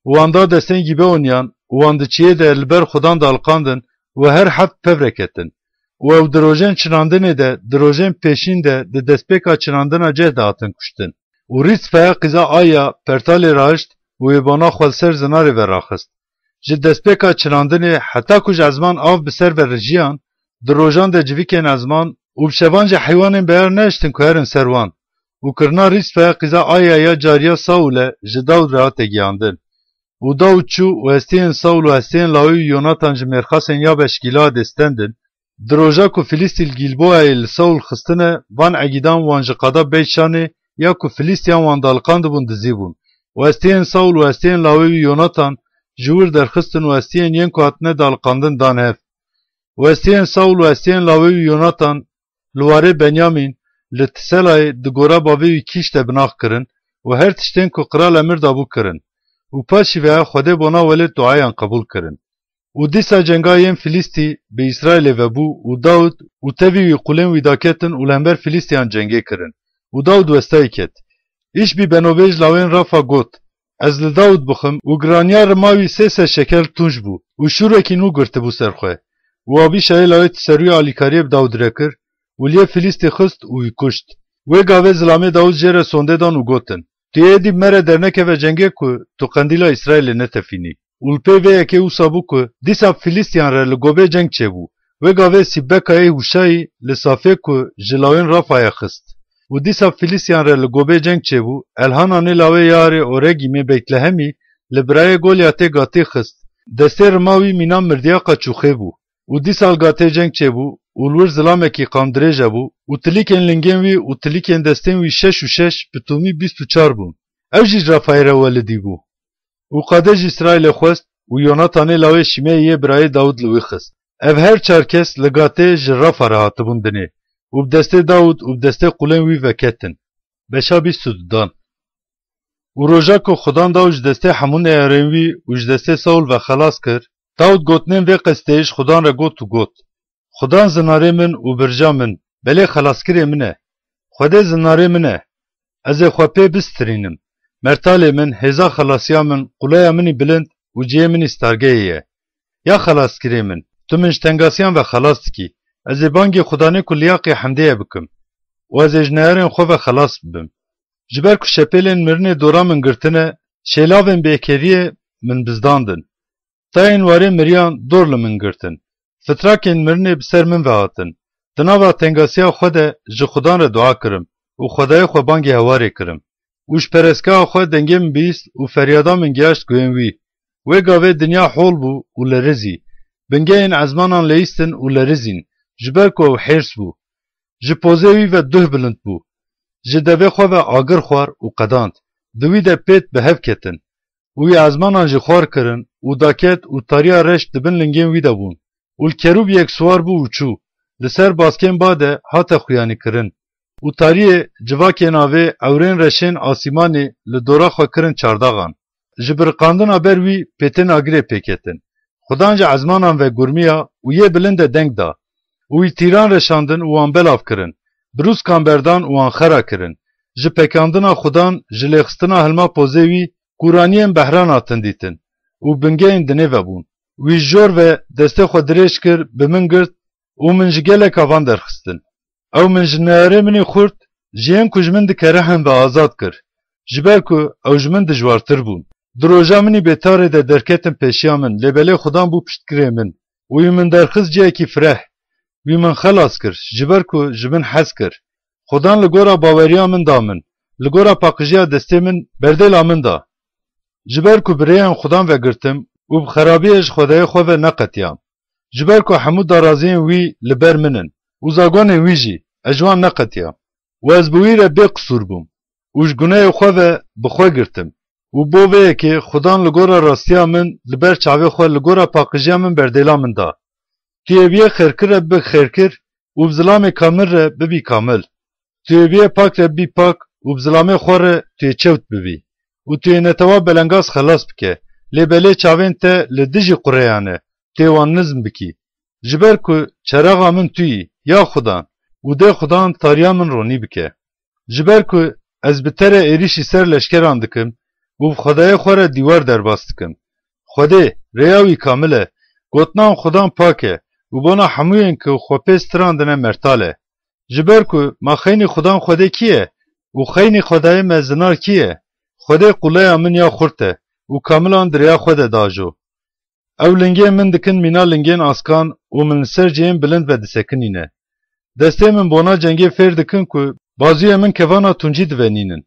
Û wan da destên Gîbeoniyan û wan di çiyê de li ber Xudan daliqandin û her heft pev re ketin. Û ew di rojên çinandinê de, di rojên pêşîn de, di destpêka çinandina ceh de hatin kuştin. Û Rîspaya qîza Aya pertalê rahişt û wê bona xwe li ser zinarê ve raxist. Ji destpêka çinandinê heta ku ji ezman av bi ser ve rijiyan, di rojan de civîkên ezman û bi şevan jî heywanên beyar nehiştin ku herin ser wan. Û kirina Rîspaya qîza Aya ya cariya Saul e ji Dawid re hate giyandin. Û Dawid çû û hestiyên Saul û hestiyên lawê wî Yonatan ji mêrxasên Yabeş Gîleadê stendin. Di roja ku Filîstî li Gîlboayê li Saul xistine, van egîdan wan ji qada Beyt Şanê ya ku Filîstiyan wan daliqandibûn dizîbûn. Û hestiyên Saul û hestiyên lawê wî Yonatan ji wir derxistin û hestiyên yên ku hatine daliqandin dan hev. Û hestiyên Saul û hestiyên lawê wî Yonatan li warê Benyamîn, li Tiselayê di gora bavê wî Kîş de binax kirin û her tiştên ku qral emir dabû kirin. Û paşî ve Xwedê bona welêt duayan qebûl kirin. Û dîsa cenga yên Filîstî bi Îsraîlê ve bû û Dawid û tevî wî qulên wî daketin û li hember Filîstiyan cengê kirin. Û Dawid westayî ket. Îşbî Benobêj lawên Rafa got, Ez li Dawid bixwim û giraniya rima wî sê sed şekel tunc bû û şûrekî nû girtibû ser xwe. Û Abîşayê lawê Tiserûyê alîkariyê bi Dawid re kir û liyê Filîstî xist û wî kuşt. Wê gavê zilamê Dawid jê re sondê dan û gotin, Tu yê êdî bi me re dernekeve cengê ku tu qendîla Îsraîlê netefînî. Û li pê vê yekê wisa bû ku dîsa Filîstiyan re li Gobê ceng çêbû. Wê gavê Sîbbekayê Hûşayî li Safê ku ji lawên Rafayê xist. Û dîsa Filîstiyan re li Gobê ceng çêbû, Elhananê lawê Yaarê Oregîmê Beytlehemî li birayê Golyatê Gatî xist. Destê rima wî mîna mirdiyaqa çûxê bû. Û dîsa li Gatê ceng çêbû û li wir zilamekî qamdirêje bû û tilîkên lingên wî û tilîkên destên wî şeş û şeş bi tûmî bîst û çar bûn. Ew jî ji Rafayê re welidî bû. Û qadê ji Îsraîlê xwest û Yonatanê lawê Şîmeyê yê birayê Dawid li wî xist. Ev her çar kes li Gatê ji Rafa re hatibûn dinê û bi destê Dawid û bi destê qulên wî ve ketin. Beşa bîst û dudan. Û roja ku Xudan Dawid ji destê hemû neyarên wî û ji destê Saul ve xelas kir, Dawid gotinên vê qesteyê ji Xudan re got û got, Xudan zinarê min û birca min, belê xelaskirê min e. Xwedê zinarê min e. Ez ê xwe pê bistirînim. Mertalê min, hêza xelasiya min, quleya min î bilind û cihê min î stargehê ye. Ya xelaskirê min, tu min ji tengasiyan ve xelas dikî. Ez ê bangê Xudanê ku liyaqê hemdê ye bikim û ez ê ji neyarên xwe ve xelas bibim. Ji ber ku şepêlên mirinê dora min girtine, şêlavên bêkeriyê min bizdandin. Tayên warê miriyan dor li min girtin. Fitrakên mirinê bi ser min ve hatin. Di nava tengasiya xwe de ji Xudan re dua kirim û Xwedayê xwe bangê hewarê kirim. Û ji perestgeha xwe dengê min bihîst û feryada min gihaşt guhên wî. Wê gavê dinya hol bû û lerizî. Bingehên ezmanan leyîstin û lerizîn, ji ber ku ew hêrs bû. Ji pozê wî ve duh bilind bû. Ji devê xwe ve agir xwar û qedand. Di wî de pêt bi hev ketin. Û wî ezmanan jî xwar kirin û daket û tariya reş di bin lingên wî de bûn. Û li kerûb yek siwar bû û çû. Li ser baskên ba de hate xuyanîkirin. Û tariyê civakê navê ewrên reşên asîmanê li dora xwe kirin çardaxan. Ji biriqandina ber wî pêtên agirê pêketin. Xudan ji ezmanan ve gurmiya û yê bilind de deng da. Û wî tîran reşandin û wan belav kirin. Birûskan berdan û wan xera kirin. Ji pekandina Xudan, ji lêxistina hilma pozê wî, kûraniyên behran hatin dîtin û bingehên dinê ve bûn. Wî jor ve destê xwe dirêj kir, bi min girt û min ji gelek avan derxistin. Ew min ji neyarê min ê xurt, ji yên ku ji min dikerihin ve azad kir, ji ber ku ew ji min dijwartir bûn. Di roja min î bêtarê de derketin pêşiya min, lê belê Xudan bû piştgirê min û wî min derxist cihekî fireh. Wî min xelas kir, ji ber ku ji min hez kir. Xudan li gora baweriya min da min, li gora paqijiya destê min berdêla min da. Ji ber ku bi rêyên Xudan vegirtim û bi xerabiyê ji Xwedayê xwe ve neqetiyam. Ji ber ku hemû daraziyên wî li ber min in û zagonên wî jî, ez ji wan neqetiyam. Û ez bi wî re bê qisûr bûm û ji guneyê xwe ve bi xwe girtim. Û bo vê yekê Xudan li gora rastiya min, li ber çavê xwe, li gora paqijiya min berdêla min da. Tu yê bi yê xêrkir re bibe xêrkir û bi zilamê kamil re bibî kamil. Tu yê bi yê pak re bibî pak û bi zilamê xwe re tu yê çewt bibî. Û tu yê netewa belengaz xelas bike. Lê belê çavên te li dijî qureyan e, tu yê wan nizm bikî. Ji ber ku çeraxa min tu yî, ya Xudan, û dê Xudan tariya min ronî bike. Ji ber ku ez bi te re êrîşî ser leşkeran dikim û bi Xwedayê xwe re dîwar derbas dikim. Xwedê, rêya wî kamil e, gotinan Xudan pak e û bona hemûyên ku xwe pê stirandine mertal e. Ji ber ku ma xeynî Xudan Xwedê kî ye û xeynî Xwedayê me zinar kî ye? Xwedê qûleya min ya xurt e û kamilan di rêya xwe de dajo. Ew lingên min dikin mîna lingên askan û min li ser cihên bilind ve disekinîne. Destê min bona cengê fêr dikin ku bazûyê min kevana tuncî divenînin.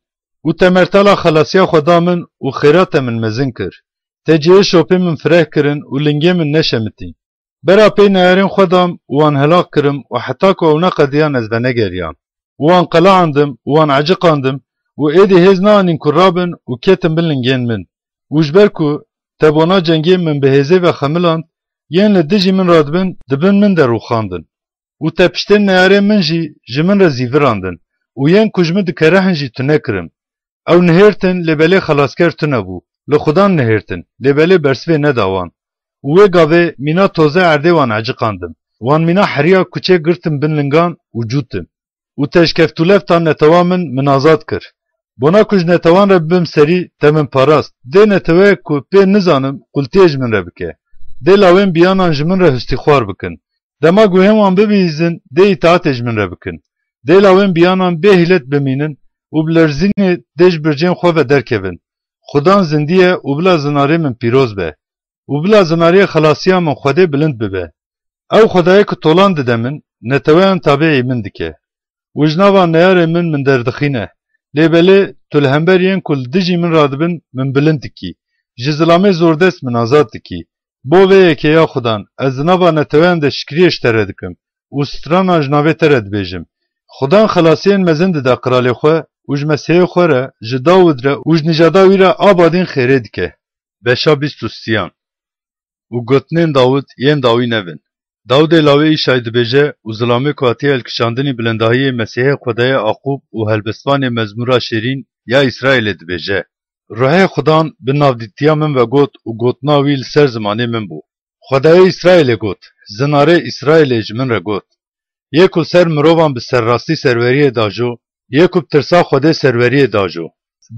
Û te mertala xelasiya xwe da min û xêra te min mezin kir. Te cihê şopê min fireh kirin û lingê min neşemitî. Bera pey neyarên xwe dam û wan helaq kirim û heta ku ew neqediyan ez venegeriyam. Û wan qeleandim û wan eciqandim û êdî hêz neanîn ku rabin û ketin bin lingên min. Û ji ber ku te bona cengê min bi hêzê ve xemiland, yên li dijî min radibin, di bin min de rûxandin. Û te piştên neyarên min jî ji min re zîvirandin û yên ku ji min dikerihin jî tune kirin. Ew nihêrtin, lê belê xelasker tune bû. Li Xudan nihêrtin, lê belê bersivê neda wan. Û wê gavê mîna toze erdê wan eciqandim. Wan mîna heriya kuçê girtin bin lingan û cûtin. Û te ji keftûlefta netewa min, min azad kir. Bona ku ji netewan re bibim serî, te min parast. Dê neteweyek ku pê nizanim, qultiyê ji min re bike. Dê lawên biyanan ji min re hustîxwar bikin. Dema guhên wan bibihîzin, dê îtaetê ji min re bikin. Dê lawên biyanan bê hîlet bimînin û bi lerzînê dê ji bircên xwe ve derkevin. Xudan zindî ye û bila zinarê min pîroz be. Û bila zinariyê xelasiya min Xwedê bilind bibe. Ew Xwedayê ku tolan dide min, neteweyan tabiî min dike. Û ji nava neyarê min, min derdixîne. Lê belê tu li hember yên ku li dijî min radibin, min bilind dikî. Ji zilamê zordest min azad dikî. Bo vê yekê ya Xudan, ez di nava neteweyan de şikriyê ji te re dikim û strana ji navê te re dibêjim. Xudan xelasiyên mezin dide qiralê xwe û ji Mesihê xwe re, ji Dawid re û ji nijada wî re abadîn xêrê dike. Beşa bîst û sêyan. Û gotinên Dawid yên dawî nevin. Dawidê lawê Îşay dibêje û zilamê ku hatiye hilkişandinî bilindahiyê Mesihê Xwedayê Aqûb û helbestvanê mezmûra şêrîn ya Îsraîlê dibêje. Ruhê Xudan bi navdîtiya min ve got û gotina wî li ser zimanê min bû. Xwedayê Îsraîlê got, zinarê Îsraîlê ji min re got, yê ku li ser mirovan bi serrastî serweriyê dajo, yê ku bi tirsa Xwedê serweriyê dajo.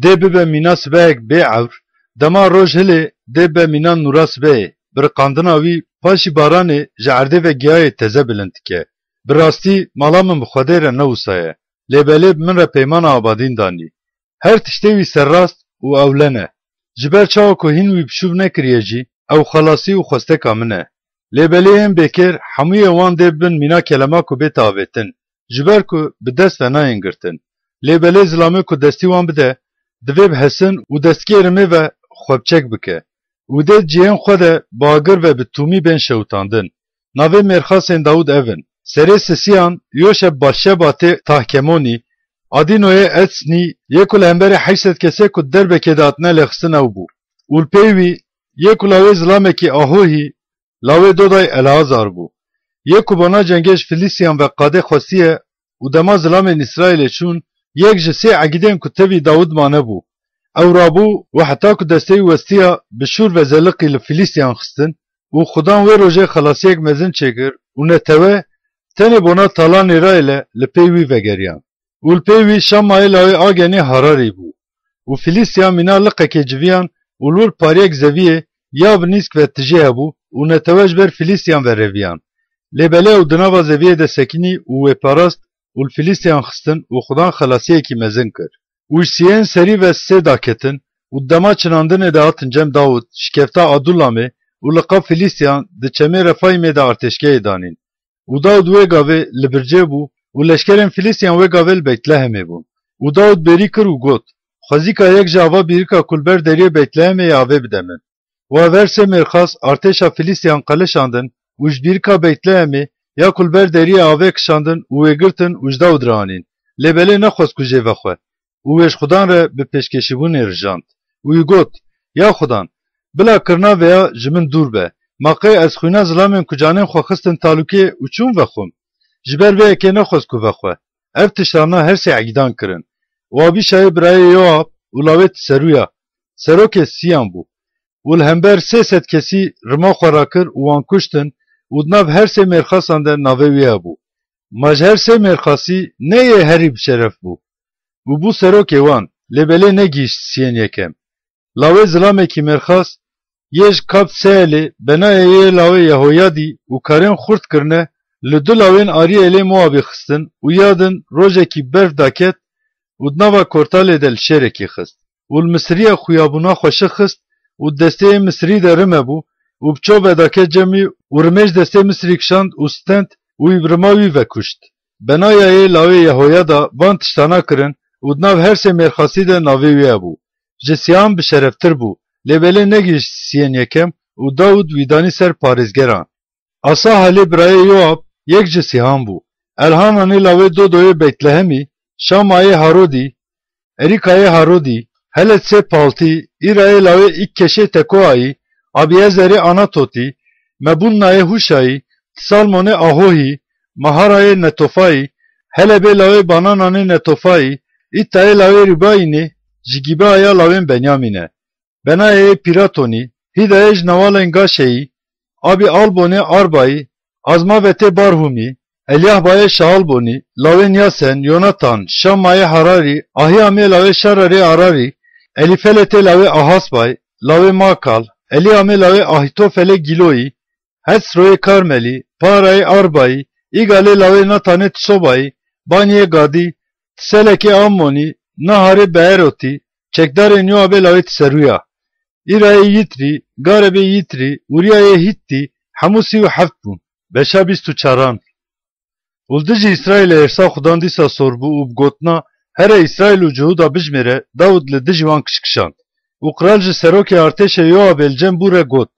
Dê bibe mîna sibehek bê ewr, dema roj hilê, dê bibe mîna nûra sibehê, bi riqandina wî paşî baranê ji erdê ve giyayê teze bilind dike. Bi rastî mala min bi Xwedê re ne wisa ye, lê belê bi min re peymana abadîn danî. Her tiştê wî serrast û ewlen e. Ji ber çawa ku hîn wî bi şûv nekiriye jî, ew xelasî û xwesteka min e. Lê belê yên bêkêr, hemûyê wan dê bibin mîna kelema ku bête avêtin, ji ber ku bi dest ve nayên girtin. Lê belê zilamê ku destî wan bide, divê bihesin û destgêrê me ve xwe bi çek bike. Û dê di cihên xwe de bi agir ve bi tûmî bên şewitandin. Navê mêrxasên Dawid ev in: Serê Sisiyan, Yoşeb Başşeba tê Tahkemonî, Adînoyê Etsnî yê ku li hemberî heşt sed kesê ku derbekê de hatine lêxistin ew bû. Û li pey wî yê ku lawê zilamekî Ahohî, lawê Doday Eleazar bû. Yê ku bona cengê ji Filîstiyan ve qadê xwestiye û dema zilamên Îsraîlê çûn, yek ji sê egîdên ku tevî Dawid mane bû. Ew rabû û heta ku destê wî westiya bi şûr ve zeliqî li Filîstiyan xistin û Xudan wê rojê xelasiyek mezin çêkir û netewe tenê bona talanê rayê le li pey wî vegeriyan. Û li pey wî Şammayê lawê Agenê Hararî bû. Û Filîstiyan mîna liqekê civiyan û li wir pariyek zeviyê ya bi nîsk ve tijê hebû û netewe ji ber Filîstiyan ve reviyan. Lê belê ew di nava zeviyê de sekinî û wê parast û li Filîstiyan xistin û Xudan xelasiyekî mezin kir. Û ji siyên serî ve sê daketin û di dema çinandinê de hatin cem Dawid, şikefta Adulamê û li qab Filîstiyan di çemê Refayîmê de artêşgehê danîn. Û Dawid wê gavê li bircê bû û leşkerên Filîstiyan wê gavê li Beytlehemê bûn. Û Dawid bêrî kir û got, Xwezîka yek ji ava bîrika ku li ber deriyê Beytlehemê ye avê bide min. Û ev her sê mêrxas artêşa Filîstiyan qelişandin û ji bîrika Beytlehemê ya ku li ber deriyê avê kişandin û wê girtin û ji Dawid re anîn. Lê belê nexwest ku jê vexwe û wê ji Xudan re bi pêşkêşîbûnê rijand. Û wî got, Ya Xudan, bila kirina vêya ji min dûr be. Ma qey ez xwîna zilamên ku canên xwe xistin talûkê û çûn vexwim? Ji ber vê yekê nexwest ku vexwe. Ev tiştana her sê egîdan kirin. Û Abîşayê birayê Yoab û lawê Tiserûya, serokê Siyan bû. Û li hember sê sed kesî rima xwe rakir û wan kuştin û di nav her sê mêrxasan de navê wî hebû. Ma ji her sê mêrxasî ne yê herî bi şeref bû. Û bû serokê wan, lê belê negihîşt siyên yekem. Lawê zilamekî mêrxas yê ji Kab Seelê, benayê yê lawê Yehoyadî û karên xurt kirine, li du lawên ariyê êlê Moabî xistin û ya din rojekî berf daket û di nava kortalê de li şêrekî xist. Û li Misiriya xuyabûna xweşik xist û destê yê Misirî de rime bû û bi ço ve daket cem wî û rimêj destê Misirî kişand û stend û wî bi rima wî ve kuşt. Benaya yê lawê Yehoyada van tiştana kirin û di nav her sê mêrxasî de navê wî hebû. Ji Siyan bi şereftir bû, lê belê negihişt siyên yekem û Dawid wî danî ser parêzgeran. Asahelê birayê Yoab yek ji Sihan bû. Elhananê lawê Dodoyê Beytlehemî, Şamayê Harodî, Erîkayê Harodî, Heletsê Paltî, Îrayê lawê Îkkeşê Tekoayî, Abîezerê Anatotî, Mebunnayê Hûşayî, Salmonê Ahohî, Maharayê Netofayî, Helebê lawê Banananê Netofayî, Îtayê lawê Rîbayînê, ji Gîbeaya lawên Benyamîn e. Benayê Pîratonî, Hîdayê ji newalên Gaşeyî, Abî Albonê Arbayî, Azmavetê Barhûmî, Elyahbayê Şaalbonî, lawên Yasen, Yonatan, Şammayê Hararî, Ahîamê lawê Şararê Ararî, Elîfeletê lawê Ahasbay, lawê Makal, Elîamê lawê Ahîtofelê Gîloyî, Hetsroyê Karmelî, Parayê Arbayî, Îgalê lawê Natanê Tisobayî, Baniyê Gadî, Tiselekê Ammonî, Naharê Beerotî, çekdarên Yoabê lawê Tiserûya, Îrayê Yîtrî, Garebê Yîtrî, Ûriyayê Hîttî, hemû sî û heft bûn. Beşa bîst û çaran. Û li dijî Îsraîlê hêrsa Xudan dîsa sor bû û bi gotina, Here Îsraîl û Cihûda bijmêre, Dawid li dijî wan kişkişand. Û qral ji serokê artêşê Yoabê li cem bû re got,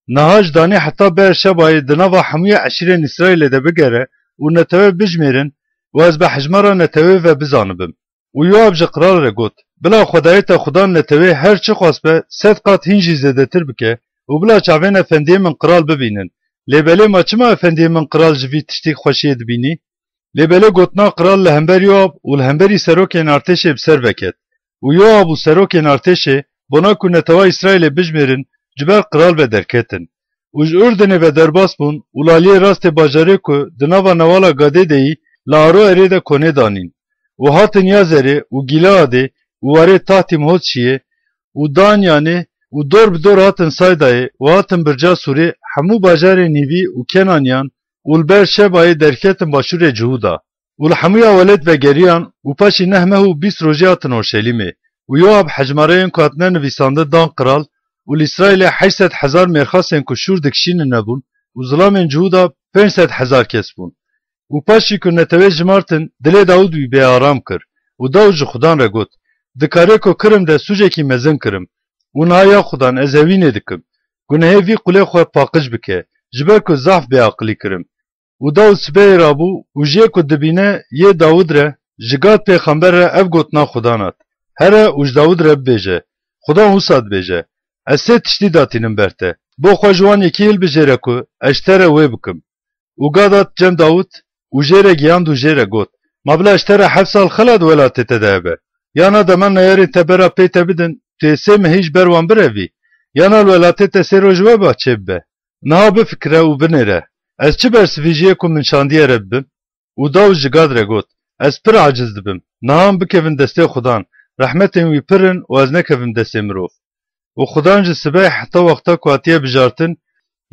Niha ji Danê heta Beerşebayê di nava hemûyê eşîrên Îsraîlê de bigere û netewe bijmêrin û ez bi hejmara netewê ve bizanibim. Û Yoab ji qral re got, Bila Xwedayê te Xudan netewê her çiqas be sed qat hîn jî zêdetir bike û bila çavên efendiyê min qral bibînin. Lê belê ma çima efendiyê min qral ji vî tiştî xweşiyê dibînî? Lê belê gotina qral li hember Yoab û li hemberî serokên artêşê bi ser ve ket. Û Yoab û serokên artêşê, bona ku netewa Îsraîlê bijmêrin, ji ber qral ve derketin. Û ji Urdinê ve derbas bûn û li aliyê rastê bajarê ku di nava newala Gadê de yî, li Aroerê de konê danîn. Û hatin Yazerê û Gîleadê û warê Tahtîmhotşiyê û Danyanê û dor bi dor hatin Saydayê û hatin Birca Sûrê, hemû bajarê Nîvî û Kenaniyan û li Beerşebayê derketin başûrê Cihûda. Û li hemûya welêt vegeriyan û paşî neh meh û bîst rojê hatin Orşelîmê. Û Yoab hejmareyên ku hatine nivîsandin dan qral û li Îsraîlê heşt sed hezar mêrxasên ku şûr dikişînin nebûn û zilamên Cihûda pênc sed hezar kes bûn. Û paşî ku netewê jimartin, dilê Dawid wî bêaram kir û Dawid ji Xudan re got, Di karê ku kirim de sûcekî mezin kirim û niha ya Xudan ez hevînê dikim, gunehê vî qulê xwe paqij bike, ji ber ku zehf bêaqilî kirim. Û Dawid sibehê rabû û jê ku dibîne yê Dawid re, Ji Gad pêxember re ev gotina Xudan hat: Here û ji Dawid re bibêje: Xudan wisa dibêje: Ez sê tiştî datînim ber te. Bo xwe ji wan yekî hilbijêre ku ez ji te re wê bikim. Û Gad hat cem Dawid û jê re giyand û jê re got: Ma bila ji te re heft sal xela di welatê te de hebe? Ya na dema neyarên te bera pê te bidin, tu yê sê mehî ji ber wan birevî? Ya na li welatê te sê roj weba çêbibe? Niha bifikire û binêre, ez çi bersivî ji yê ku min şandiye re bibim? Û Dawid ji Gad re got: Ez pir aciz dibim. Niha em bikevin destê Xudan. Rehmetên wî pir in û ez nekevim destê mirov. Û Xudan ji sibehê heta wexta ku hatiye bijartin,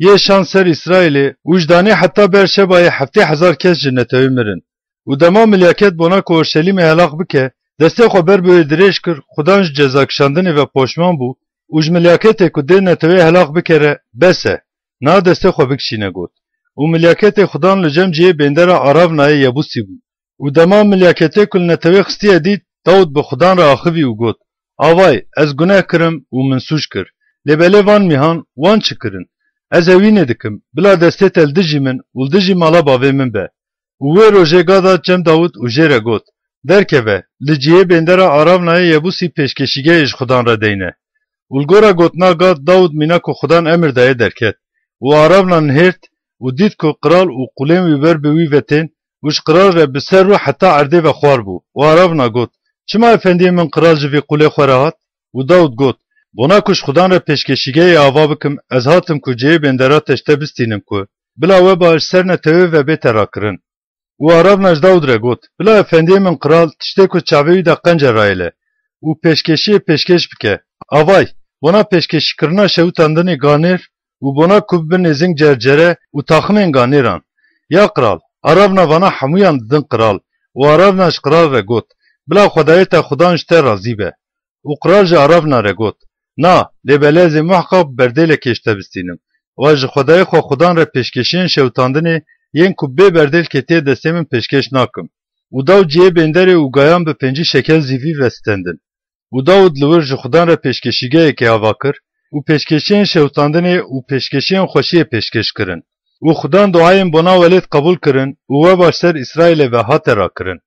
yê şand ser Îsraîlê û ji danê heta ber şebayê heftê hezar kes ji netewê mirin. Û dema milyaket bona ku Orşelîmê helaq bike, destê xwe ber bi wê dirêj kir, Xudan ji cezakişandinê ve poşman bû û ji milyaketê ku dê netewê helaq bike re bes e, niha destê xwe bikişîne got. Û milyaketê Xudan li cem cihê bêndera Aravnayê Yebûsî bû. Û dema milyaketê ku li netewê xistiye dît, Dawid bi Xudan re axivî û got: Avay, ez guneh kirim û min sûc kir. Lê belê van mîhan, wan çi kirin? Ez hewînê dikim, bila destê te li dijî min û li dijî mala bavê min be. Û wê rojê Gad hat cem Dawid û jê re got: Derkeve, li cihê bêndera Aravnayê Yebûsî pêşkêşîgehê ji Xudan re deyne. Û li gora gotina Gad, Dawid mîna ku Xudan emir daye derket. Û Aravna nihêrt û dît ku qral û qûlên wî ber bi wî ve tên û ji qral re bi ser rû heta erdê ve xwar bû. Û Aravna got: Çima efendiyê min qral ji vî qûlê xwe re hat? Û Dawid got: Bona ku ji Xudan re pêşkêşîgehê ava bikim, ez hatim ku cihê bêndera te ji te bistînim ku bila weba ji ser netewê ve bête rakirin. Û Aravna ji Dawid re got: Bila efendiyê min qral tiştê ku çavê wî de qenc e rayêle û pêşkêşiyê pêşkêş bike. Avay, bona pêşkêşîkirina şewitandinê ganêr û bona ku bibin êzing cercere û taximên ganêran. Ya qral, Aravna vana hemûyan didin qral û Aravna ji qral re got: Bila Xwedayê te Xudan ji te razî be. Û qral ji Aravna re got: Na, lê belê ez ê muheqeq bi berdêlekê ji te bistînim. Û ez ji Xwedayê xwe Xudan re pêşkêşiyên şewitandinê yên ku bê berdêl ketiye destê min pêşkêş nakim. Û Dawid cihê bênderê û gayan bi pêncî şekel zîvî ve stendin. Û Dawid li wir ji Xudan re pêşkêşîgehekê ava kir û pêşkêşiyên şewitandinê û pêşkêşiyên xweşiyê pêşkêş kirin. Û Xudan duayên bona welêt qebûl kirin û weba ji ser Îsraîlê ve hate rakirin.